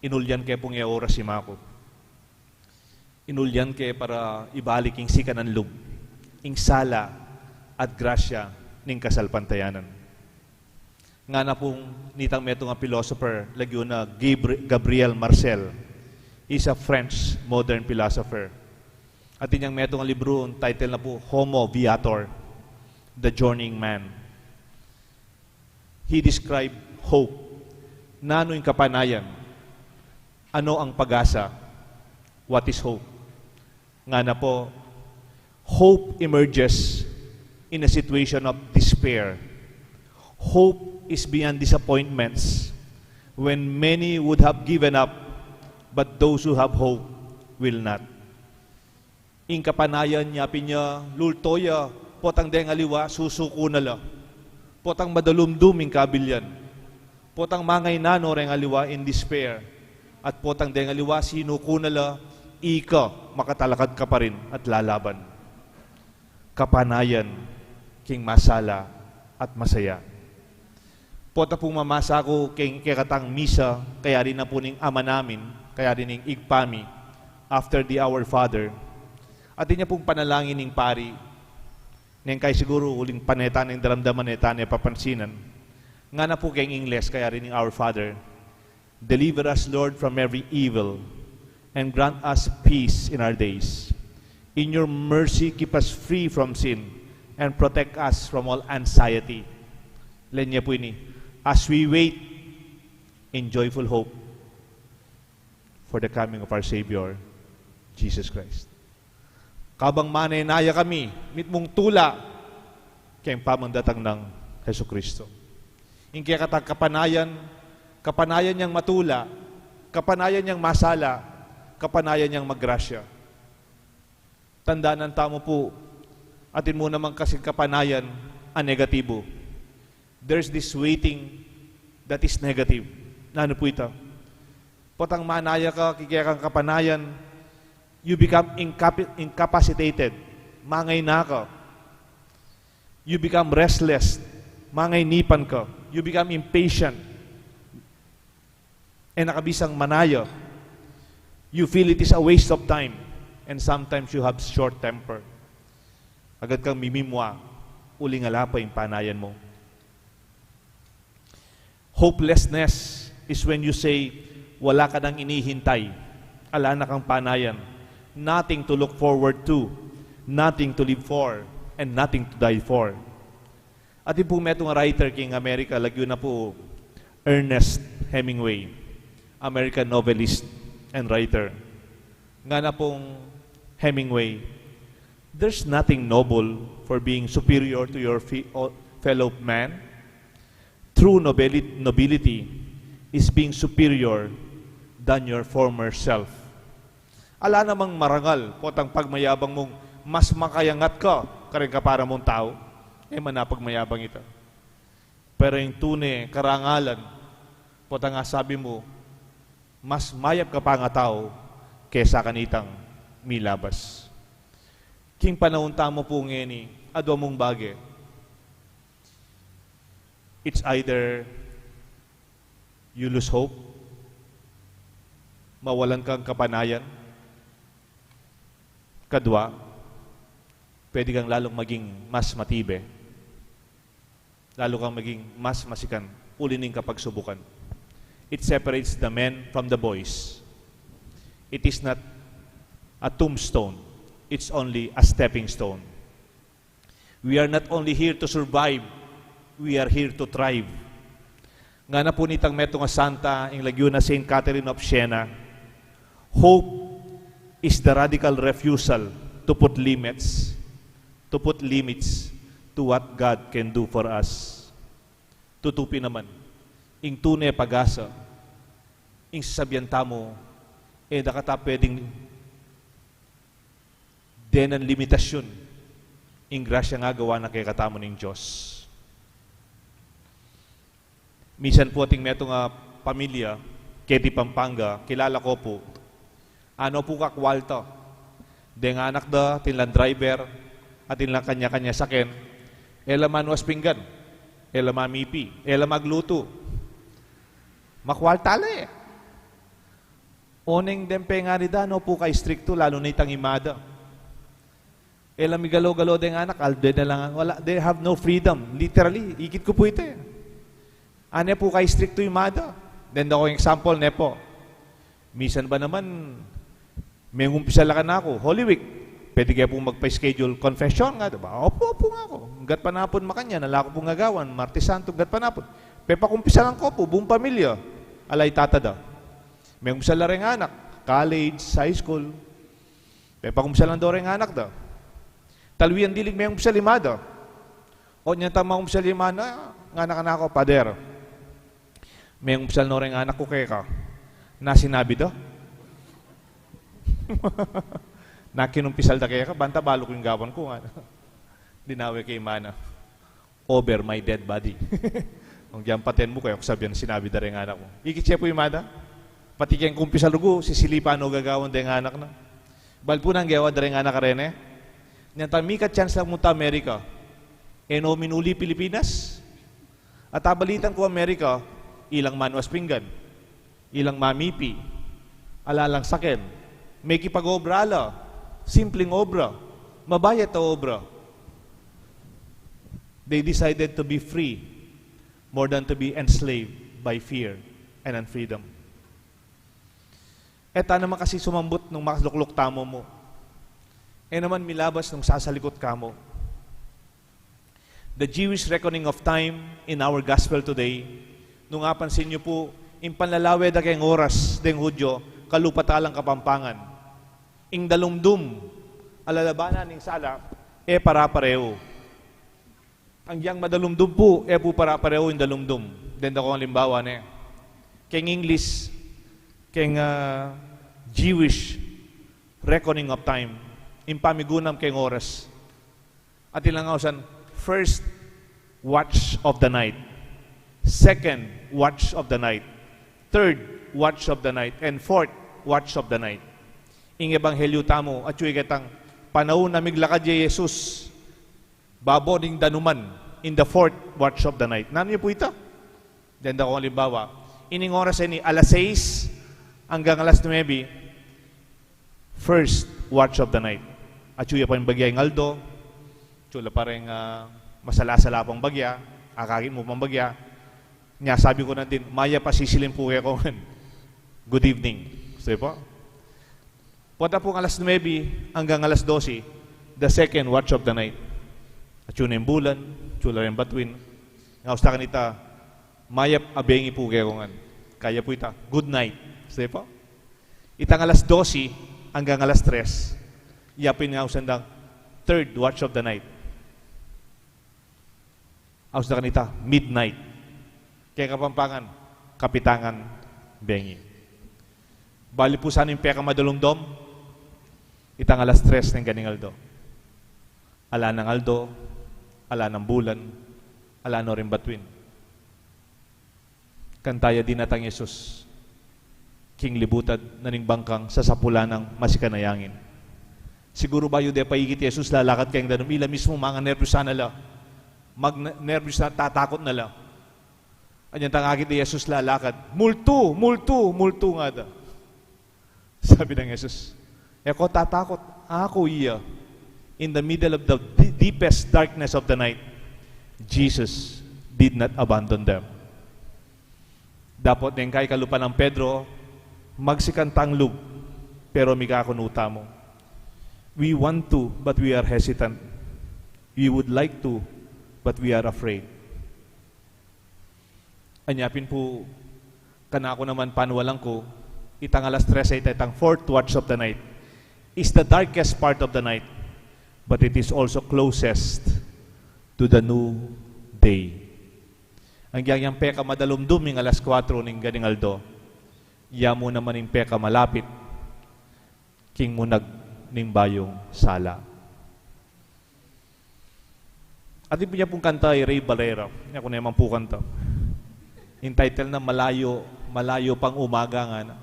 Inulian ke pung e oras, imaku. Inulian ke para ibalik ing sikanan lub, ing sala at grasya ning kasalpantayanan. Ngana pung nitang metung a philosopher, lagyu na Gabri-, Gabriel Marcel. He's a French modern philosopher. Atin yang metung a libru, title na pu Homo Viator, The Journeying Man. He described hope. Nanu ing kapanayan? Ano ang pag-asa? What is hope? Ngana pu, hope emerges in a situation of despair. Hope is beyond disappointments, when many would have given up, but those who have hope will not. Ing kapanayan ya pin ya, lulto ya, potang deng aliwa, susuku na la. Potang madalumdum ing kabilian. Potang mangainanu reng aliwa in despair. At potang deng aliwa, sinuku na la, ika, makatalakad ka pa rin at lalaban. Kapanayan king masala at masaya. Pota pung mamasa ku keng kekatang misa, kayari na pu ning Ama Namin, kayari ning Ibpa Mi, after the Our Father. Atin ya pung panalangin ning pari, neng kai siguru uling pane tane daramdaman, e tane papansinan. Ngana pu keng Ingles, kayari ning Our Father, "Deliver us, Lord, from every evil, and grant us peace in our days. In your mercy, keep us free from sin, and protect us from all anxiety." Lenya pu ini, as we wait in joyful hope for the coming of our Savior, Jesus Christ. Kabang manenaya kami, mitmung tula keng pamangdatang nang Jesucristo. Ing kekatang kapanayan, kapanayan yang matula, kapanayan yang masala, kapanayan yang magrasya. Tandanan tamu pu, atin mu naman kasing kapanayan a negatibu. There's this waiting that is negative. Nanu pu ita? Potang manaya ka king kekang kapanayan, you become incapi-, incapacitated. Mangayna ka. You become restless. Mangainipan ka. You become impatient. E na ka bisang manaya. You feel it is a waste of time. And sometimes you have short temper. Agad kang mimimwa, uling ala pa ing panayan mu. Hopelessness is when you say, wala ka nang inihintay. Ala na kang panayan. Nothing to look forward to, nothing to live for, and nothing to die for. Atin pung metung a writer king Amerika, lagyu na pu Ernest Hemingway, American novelist and writer. Ngana pung Hemingway, there's nothing noble for being superior to your fe-, o-, fellow man. True nobili-, nobility is being superior than your former self. Ala namang marangal potang pagmayabang mung mas makayangat ka kareng kapara mung tau. E man a pagmayabang ita. Pero ing tune karangalan, potang asabi mu, mas mayap ka pa nga tau kesa kanitang milabas. King panaun tamu pu ngeni, adwa mung bage. It's either you lose hope, mawalan kang kapanayan, kadwa, pwede kang lalong maging mas matibe, lalo kang maging mas masikan uli ning kapagsubukan. It separates the men from the boys. It is not a tombstone. It's only a stepping stone. We are not only here to survive, we are here to thrive. Ngana pu nitang metung a santa, ing lagyu na Saint Catherine of Siena, hope is the radical refusal to put limits, to put limits to what God can do for us. Tutu pin naman, ing tune pag-asa, ing sasabian tamu, e da kata pwedeng denan limitasyun ing grasya a gawa na kekatamu ning Dios. Misan pu ating metung a pamilya keti Pampanga, kilala ko pu. Ano pu kakwalta deng anak da, atin lang driver, atin lang kanya-kanya saken, e la manuas pinggan, e la mamipi, e la maglutu. Makwalta la e. Oneng deng pengari da, ano pu ka istriktu, lalu na itang ima da. E la migalo-galo deng anak, alde na lang, wala, they have no freedom. Literally, ikit ku pu ita e. Ane pu ka istriktu ima da. Deng dakong example ne pu. Misan ba naman, mengumpisal la kanaku, Holy Week, pwede ke pung magpa-schedule confession? Ngana da. Opu, opu, ngaku. Gatpanapun makanyan, ala ku pung gagawan, Martes Santo, gatpanapun. Pepakumpisalan ku pu, buung pamilya. Ala i tata da. Mengumpisal la reng anak, college, high school. Pepakumpisalan da reng anak da. Talwi yang dilig mengumpisal ima da. O, nya tama kumpisal ima na, ngana kanaku, Pader, mengumpisal no reng anak ku keka. Na sinabi da? Na kinumpisal da keka, banta balu ku ing gawan ku, ngana. Dinawe ke ima na. Over my dead body. Nung dinan paten mu, kaya ku sabian, sinabi da reng anak mu. Ikit ye pu ima da? Pati keng kumpisal rugu, sisilipan no gagawan deng anak na. Bal pu nang gewa da reng anak reni. Nyang tang mika chance lang munta Amerika. E no minuli Pilipinas. At abalitan ku Amerika, ilang manuas pinggan, ilang mamipi, ala lang saken, mekipag-obra la, simpleng obra, mabayat a obra. They decided to be free more than to be enslaved by fear and unfreedom. E ta naman kasi sumambut nung makalukluk tamu mu. E naman milabas nung sasalikut ka mu. The Jewish reckoning of time in our gospel today, nung apansin yu pu, ing panlalawe da keng oras deng Hudyo, kalupa ta lang Kapampangan. Ing dalumdum a lalabanan ning sala, e para-parehu. Agyang madalumdum pu, e pu para-parehu ing dalumdum. Denda kong alimbawa ne. Keng English, keng, ah, Jewish reckoning of time, ing pamigunam keng oras. Atin lang ausan, first watch of the night, second watch of the night, third watch of the night, and fourth watch of the night. Ing ebanghelyu tamu, atyu ya ketang panaun a miglakad ya i Jesus babo ning danuman, in the fourth watch of the night. Nanu ya pu ita? Denda kong alimbawa, ining oras ini, alas sais anggang alas nuebe, first watch of the night. Atyu ya pang bagya ing aldo, atyu la pa reng, ah, masala-sala pang bagya, akakit mu pang bagya. Nya sabi ku nandin, mayap a sisilim pu kekongan, "Good evening." Sige pu. Pota pung alas nuebe anggang alas dose, the second watch of the night. Atyu na ing bulan, atyu la reng batuin. Ngaus ta kanita, "Mayap a bengi pu kekongan." Kaya pu ita, "Good night." Sige pu. Itang alas dose anggang alas tres, ya pu ing ausan dang third watch of the night. Aus da kanita, midnight. Keng Kapampangan, kapitangan bengi. Bali pu sa ning pekamadalumdum, itang alas tres ning kaning aldo. Ala nang aldo, ala nang bulan, ala no ring batuin. Kanita ya dinatang Jesus king libutad na ning bangkang sasapulan nang masikan a angin. Siguru bayu de pa ikit i Jesus lalakad keng danum, ila mismu manganerbyosa na la. Magnerbyosa, tatakut na la. Anyang tang akit i Jesus lalakad, "Multu, multu, multu," ngada. Sabi nang Jesus, "E ko tatakut, aku iya." In the middle of the de-, deepest darkness of the night, Jesus did not abandon them. Dapot neng kai kalupa nang Pedro, "Magsikan tang lub, pero mikakunu tamu. We want to, but we are hesitant. We would like to, but we are afraid." Anya pin pu, kanaku naman, panualan ku, itang alas tres a ita, itang fourth watch of the night, is the darkest part of the night, but it is also closest to the new day. Agyang yang pekamadalumdum ing alas kuatro ning kaning aldo, ya mu naman ing pekamalapit king munag ning bayung sala. Atin pu ya pung kanta i Rey Barrera. Nya ku naman pu kanta. Ing title na, "Malayo, Malayo Pang Umaga," ngana.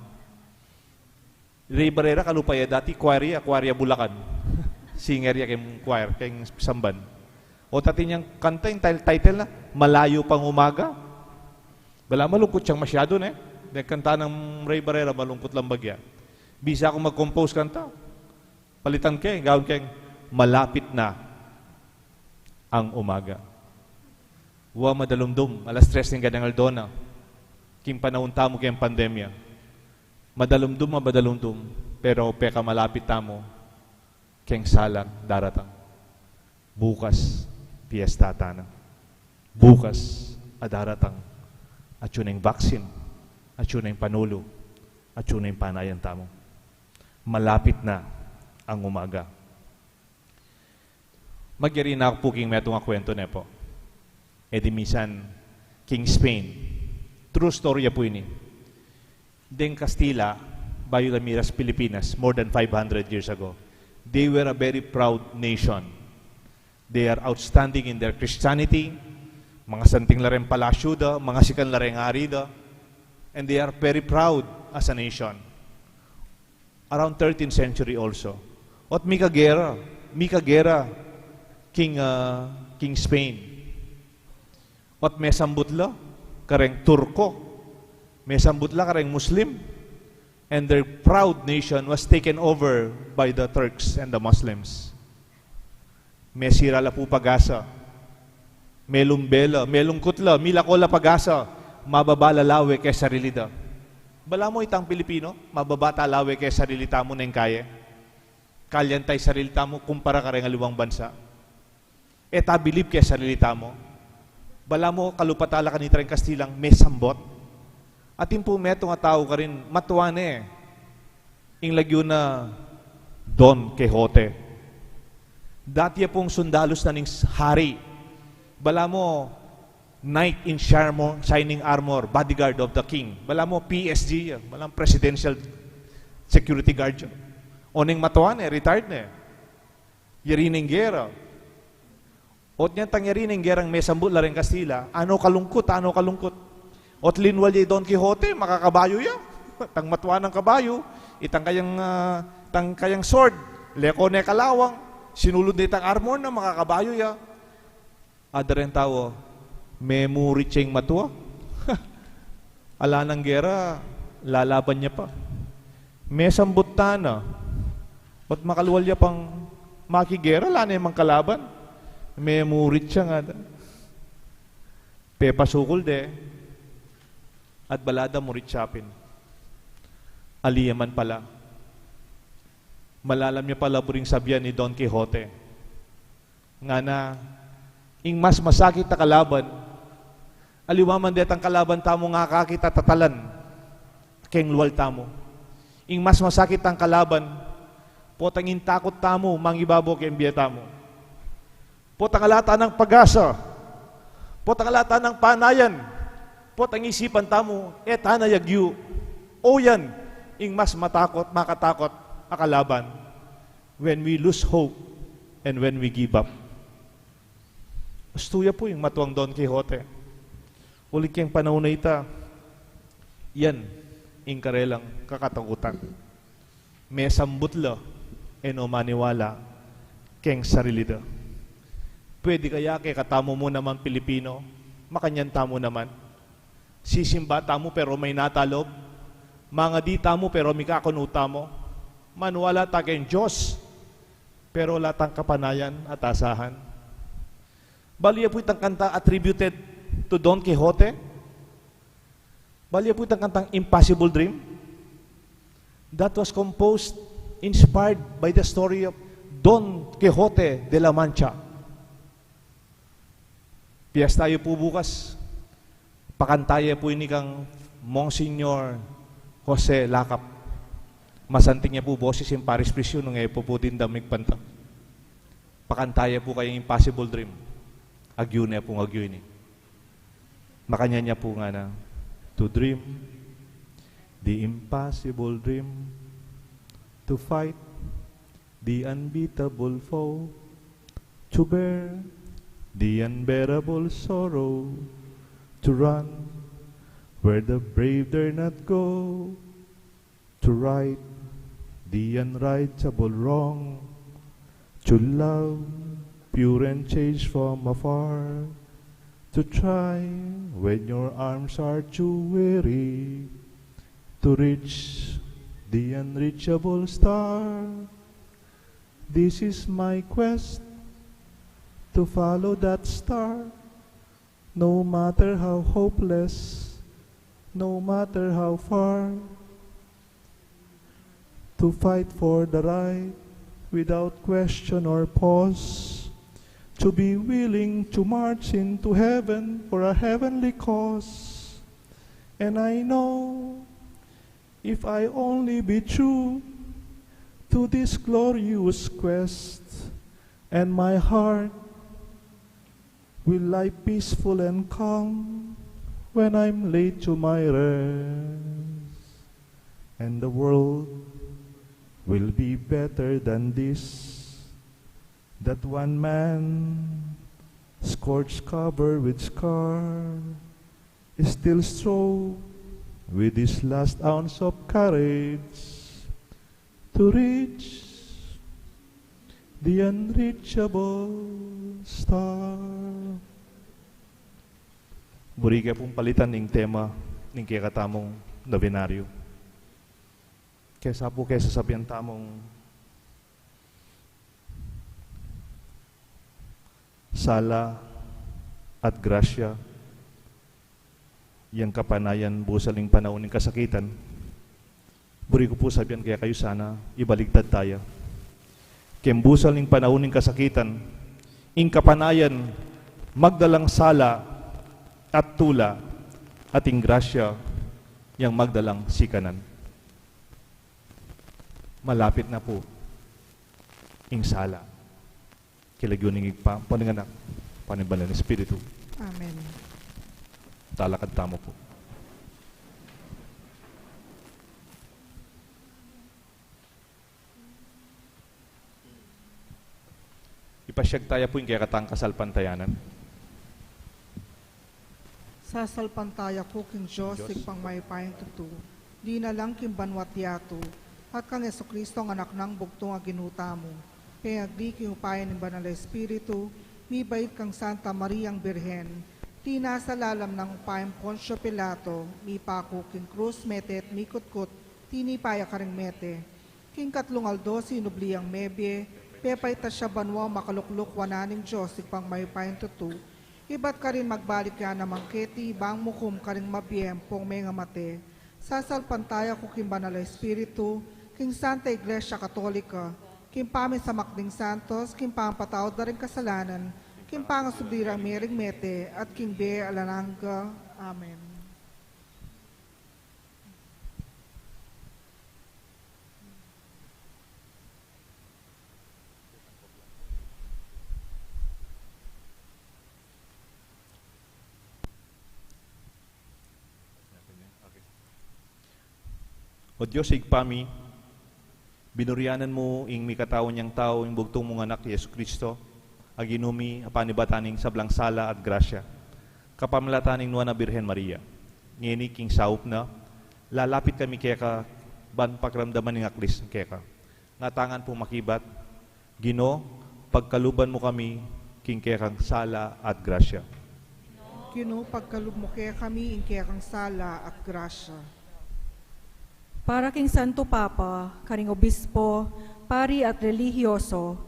Rey Barrera, kalupa ya dati, choir ya, choir ya Bulacan. Singer ya keng choir, keng Samban. O, atin yang kanta, ing ti-, title na, "Malayo Pang Umaga." Balamu malungkut yang masyadu, ne? Deng kanta nang Rey Barrera, malungkut lang bagya. Bisa kung mag-compose kanta, palitan ke, gawan keng "Malapit Na Ang Umaga." Wa, madalumdum, alas tres ning kaning aldo na, king panaun tamu keng pandemya. Madalumdum, madalumdum, pero pekamalapit tamu keng salang daratang. Bukas, piesta ta na. Bukas a daratang, atyu neng vaccine, atyu neng panulu, atyu neng panayan tamu. Malapit na ang umaga. Magyari na ku pu king metung a kuwentu, ne pu. E di minsan, king Spain. True story ya pu ini. Deng Kastila, bayu la miras Pilipinas, more than five hundred years ago, they were a very proud nation. They are outstanding in their Christianity. Mangasanting la reng palasyu da, mangasikan la reng ari da, and they are very proud as a nation. Around thirteenth century also. Ot mikagera, mikagera king, ah, king Spain. Ot mesambut la kareng Turko, mesambut la kareng Muslim, and their proud nation was taken over by the Turks and the Muslims. Mesira la pu pag-asa, melumbe la, melungkut la, milako la pag-asa, mababa la lawe keng sarili da. Balamu itang Pilipino, mababa ta lawe keng sarili tamu neng kaye. Kalyan ta ing sarili tamu kumpara kareng aliwang bansa. E ta bilib keng sarili tamu. Balamu kalupa tala kanita ring Kastilang mesambut. Atin pung metung a tau karin, matua ne ing lagyu na Don Quixote. Dati ya pung sundalus na ning hari. Balamu knight in shining armor, shining armor, bodyguard of the king. Balamu P S G ya, balamu presidential security guard ya. Oneng matua ne, retired ne. Yari ning gera. Ot nya tang yari ning gerang mesambut la ring Kastila, ano kalungkut, ano kalungkut. Ot linwal ya i Don Quixote, makakabayu ya. Tang matua nang kabayu, itang kayang, ah, tang kayang sword, leko ne kalawang, sinulud ne itang armor na, makakabayu ya. Ada reng tau, memurit ya ing matua. Ala nang gera, lalaban ya pa. Mesambut tana. Ot makalwal ya pang makigera, ala ne mang kalaban. Memurit ya ngana. Pepasukul de. At bala da murit ya pin. Ali ya man pala. Malalam ya pala buring sabian i Don Quixote. Ngana, ing mas masakit a kalaban, aliwa man detang kalaban tamu ngakakit a tatalan keng lual tamu. Ing mas masakit a kalaban, potang ing takut tamu mangibabu keng bie tamu. Potang ala tanang pag-asa, potang ala tanang panayan, potang isipan tamu, e tana yagyu. O yan, ing mas matakut, makatakut a kalaban. When we lose hope and when we give up. Ustu ya pu ing matuang Don Quixote. Uling keng panaun a ita, yan ing karelang kakatakutan. Mesambut la, e no maniwala keng sarili da. Pwede kaya kekatamu mu naman Pilipino, makanyan tamu naman? Sisimba tamu pero maynat a lub. Mangadi tamu pero mikakunu tamu. Maniwala ta keng Dios pero ala tang kapanayan at asahan. Balu ye pu itang kanta attributed to Don Quixote. Balu ye pu itang kantang Impossible Dream. That was composed, inspired by the story of Don Quixote de la Mancha. Piyesta ye pu bukas. Pakanta ye pu ini kang Monsignor Jose Lacap. Masanting ya pu boses ing Paris Prisyon nung e pu pu tinda migpanta. Pakanta ye pu kayang Impossible Dream. Agyu ne pung agyu ini. Makanyan ya pu ngana, to dream the impossible dream, to fight the unbeatable foe, to bear the unbearable sorrow, to run where the brave dare not go, to right the unrightable wrong, to love pure and chaste from afar, to try when your arms are too weary, to reach the unreachable star. This is my quest, to follow that star, no matter how hopeless, no matter how far, to fight for the right without question or pause, to be willing to march into heaven for a heavenly cause. And I know if I only be true to this glorious quest, and my heart will lie peaceful and calm when I'm laid to my rest, and the world will be better than this, that one man, scorched, covered with scar, still strove with his last ounce of courage to reach the unreachable star. Buri ke pung palitan ing tema ning kekatamung nobenaryo. Kesa pu ke sasabian tamung sala at grasya, yang kapanayan busal ning panaun ning kasakitan. Buri ku pu sabian kekayu, sana ibaligtad taya. Keng busal ning panaun ning kasakitan, Ing kapanayan magdalang sala at tula, at ing grasya yang magdalang sikanan. Malapit na pu ing sala. King lagyu ning Ibpa, ampo ning Anak, ampo ning Banal a Espiritu. Amen. Talakad tamu pu. Ipasyag taya pu ing kekatang kasalpantayanan. Sasalpantaya ku king Dios, Dios. Ibpang mayupayang tutu, dinalang king banua't yatu, at kang Jesucristo, ang Anak nang bugtung a Ginu tamu, pengagli king upaya ning Banal a Espiritu, mibait kang Santa Mariang Birhen, tinasa lalam nang upayang Poncio Pilato, mipaku king krus, mete at mikutkut, tinipa ya karing mete. King katlung aldo sinubli yang mebie, pepaitas ya banua, makalukluk wanan ning Dios Ibpang mayupayang tutu, ibat karin magbalik ya naman keti bang mukum karing mabie ampong mengamate. Sasalpantaya ku king Banal a Espiritu, king Santa Iglesia Katolika, king pamisamak ding santos, king pangapatawad da ring kasalanan, king pangasubli rang mie ring mete, at king bie alang angga. Amen. O Dios, Ibpa mi, binurianan mu ing mikatau nyang tau, ing bugtung mung Anak, Jesucristo, a Ginu mi, a panibatan ning sablang sala at grasya, kapamilatan ning Nuan a Birhen Maria. Ngeni king saup na, lalapit kami keka, ban pakiramdaman ing aklis keka. Ngatamu pung makibat, Ginu, pagkaluban mu kami king kekang sala at grasya. Ginu, pagkalub mu kekami ing kekang sala at grasya. Para king Santo Papa, karing obispo, pari at relihiyoso,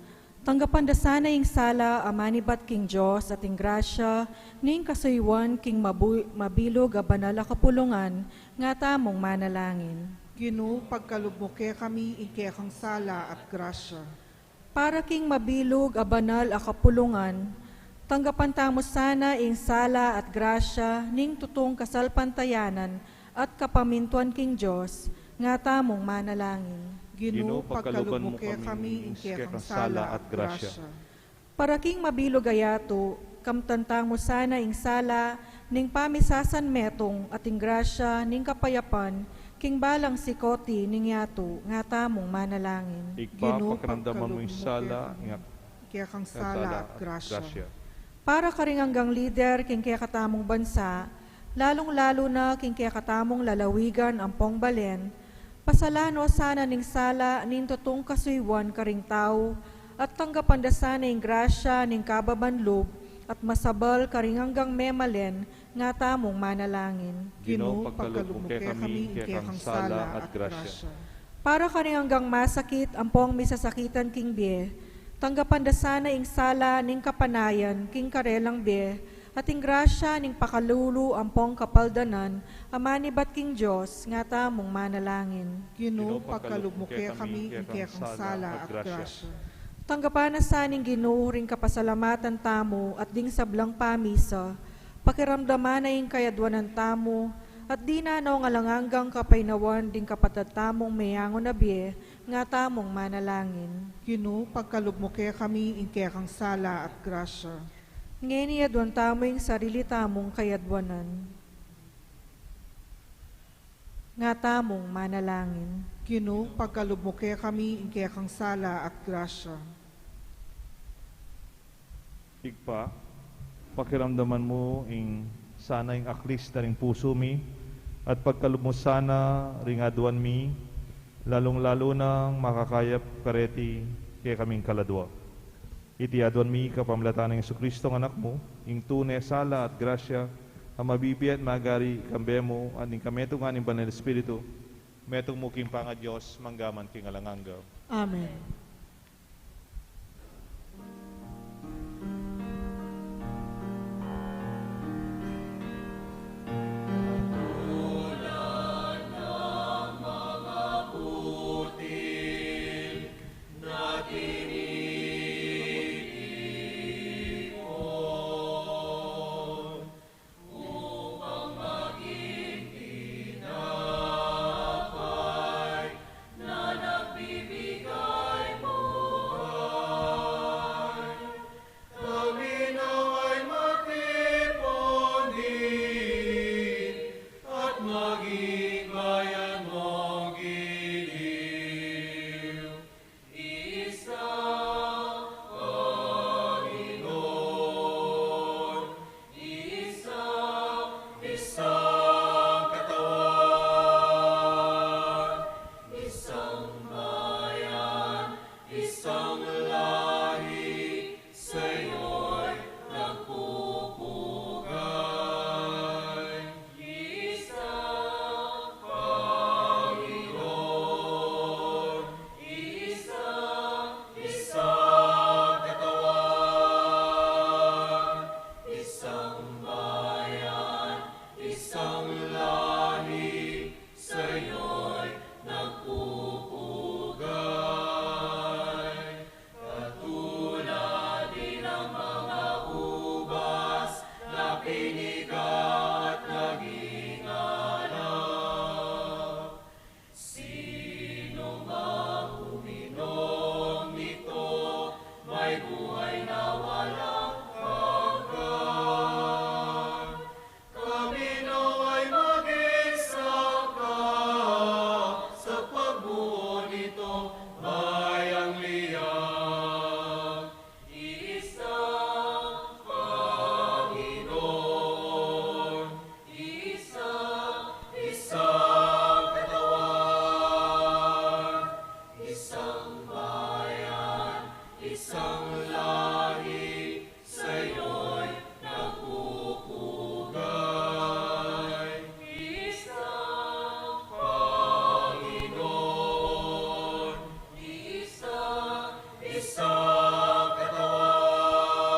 tanggapan da sana ing sala a manibat king Dios at ing grasya ning kasuyuan king mabu-, mabilug a banal a kapulungan, ngatamung manalangin. Ginu, pagkalub mu kekami ing kekang sala at grasya. Para king mabilug a banal a kapulungan, tanggapan tamu sana ing sala at grasya ning tutung kasalpantayanan at kapamintuan king Dios, ngatamung manalangin. Ginu, pagkaluban mu kekami ing kekang sala at grasya. Para king mabilug a yatu, kamtan tamu sana ing sala ning pamisasanmetung at ing grasya ning kapayapan king balang sikoti ning yatu, ngatamung manalangin. Ibpa, Ginu, pakiramdaman mu ing sala, pagkalub mu kekang sala at grasya. Para karing anggang lider king kekatamung bansa, lalung-lalu na king kekatamung lalawigan ampong balen, pasalan no sana ning sala ning tutung kasuyuan karing tau, at tanggapan da sana ing grasya ning kababan lub at masabal karing anggang memalen, ngatamung manalangin. Ginu, pagkalub mu kekami ing kekang sala at grasya. Para karing anggang masakit ampong misasakitan king bie, tanggapan da sana ing sala ning kapanayan king karelang bie, at ing grasya ning pakalulu ampong kapaldanan a manibat king Dios, ngatamung manalangin. Ginu, pagkalub mu kekami ing kekang sala at grasya. Tanggapan na sa ning Ginu ring kapasalamatan tamu at ding sablang pamisa, pakiramdaman na ing kayadwanan tamu, at dinan no ing alang anggang kapaynawan ding kapatad tamung meyangu na bie, ngatamung manalangin. Ginu, pagkalub mu kekami ing kekang sala at grasya. Ngeni aduan tamu ing sarili tamung kayadwanan. Ngatamung manalangin. Ginu, pagkalub mu kekami ing kekang sala at grasya. Ibpa, pakiramdaman mu ing sana ing aklis da ring pusu mi, at pagkalub mu sana ring aduan mi, lalung-lalu nang makakayap kareti kekaming kaladua. Iti aduan mi kapamilatan nang Jesucristo, Anak mu, ing tune sala at grasya, a mabibie at magari kambe mu, at ning kametungan ning Banal Espiritu, metung mu king pangaDios, mangga man king alang angga. Amen. Maging bayan mo giliw, isang Panginoon, isang, isang katawan, isang bayan, isang lahi, sa'yo'y nagpupugay. Isang Panginoon, isang, isang katawan, isang bayan, isang lahi, sa'yo'y nagpupugay. Katulad din ng mga ubas na piniga at naging alak, sino mang uminom nito may buhay na walang hanggan. Kami nawa'y maging sangkap sa pagbuo nitong bayang liyang. Isang Panginoon, isang, isang katawan, isang bayan, isang lahi, sa'yo'y nagpupugay. Isang Panginoon, isang, isang katawan,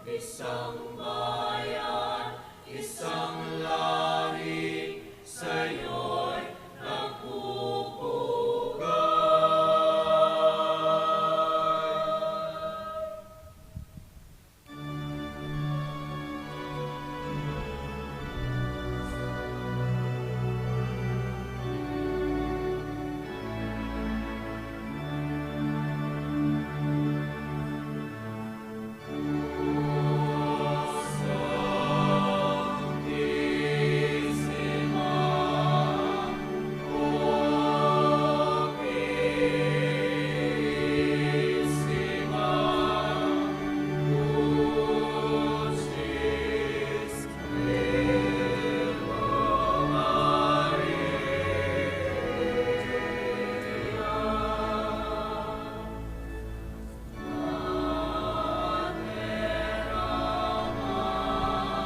isang bayan, isang lahi, sa'yo'y nagpupugay.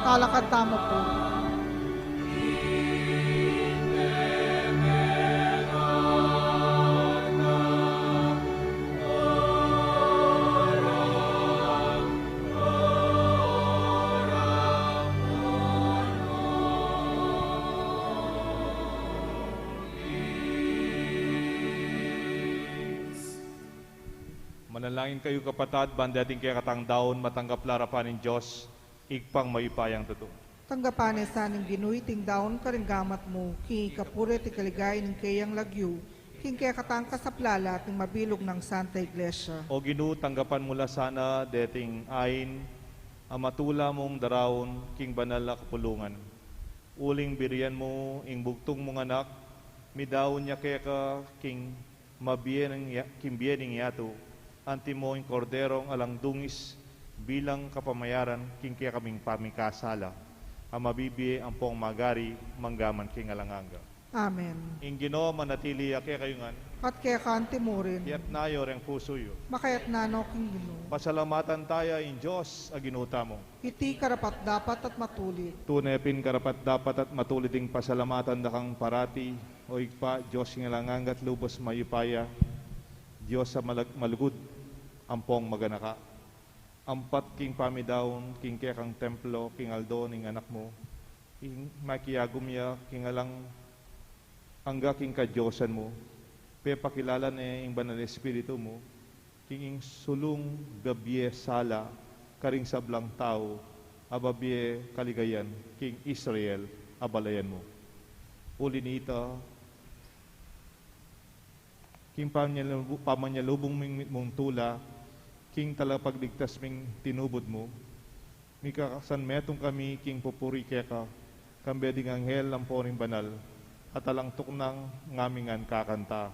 Talakad tamu pu. Manalangin kayu, kapatad, ban deting kekatang daun matanggap la arapan ning Dios, Ibpang mayupayang tutu. Tanggapan na sa ning Ginu iting daun karing gamat mu, king ikapuri at ikaligaya ning keyang lagyu, king kekatang kasaplalan at ning mabilug nang Santa Iglesia. O Ginu, tanggapan mu la sana deting ain a matula mung daraun king banal a kapulungan. Uling birian mu ing bugtung mung anak, midaun ya keka king mabie ning ya-, king bie ning yatu, antimo ing Korderong alang dungis bilang kapamayaran king kekaming pamikasala, a mabibie ampong magari manggaman king alang angga. Amen. Ing Ginu manatili ya kekayu ngan. At keka antimurin. Iyatas yu reng pusu yu. Makayatas no king Ginu. Pasalamatan taya ing Dios a Ginu tamu. Iti karapat-dapat at matulid. Tune pin karapat-dapat at matulid ing pasalamatan da kang parati, O Ibpa, Dios king alang angga at lubus mayupaya, Dios a malag-, malugud ampong maganaka. Ampat king pamidaun king kekang templo king aldo ning anak mu, ing makiagum ya king alang angga king kadiosan mu, pepakilala ne ing Banal Espiritu mu, king ing sulung bibie sala karing sablang tau a bibie kaligayan king Israel a balayan mu. Uli nita, king pamanyalubu-, pamanyalubung ming mitmung tula, king talapagligtas ming tinubud mu, mikakasan metung kami king pupuri keka, Kambe ding anghel ampo ring banal, at alang tuknang ngaming ngan kakanta.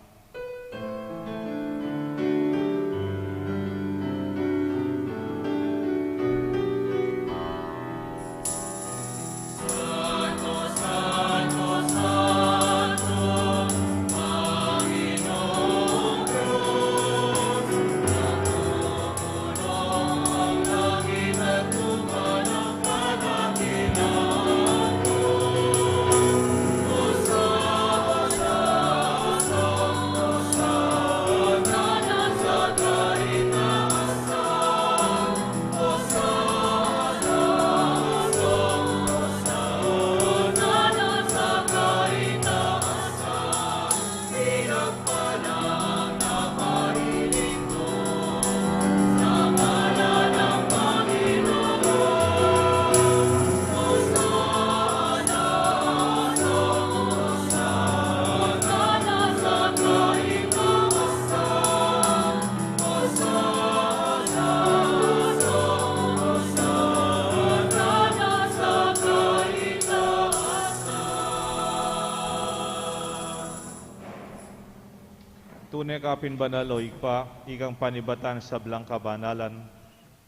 Tune ka pin banal, o Ibpa, ikang panibatan sablang kabanalan.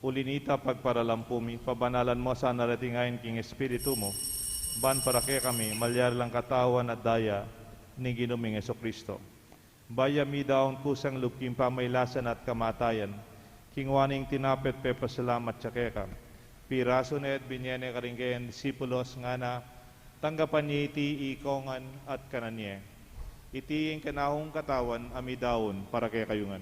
Uli nita, pagparalampu mi, pabanalan mu sa at ating ain king Espiritu mu, ban para kekami malyari lang katawan at daya ning Ginu ming Jesucristo. Bayu mi daun kusang lub king pamailasan at kamatayan, kingwa ne ing tinape at pepasalamat ya keka, pirasu ne at binye ne karing kayang disipulos, ngana: Tanggapan ye iti ikongan at kanan ye. Iti ing kanakung katawan a midaun para kekayu ngan.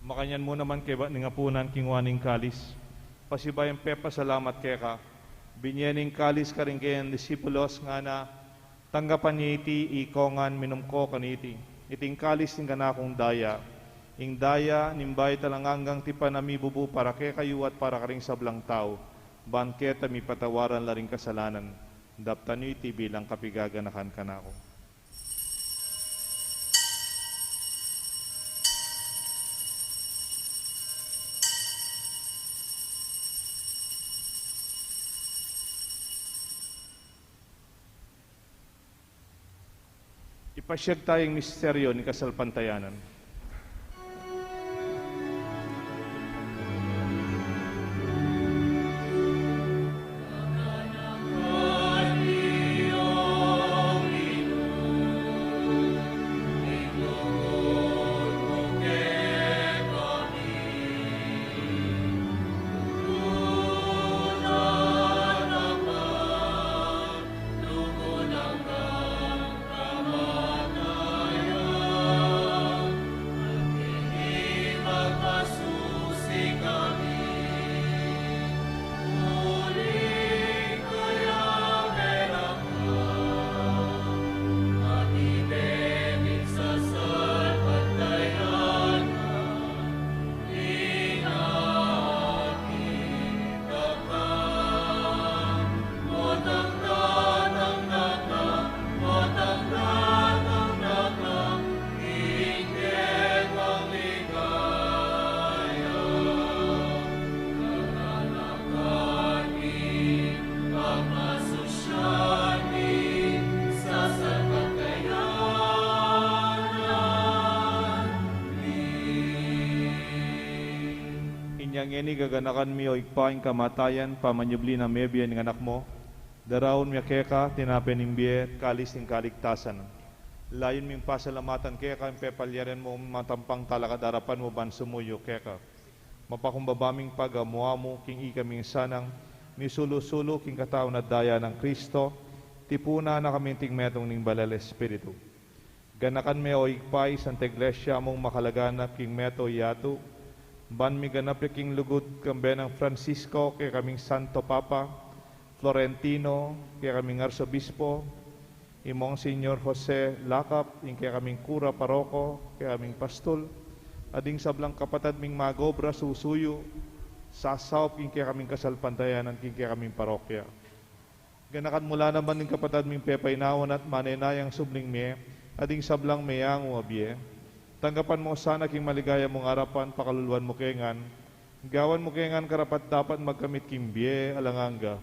Makanyan mu naman kaybat ning apunan, kingwa ne ing kalis, pasibayu yang pepasalamat keka, binye ne ing kalis karing kayang disipulos, ngana: Tanggapan ye iti ikongan, minum ko kaniti. Iti ing kalis ning kanakung daya, ing daya ning bayu at alang anggang tipan a mibubu para kekayu at para karing sablang tau, ban keta mipatawaran la ring kasalanan. Daptan yu iti bilang kapigaganakan kanaku. Ipasyag taya ing misteryu ning kasalpantayanan. Inya ngeni gaganakan mi, o Ibpa, ing kamatayan pamanyubli nang mebie ning Anak mu, daraun mi keka tinape ning bie at kalis ning kaligtasan. Layun ming pasalamatan keka ing pepalyarian mung matampang talakad arapan mu ban sumuyu keka. Mapakumbaba ming pagamu-amu king ikaming sanang misulu-sulu king katawan at daya nang Kristo, tipunan na kami anting metung ning Banal Espiritu. Ganakan me, o Ibpa, ing Santa Iglesia mung makalaganap king meto yatu, ban miganap ya king lugud, kambe nang Francisco, kekaming Santo Papa, Florentino, kekaming Arsobispo, i Monsignor Jose Lacap, ing kekaming kura paroko, kekaming pastul, at ding sablang kapatad ming magobra susuyu, sasaup king kekaming kasalpantayanan king kekaming parokya. Ganakan mu la naman ding kapatad ming pepainawan at manenayang subling mie, at ding sablang meyangu a bie. Tanggapan mu sana king maligaya mung arapan, pakaluluan mu ke ngan, gawan mu ke ngan karapat-dapat magkamit king bie alang angga.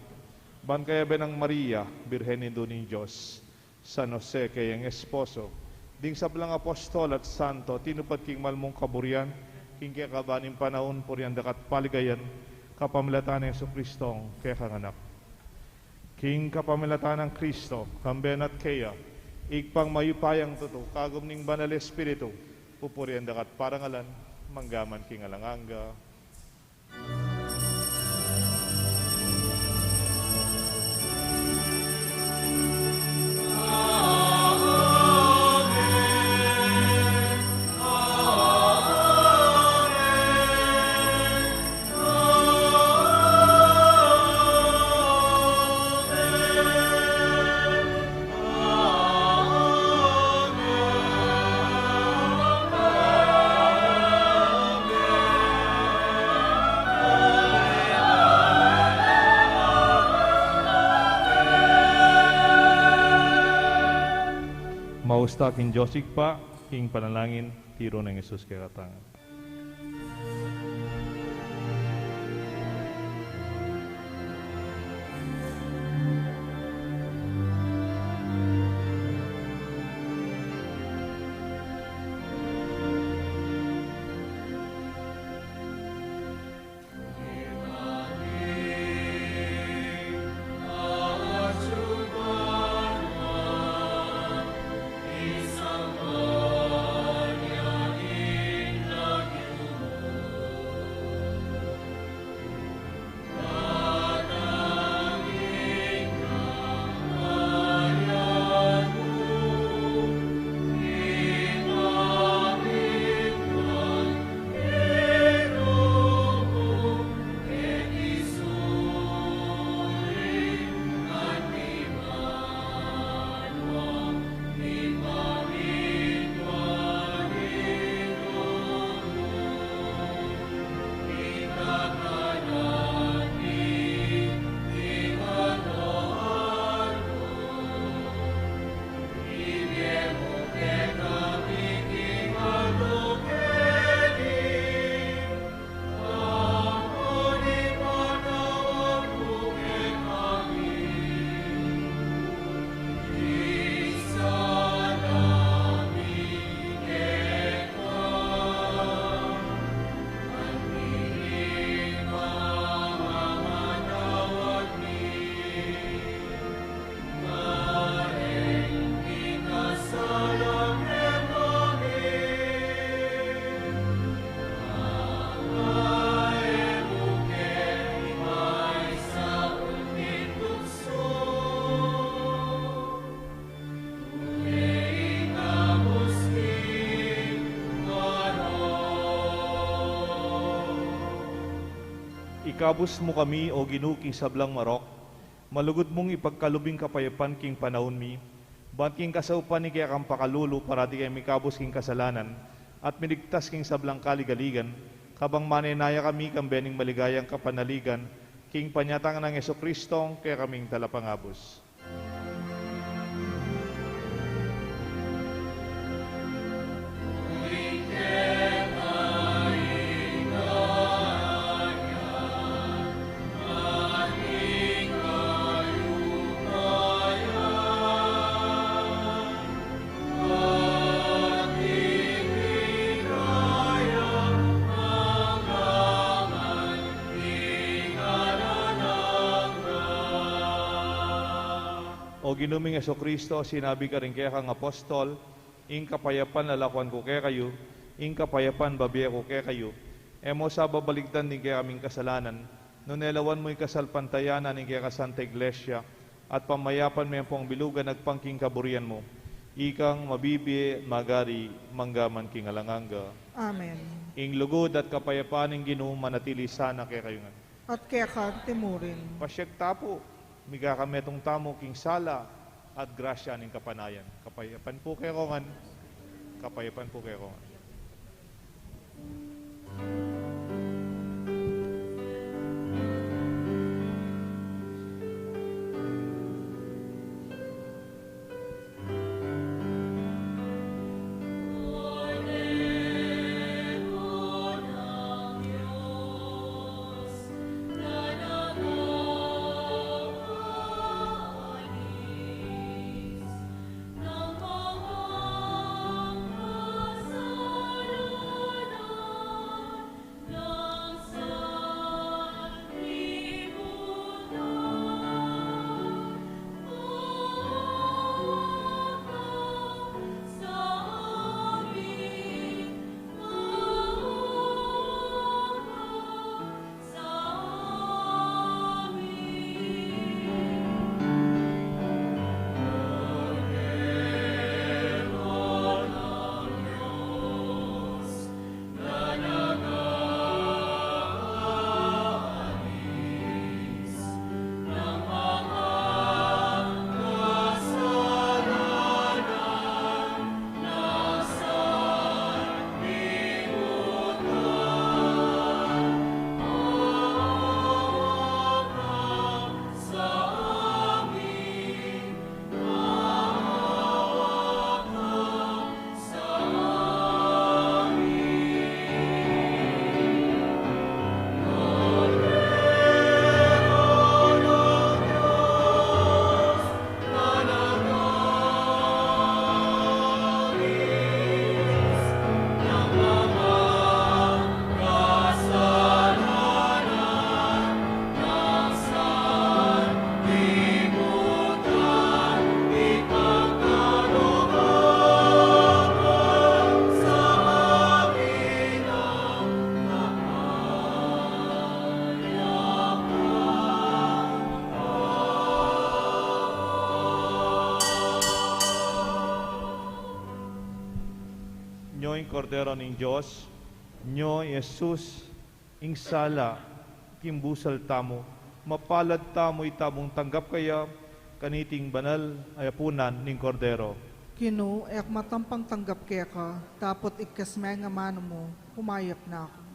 Ban kayabe nang Maria, Birhen Indu ning Dios, San Jose kayang esposo, ding sablang apostol at santo tinupad king mal mung kaburian, king kekaban ning panaun purian daka at paligayan, kapamilatan nang Jesucristong kekang Anak. King kapamilatan nang Kristo, kambe na at keya, Ibpang mayupayang tutu, kagum ning Banal Espiritu, pupurian daka at parangalan, mangga man king alang angga. Mausta king Dios Ibpa, king panalangin, tiru nang Jesus kekatang. Ikabus mu kami, O Ginu, king sablang marok, malugud mung ipagkalub ing kapayapan king panaun mi, ban king kasaupan ning kekang pakalulu parati keng mikabus king kasalanan, at miligtas king sablang kaligaligan, kabang manenaya kami kambe ning maligayang kapanaligan, king panyatang nang Jesucristong kekaming Talapangabus. O Ginu ming Jesucristo, sinabi mu karing kekang apostol, ing kapayapan lalakuan ku kekayu, ing kapayapan babie ku kekayu. E mu sa babaligtan ding kekaming kasalanan, nune lawan mu ing kasalpantayanan ning kekang Santa Iglesia, at pamayapan me ampong bilugan agpang king kaburian mu. Ikang mabibie, magari, mangga man king alang angga. Amen. Ing lugud at kapayapan ning Ginu manatili sana kekayu ngan. At keka mu rin. Pasiag ta pu, migaka metung tamu king sala at grasya ning kapanayan. Kapayapan pu kekongan. Kapayapan pu kekongan. Nyo ing Kordero ning Dios, nyo i Jesus, ing sala king busal tamu. Mapalad tamu ita mung tanggap kaya kaniting banal a apunan ning Kordero. Kinu, e ku matampang tanggap keka, dapot igkas me ing amanu mu, humayap na ku.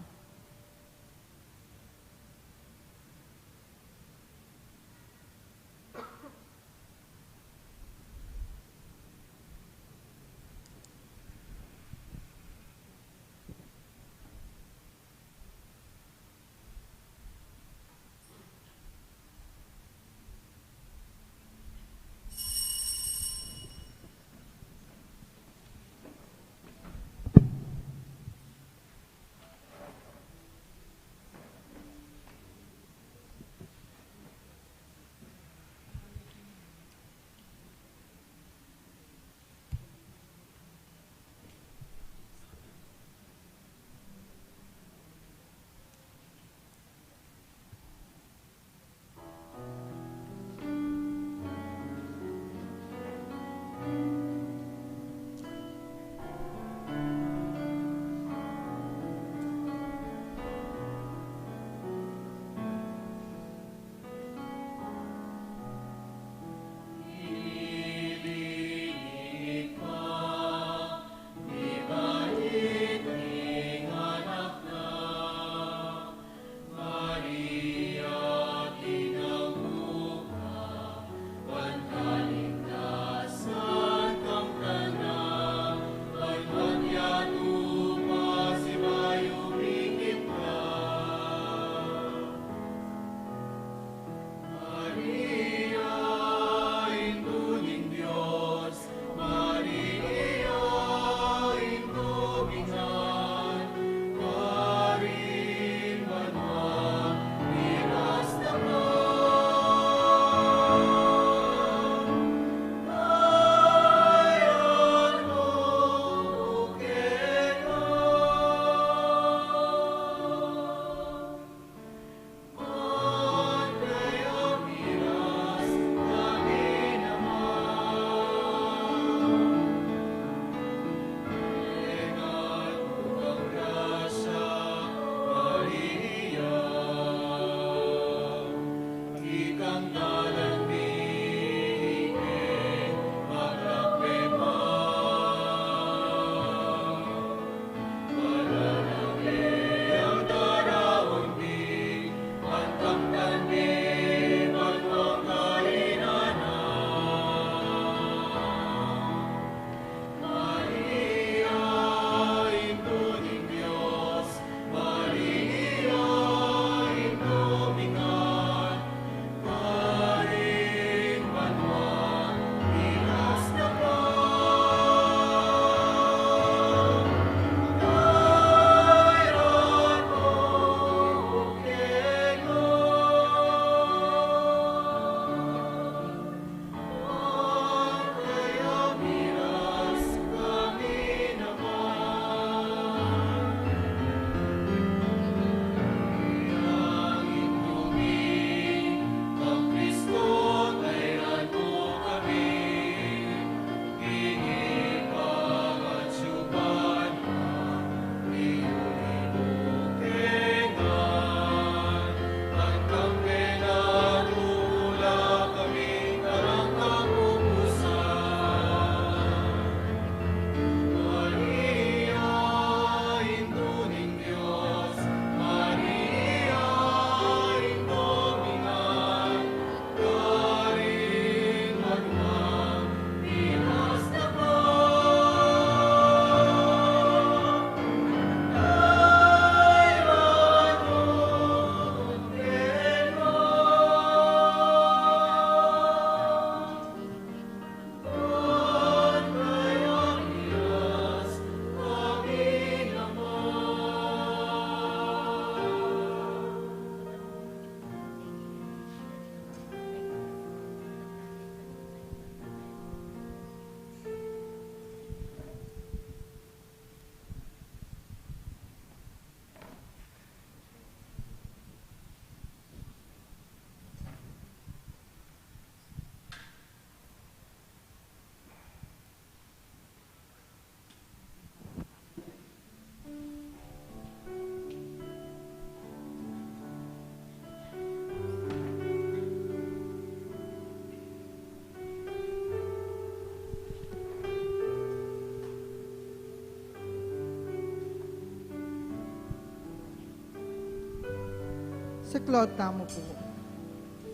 Siklaud tamu pu.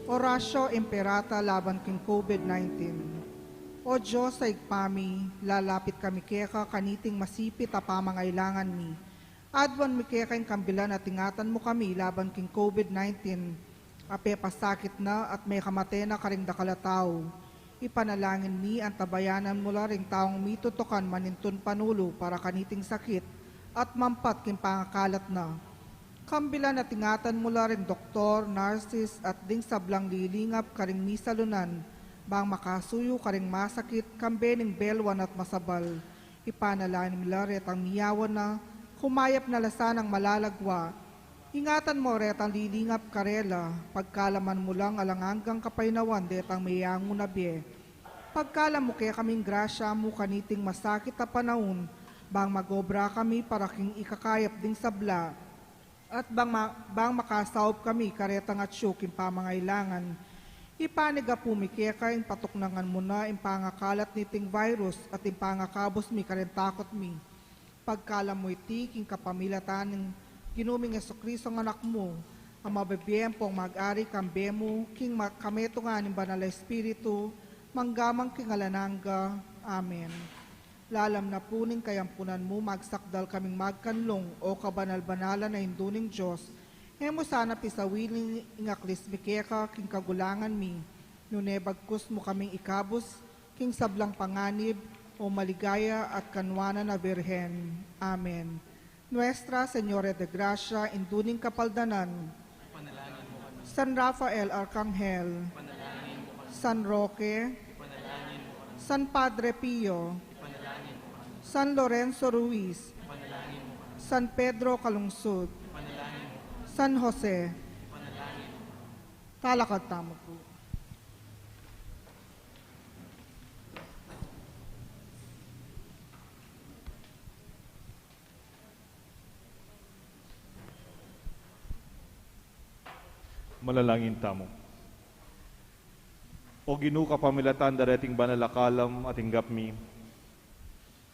Oratio Imperata laban king COVID nineteen. O Dios a Ibpa mi, lalapit kami keka kaniting masipit a pamangailangan mi. Aduan mi keka ing kambilan at ingatan mu kami laban king COVID nineteen a pepasakit na at mekamate na karing dakal a tau. Ipanalangin mi antabayanan mu la ring taung mitutukan manintun panulu para kaniting sakit at mampat king pangakalat na. Kambilan at ingatan mu la ring doktor, nurses, at ding sablang lilingap karing misalunan, bang makasuyu karing masakit, kambe ning belwan at masabal. Ipanalangin mi la retang miyawan na, kumayap na la sanang malalagwa. Ingatan mu retang lilingap karela, pagkalaman mu lang alang anggang kapaynawan detang meyangu na bie. Pagkalam mu kekaming grasya mu kaniting masakit a panaun, bang magobra kami para king ikakayap ding sabla, at bang ma-, bang makasaup kami karetang atyu king pamangailangan. Ipanigapu mi keka ing patuknangan mu na ing pangakalat niting virus at ing pangakabus mi karing takut mi. Pagkalam mu iti king kapamilatan ning Ginu ming Jesucristo a Anak mu, a mabibie ampong mag-ari kambe mu, king ma-, kametungan ning Banal a Espiritu, mangga man king alang angga. Amen. Lalam na pu ning kayampunan mu, magsakdal kaming magkanlung, o kabanal-banalan a Indu ning Dios. E mu sana pisawiling ing aklis mi keka king kagulangan mi, nune bagkus mu kaming ikabus king sablang panganib, o maligaya at kanuanan a Birhen. Amen. Nuestra Señora de Gracia, Indu ning Kapaldanan. San Rafael Arkanghel. San Roque. San Padre Pio. San Lorenzo Ruiz. San Pedro Calungsod. San Jose. Talakad tamu pu. Manalangin tamu. O Ginu, kapamilatan da reting banal a kalam a tinggap mi,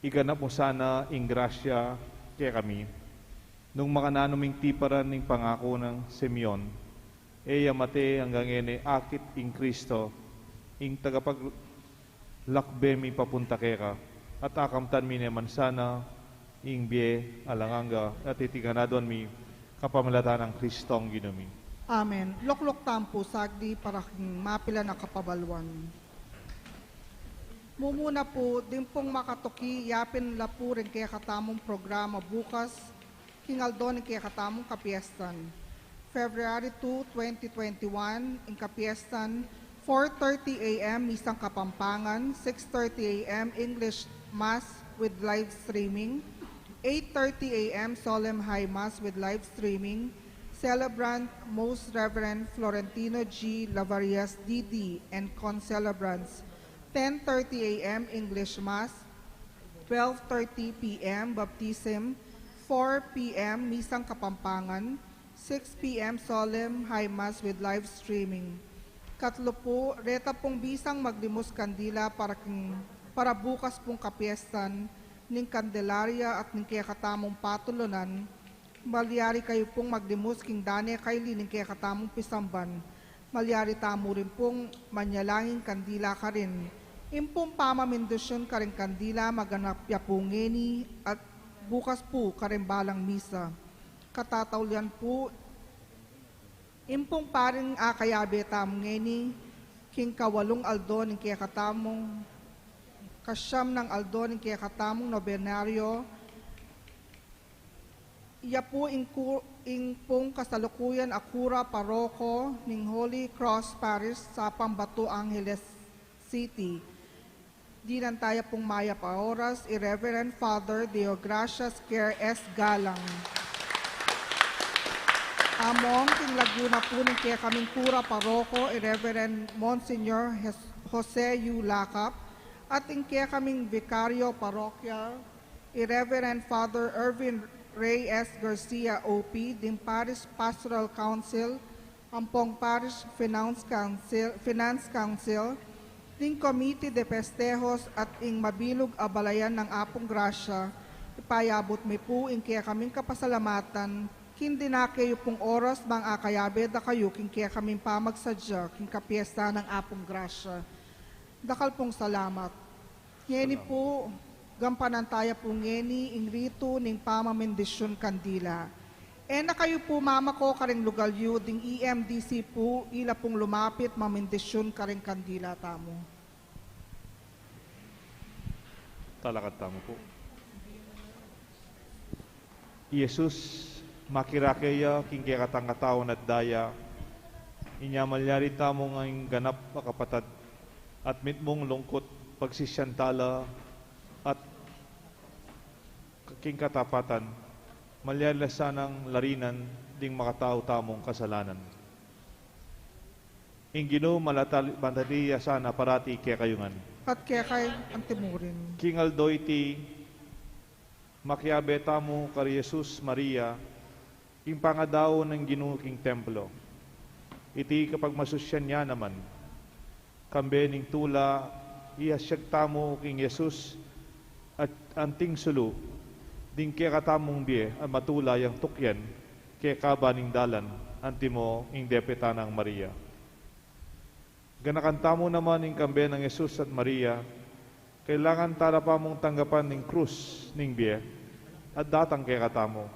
iganap mu sana ing grasya kekami, nung makananu ming tiparan ning pangaku nang Simeon, e ya mate anggang ngeni akit ing Kristo, ing tagapaglakbe mi papunta keka, at akamtan mi ne man sana ing bie alang angga, at iti ngan aduan mi kapamilatan nang Kristong Ginu mi. Amen. Lukluk tamu pu sagdi para king mapilan a kapabaluan. Mumuna pu, ding pung makatuki, yapin la pu ring kekatamung programa bukas, king aldo ning kekatamung kapiestan. February two, twenty twenty-one, ing kapiestan, four thirty A M, Misang Kapampangan, six thirty A M, English Mass with live streaming, eight thirty A M, Solemn High Mass with live streaming, celebrant, Most Reverend Florentino G. Lavarias, D D, and concelebrants, ten thirty A M, English Mass, twelve thirty P M, baptism, four P M, Misang Kapampangan, six P M, Solemn High Mass with live streaming. Katlu pu, reta pung bisang maglimus kandila para king, para bukas pung kapiestan ning Candelaria at ning kekatamung patulunan, malyari kayu pung maglimus king dane kaili ning kekatamung pisamban. Malyari tamu rin pung manyalangin kandila karin. Ing pung pamamindusyun karing kandila maganap ya pu ngeni at bukas pu karing balang misa. Katataulian pu, ing pung paring akayabe tamu ngeni king kawalung aldo ning kekatamung, kasyam nang aldo ning kekatamung nobenaryo, iya pu ing ku-, ing pung kasalukuyan a kura paroko ning Holy Cross Parish, Sapang Bato, Angeles City. Dinan taya pung mayap a oras, i Reverend Father Deogracias Kerr S. Galang. Among king lagyu na pu ning kekaming kura paroko, i Reverend Monsignor Hes-, Jose U. Lacap, at ing kekaming vikaryo parokyal, i Reverend Father Erwin Reyes Garcia, O P, ding Parish Pastoral Council, ampong Parish Finance Council, Finance Council, ding Committee de Festejos at ing mabilug a balayan nang Apung Grasya, ipayabut mi pu ing kekaming kapasalamatan King dinake yu pung oras, mang akayabe da kayu king kekaming pamagsadya king kapiestan nang Apung Grasya. Dakal pung salamat. Ngeni pu, gampanan taya pu ngeni ing ritu ning pamamindisyun kandila. E na kayu pu mamako karing lugal yu, ding E M D C pu ila pung lumapit mamindisyun karing kandila tamu. Talakad tamu pu. I Jesus, makirake ya king kekatang katawan at daya, inya malyari tamu ngan ganap a kapatad, at mitmung lungkut, pagsisiantala, at king katapatan, malyari la sanang larinan ding makatau tamung kasalanan. Ing Ginu manatili ya sana parati kekayu ngan. At keka antimurin. King aldo iti, makiabe tamu kari Jesus, Maria, king pangadau ning Ginu king templo. Iti kapagmasusyan ya naman, kambe ning tula, ihasyag tamu king Jesus at anting sulu ding kekatamung bie a matula yang tukyan kekaba ning dalan, antimo ing depeta nang Maria. Ganakan tamu naman ing kambe nang Jesus at Maria, kailangan tala pa mung tanggapan ning krus ning bie at datang kekatamu.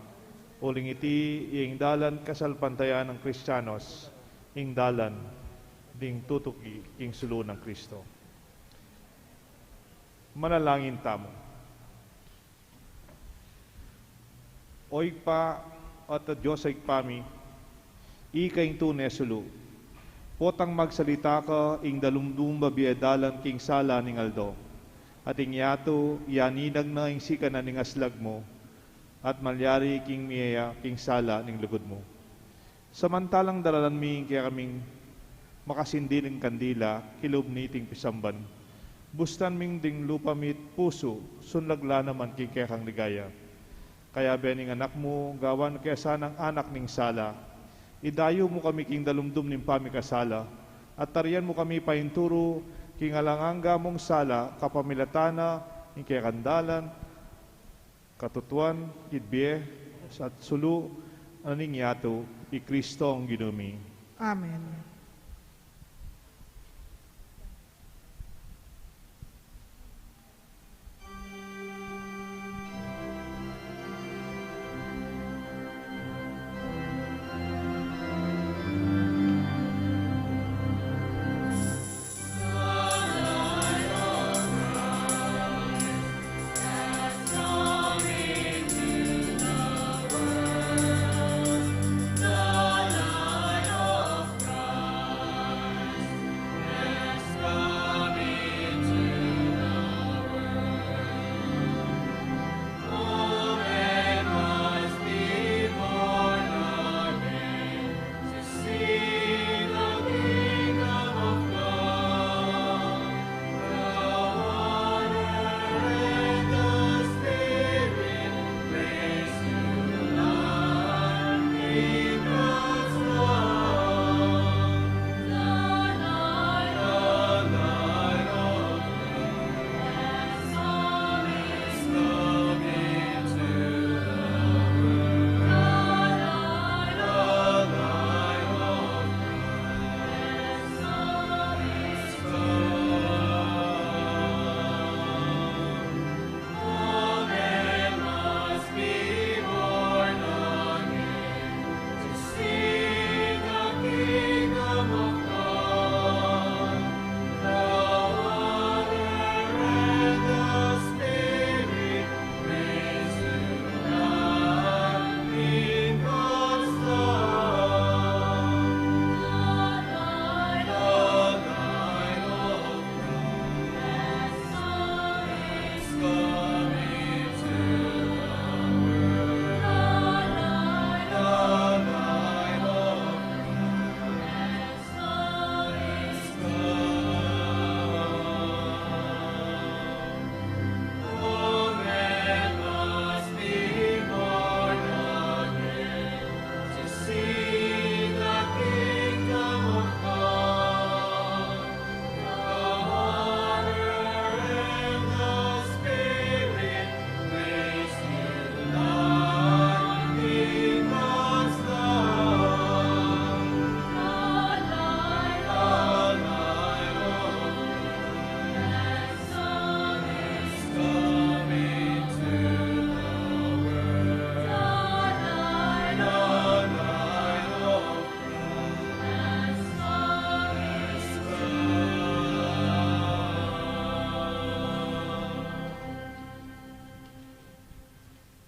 Uling iti, iya ing dalan kasalpantayanan nang Kristianos, ing dalan ding tutuki king sulu nang Kristo. Manalangin tamu. O Ibpa, at a Dios a Ibpa mi, ika ing tune sulu. Potang magsalita ka, ing dalumdum a bie dalan king sala ning aldo. At ing yatu, yaninag na ing sikanan ning aslag mu, at malyari king mie ya king sala ning lugud mu. Samantalang daralan mi ing kekaming makasindi ning kandila kilub niting pisamban, bustan ming ding lupa mi't pusu, sunlag la naman king kekang ligaya. Kayabe ning Anak mu, gawan ke sanang anak ning sala, idayu mu kami king dalumdum ning pamikasala, at tarian mu kami painturu king alang angga mung sala, kapamilatan na ning kekang dalan, katutuan, king bie, at sulu, a ning yatu, i Kristong Ginu mi. Amen.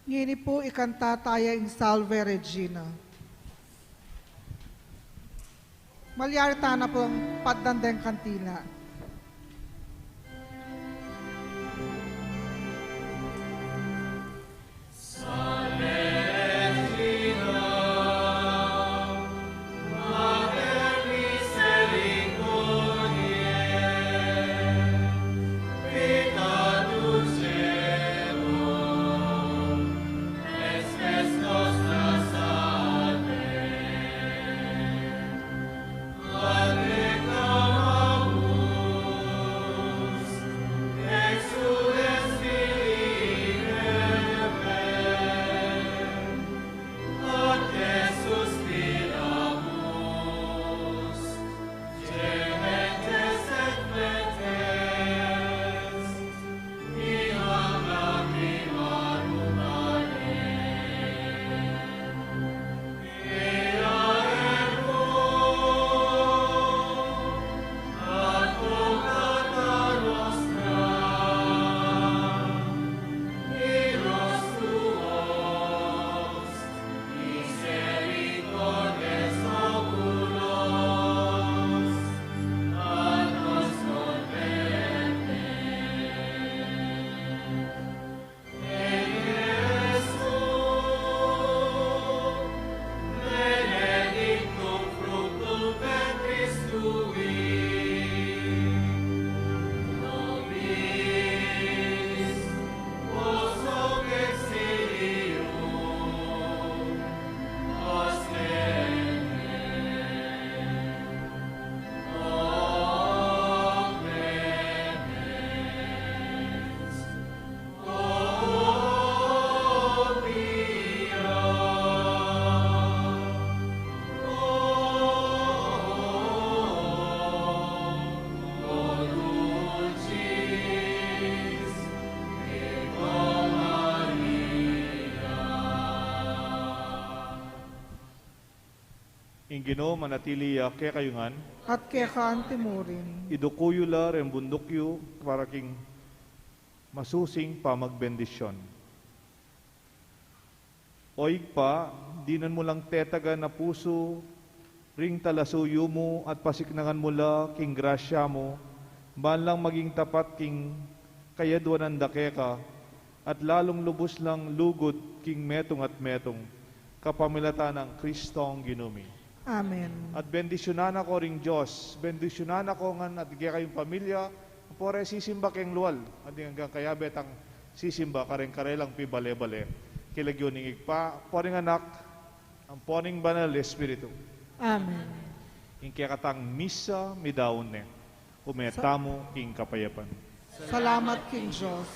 Ngeni pu ikanta taya ing Salve Regina. Malyari tana pung paddan deng kantila. Ing Ginu manatili ya kekayu ngan. At keka anti murin. Iduku yu la reng bunduk yu para king masusing pamagbendisyun. O Ibpa, dinan mu lang tetagan a pusu ring talasuyu mu at pasiknangan mu la king grasya mu, ban lang maging tapat king kayadwanan da keka, at lalung lubus lang lugud king metung at metung, kapamilatan nang Kristong Ginu mi. Amen. At bendisyunan na ko ring Dios, bendisyunan na ko ngan at kekayung pamilya, ampon reng sisimba keng lual, at ding anggang kayabe tang sisimba kareng karelang pibale-bale. King lagyu ning Ibpa, ampon ning Anak, ampon ning Banal Espiritu. Amen. Ing kekatang misa midaun ne. Ume tamu king kapayapan. Salamat king Dios.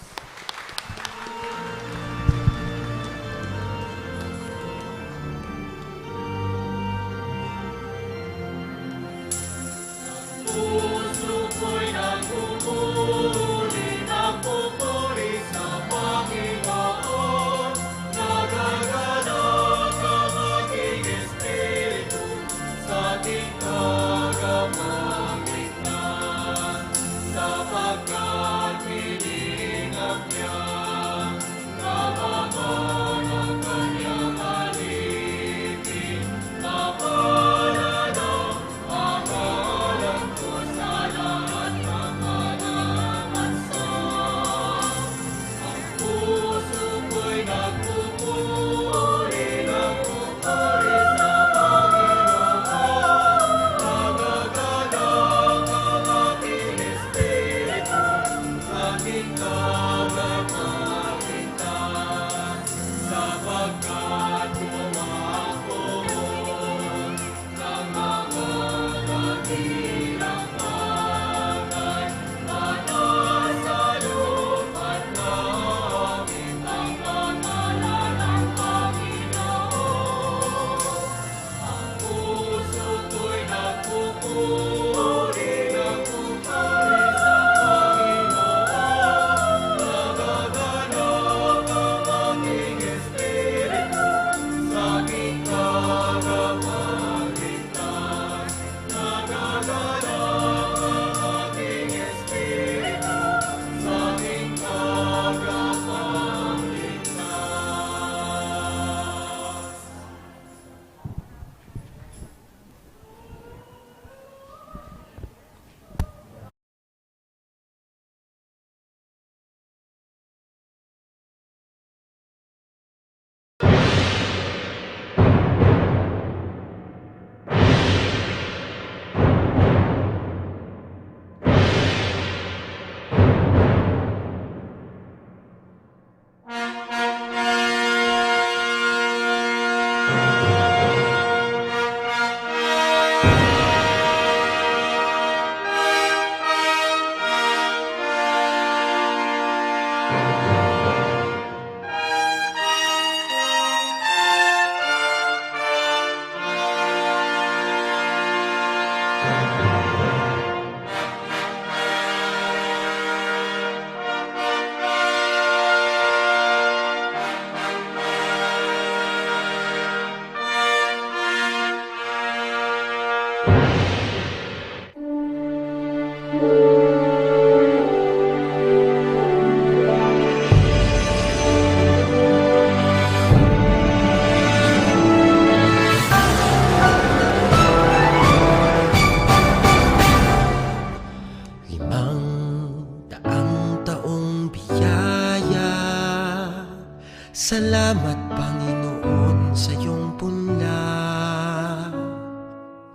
Salamat, Panginoon, sa iyong punla.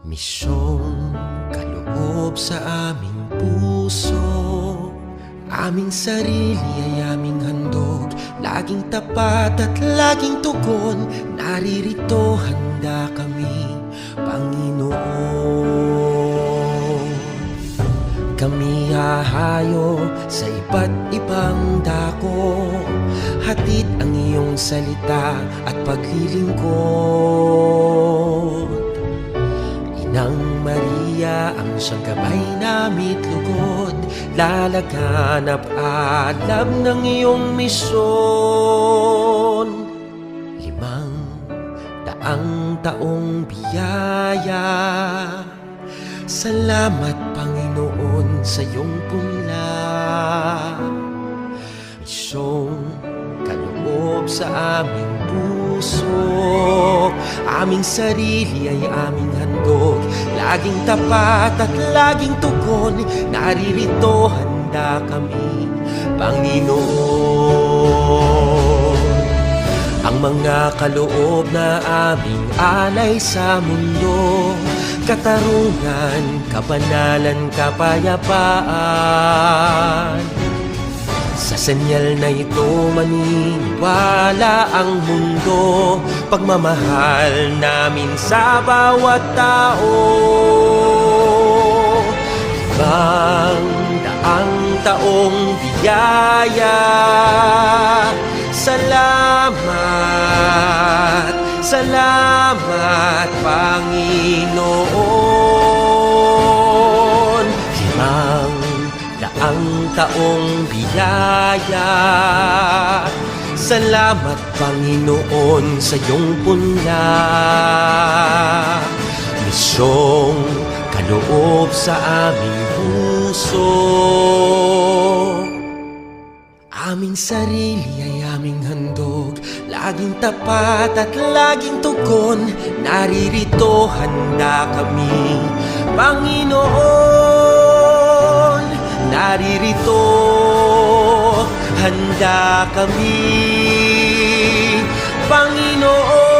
Misyong kaloob sa aming puso, aming sarili ay aming handog, laging tapat at laging tugon, naririto handa kami, Panginoon. Kami hahayo sa iba't ibang dako, hatid ang iyong salita at paglilingkod. Inang Maria, ang siyang gabay nami't lugod, lalaganap alam ng iyong misyon. Limang daang taong biyaya. Salamat, Panginoon, sa iyong punla. Misyong kaloob sa aming puso, aming sarili ay aming handog, laging tapat at laging tugon, naririto handa kami, Panginoon. Ang mga kaloob na aming alay sa mundo, katarungan, kabanalan, kapayapaan. Sa senyal na ito maniniwala ang mundo, pagmamahal namin sa bawat tao. Limang daang taong biyaya. Salamat, salamat, Panginoon. Limang daang taong biyaya. Salamat, Panginoon, sa iyong punla. Misyong kaloob sa aming puso, aming sarili ay aming handog, laging tapat at laging tugon, naririto handa kami, Panginoon. Naririto handa kami, Panginoon.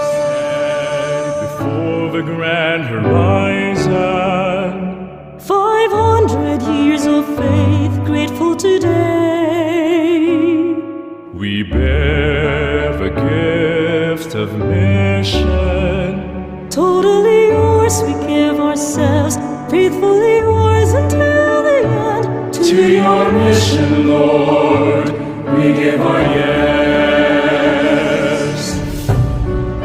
Stand before the grand horizon. Five hundred years of faith, grateful today. We bear the gift of mission. Totally yours, we give ourselves, faithfully yours until the end. To your mission, Lord, we give our yes.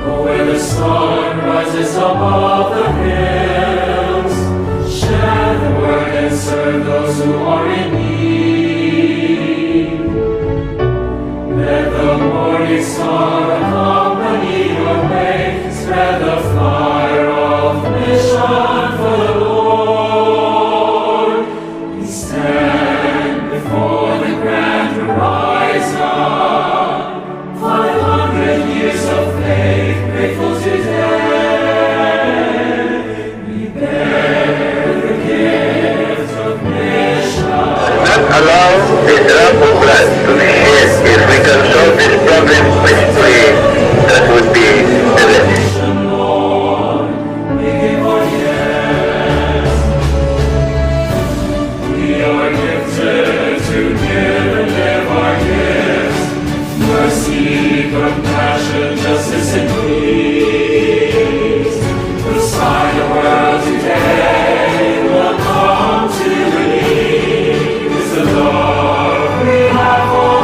Where the sun rises above the hills, share the word and serve those who are in need. Let the morning star accompany your way, spread the fire of mission for the Lord. We stand before the grand horizon, five hundred years of faith, grateful today. We bear the gift of mission. Not allow this drop of blood to be shed. If we can solve this problem peacefully, that would be the best. Mission, Lord, we give our yes. We are gifted to give and live our gifts. Mercy, compassion, justice, and peace. Whose sign the world today will come to believe is the love we have for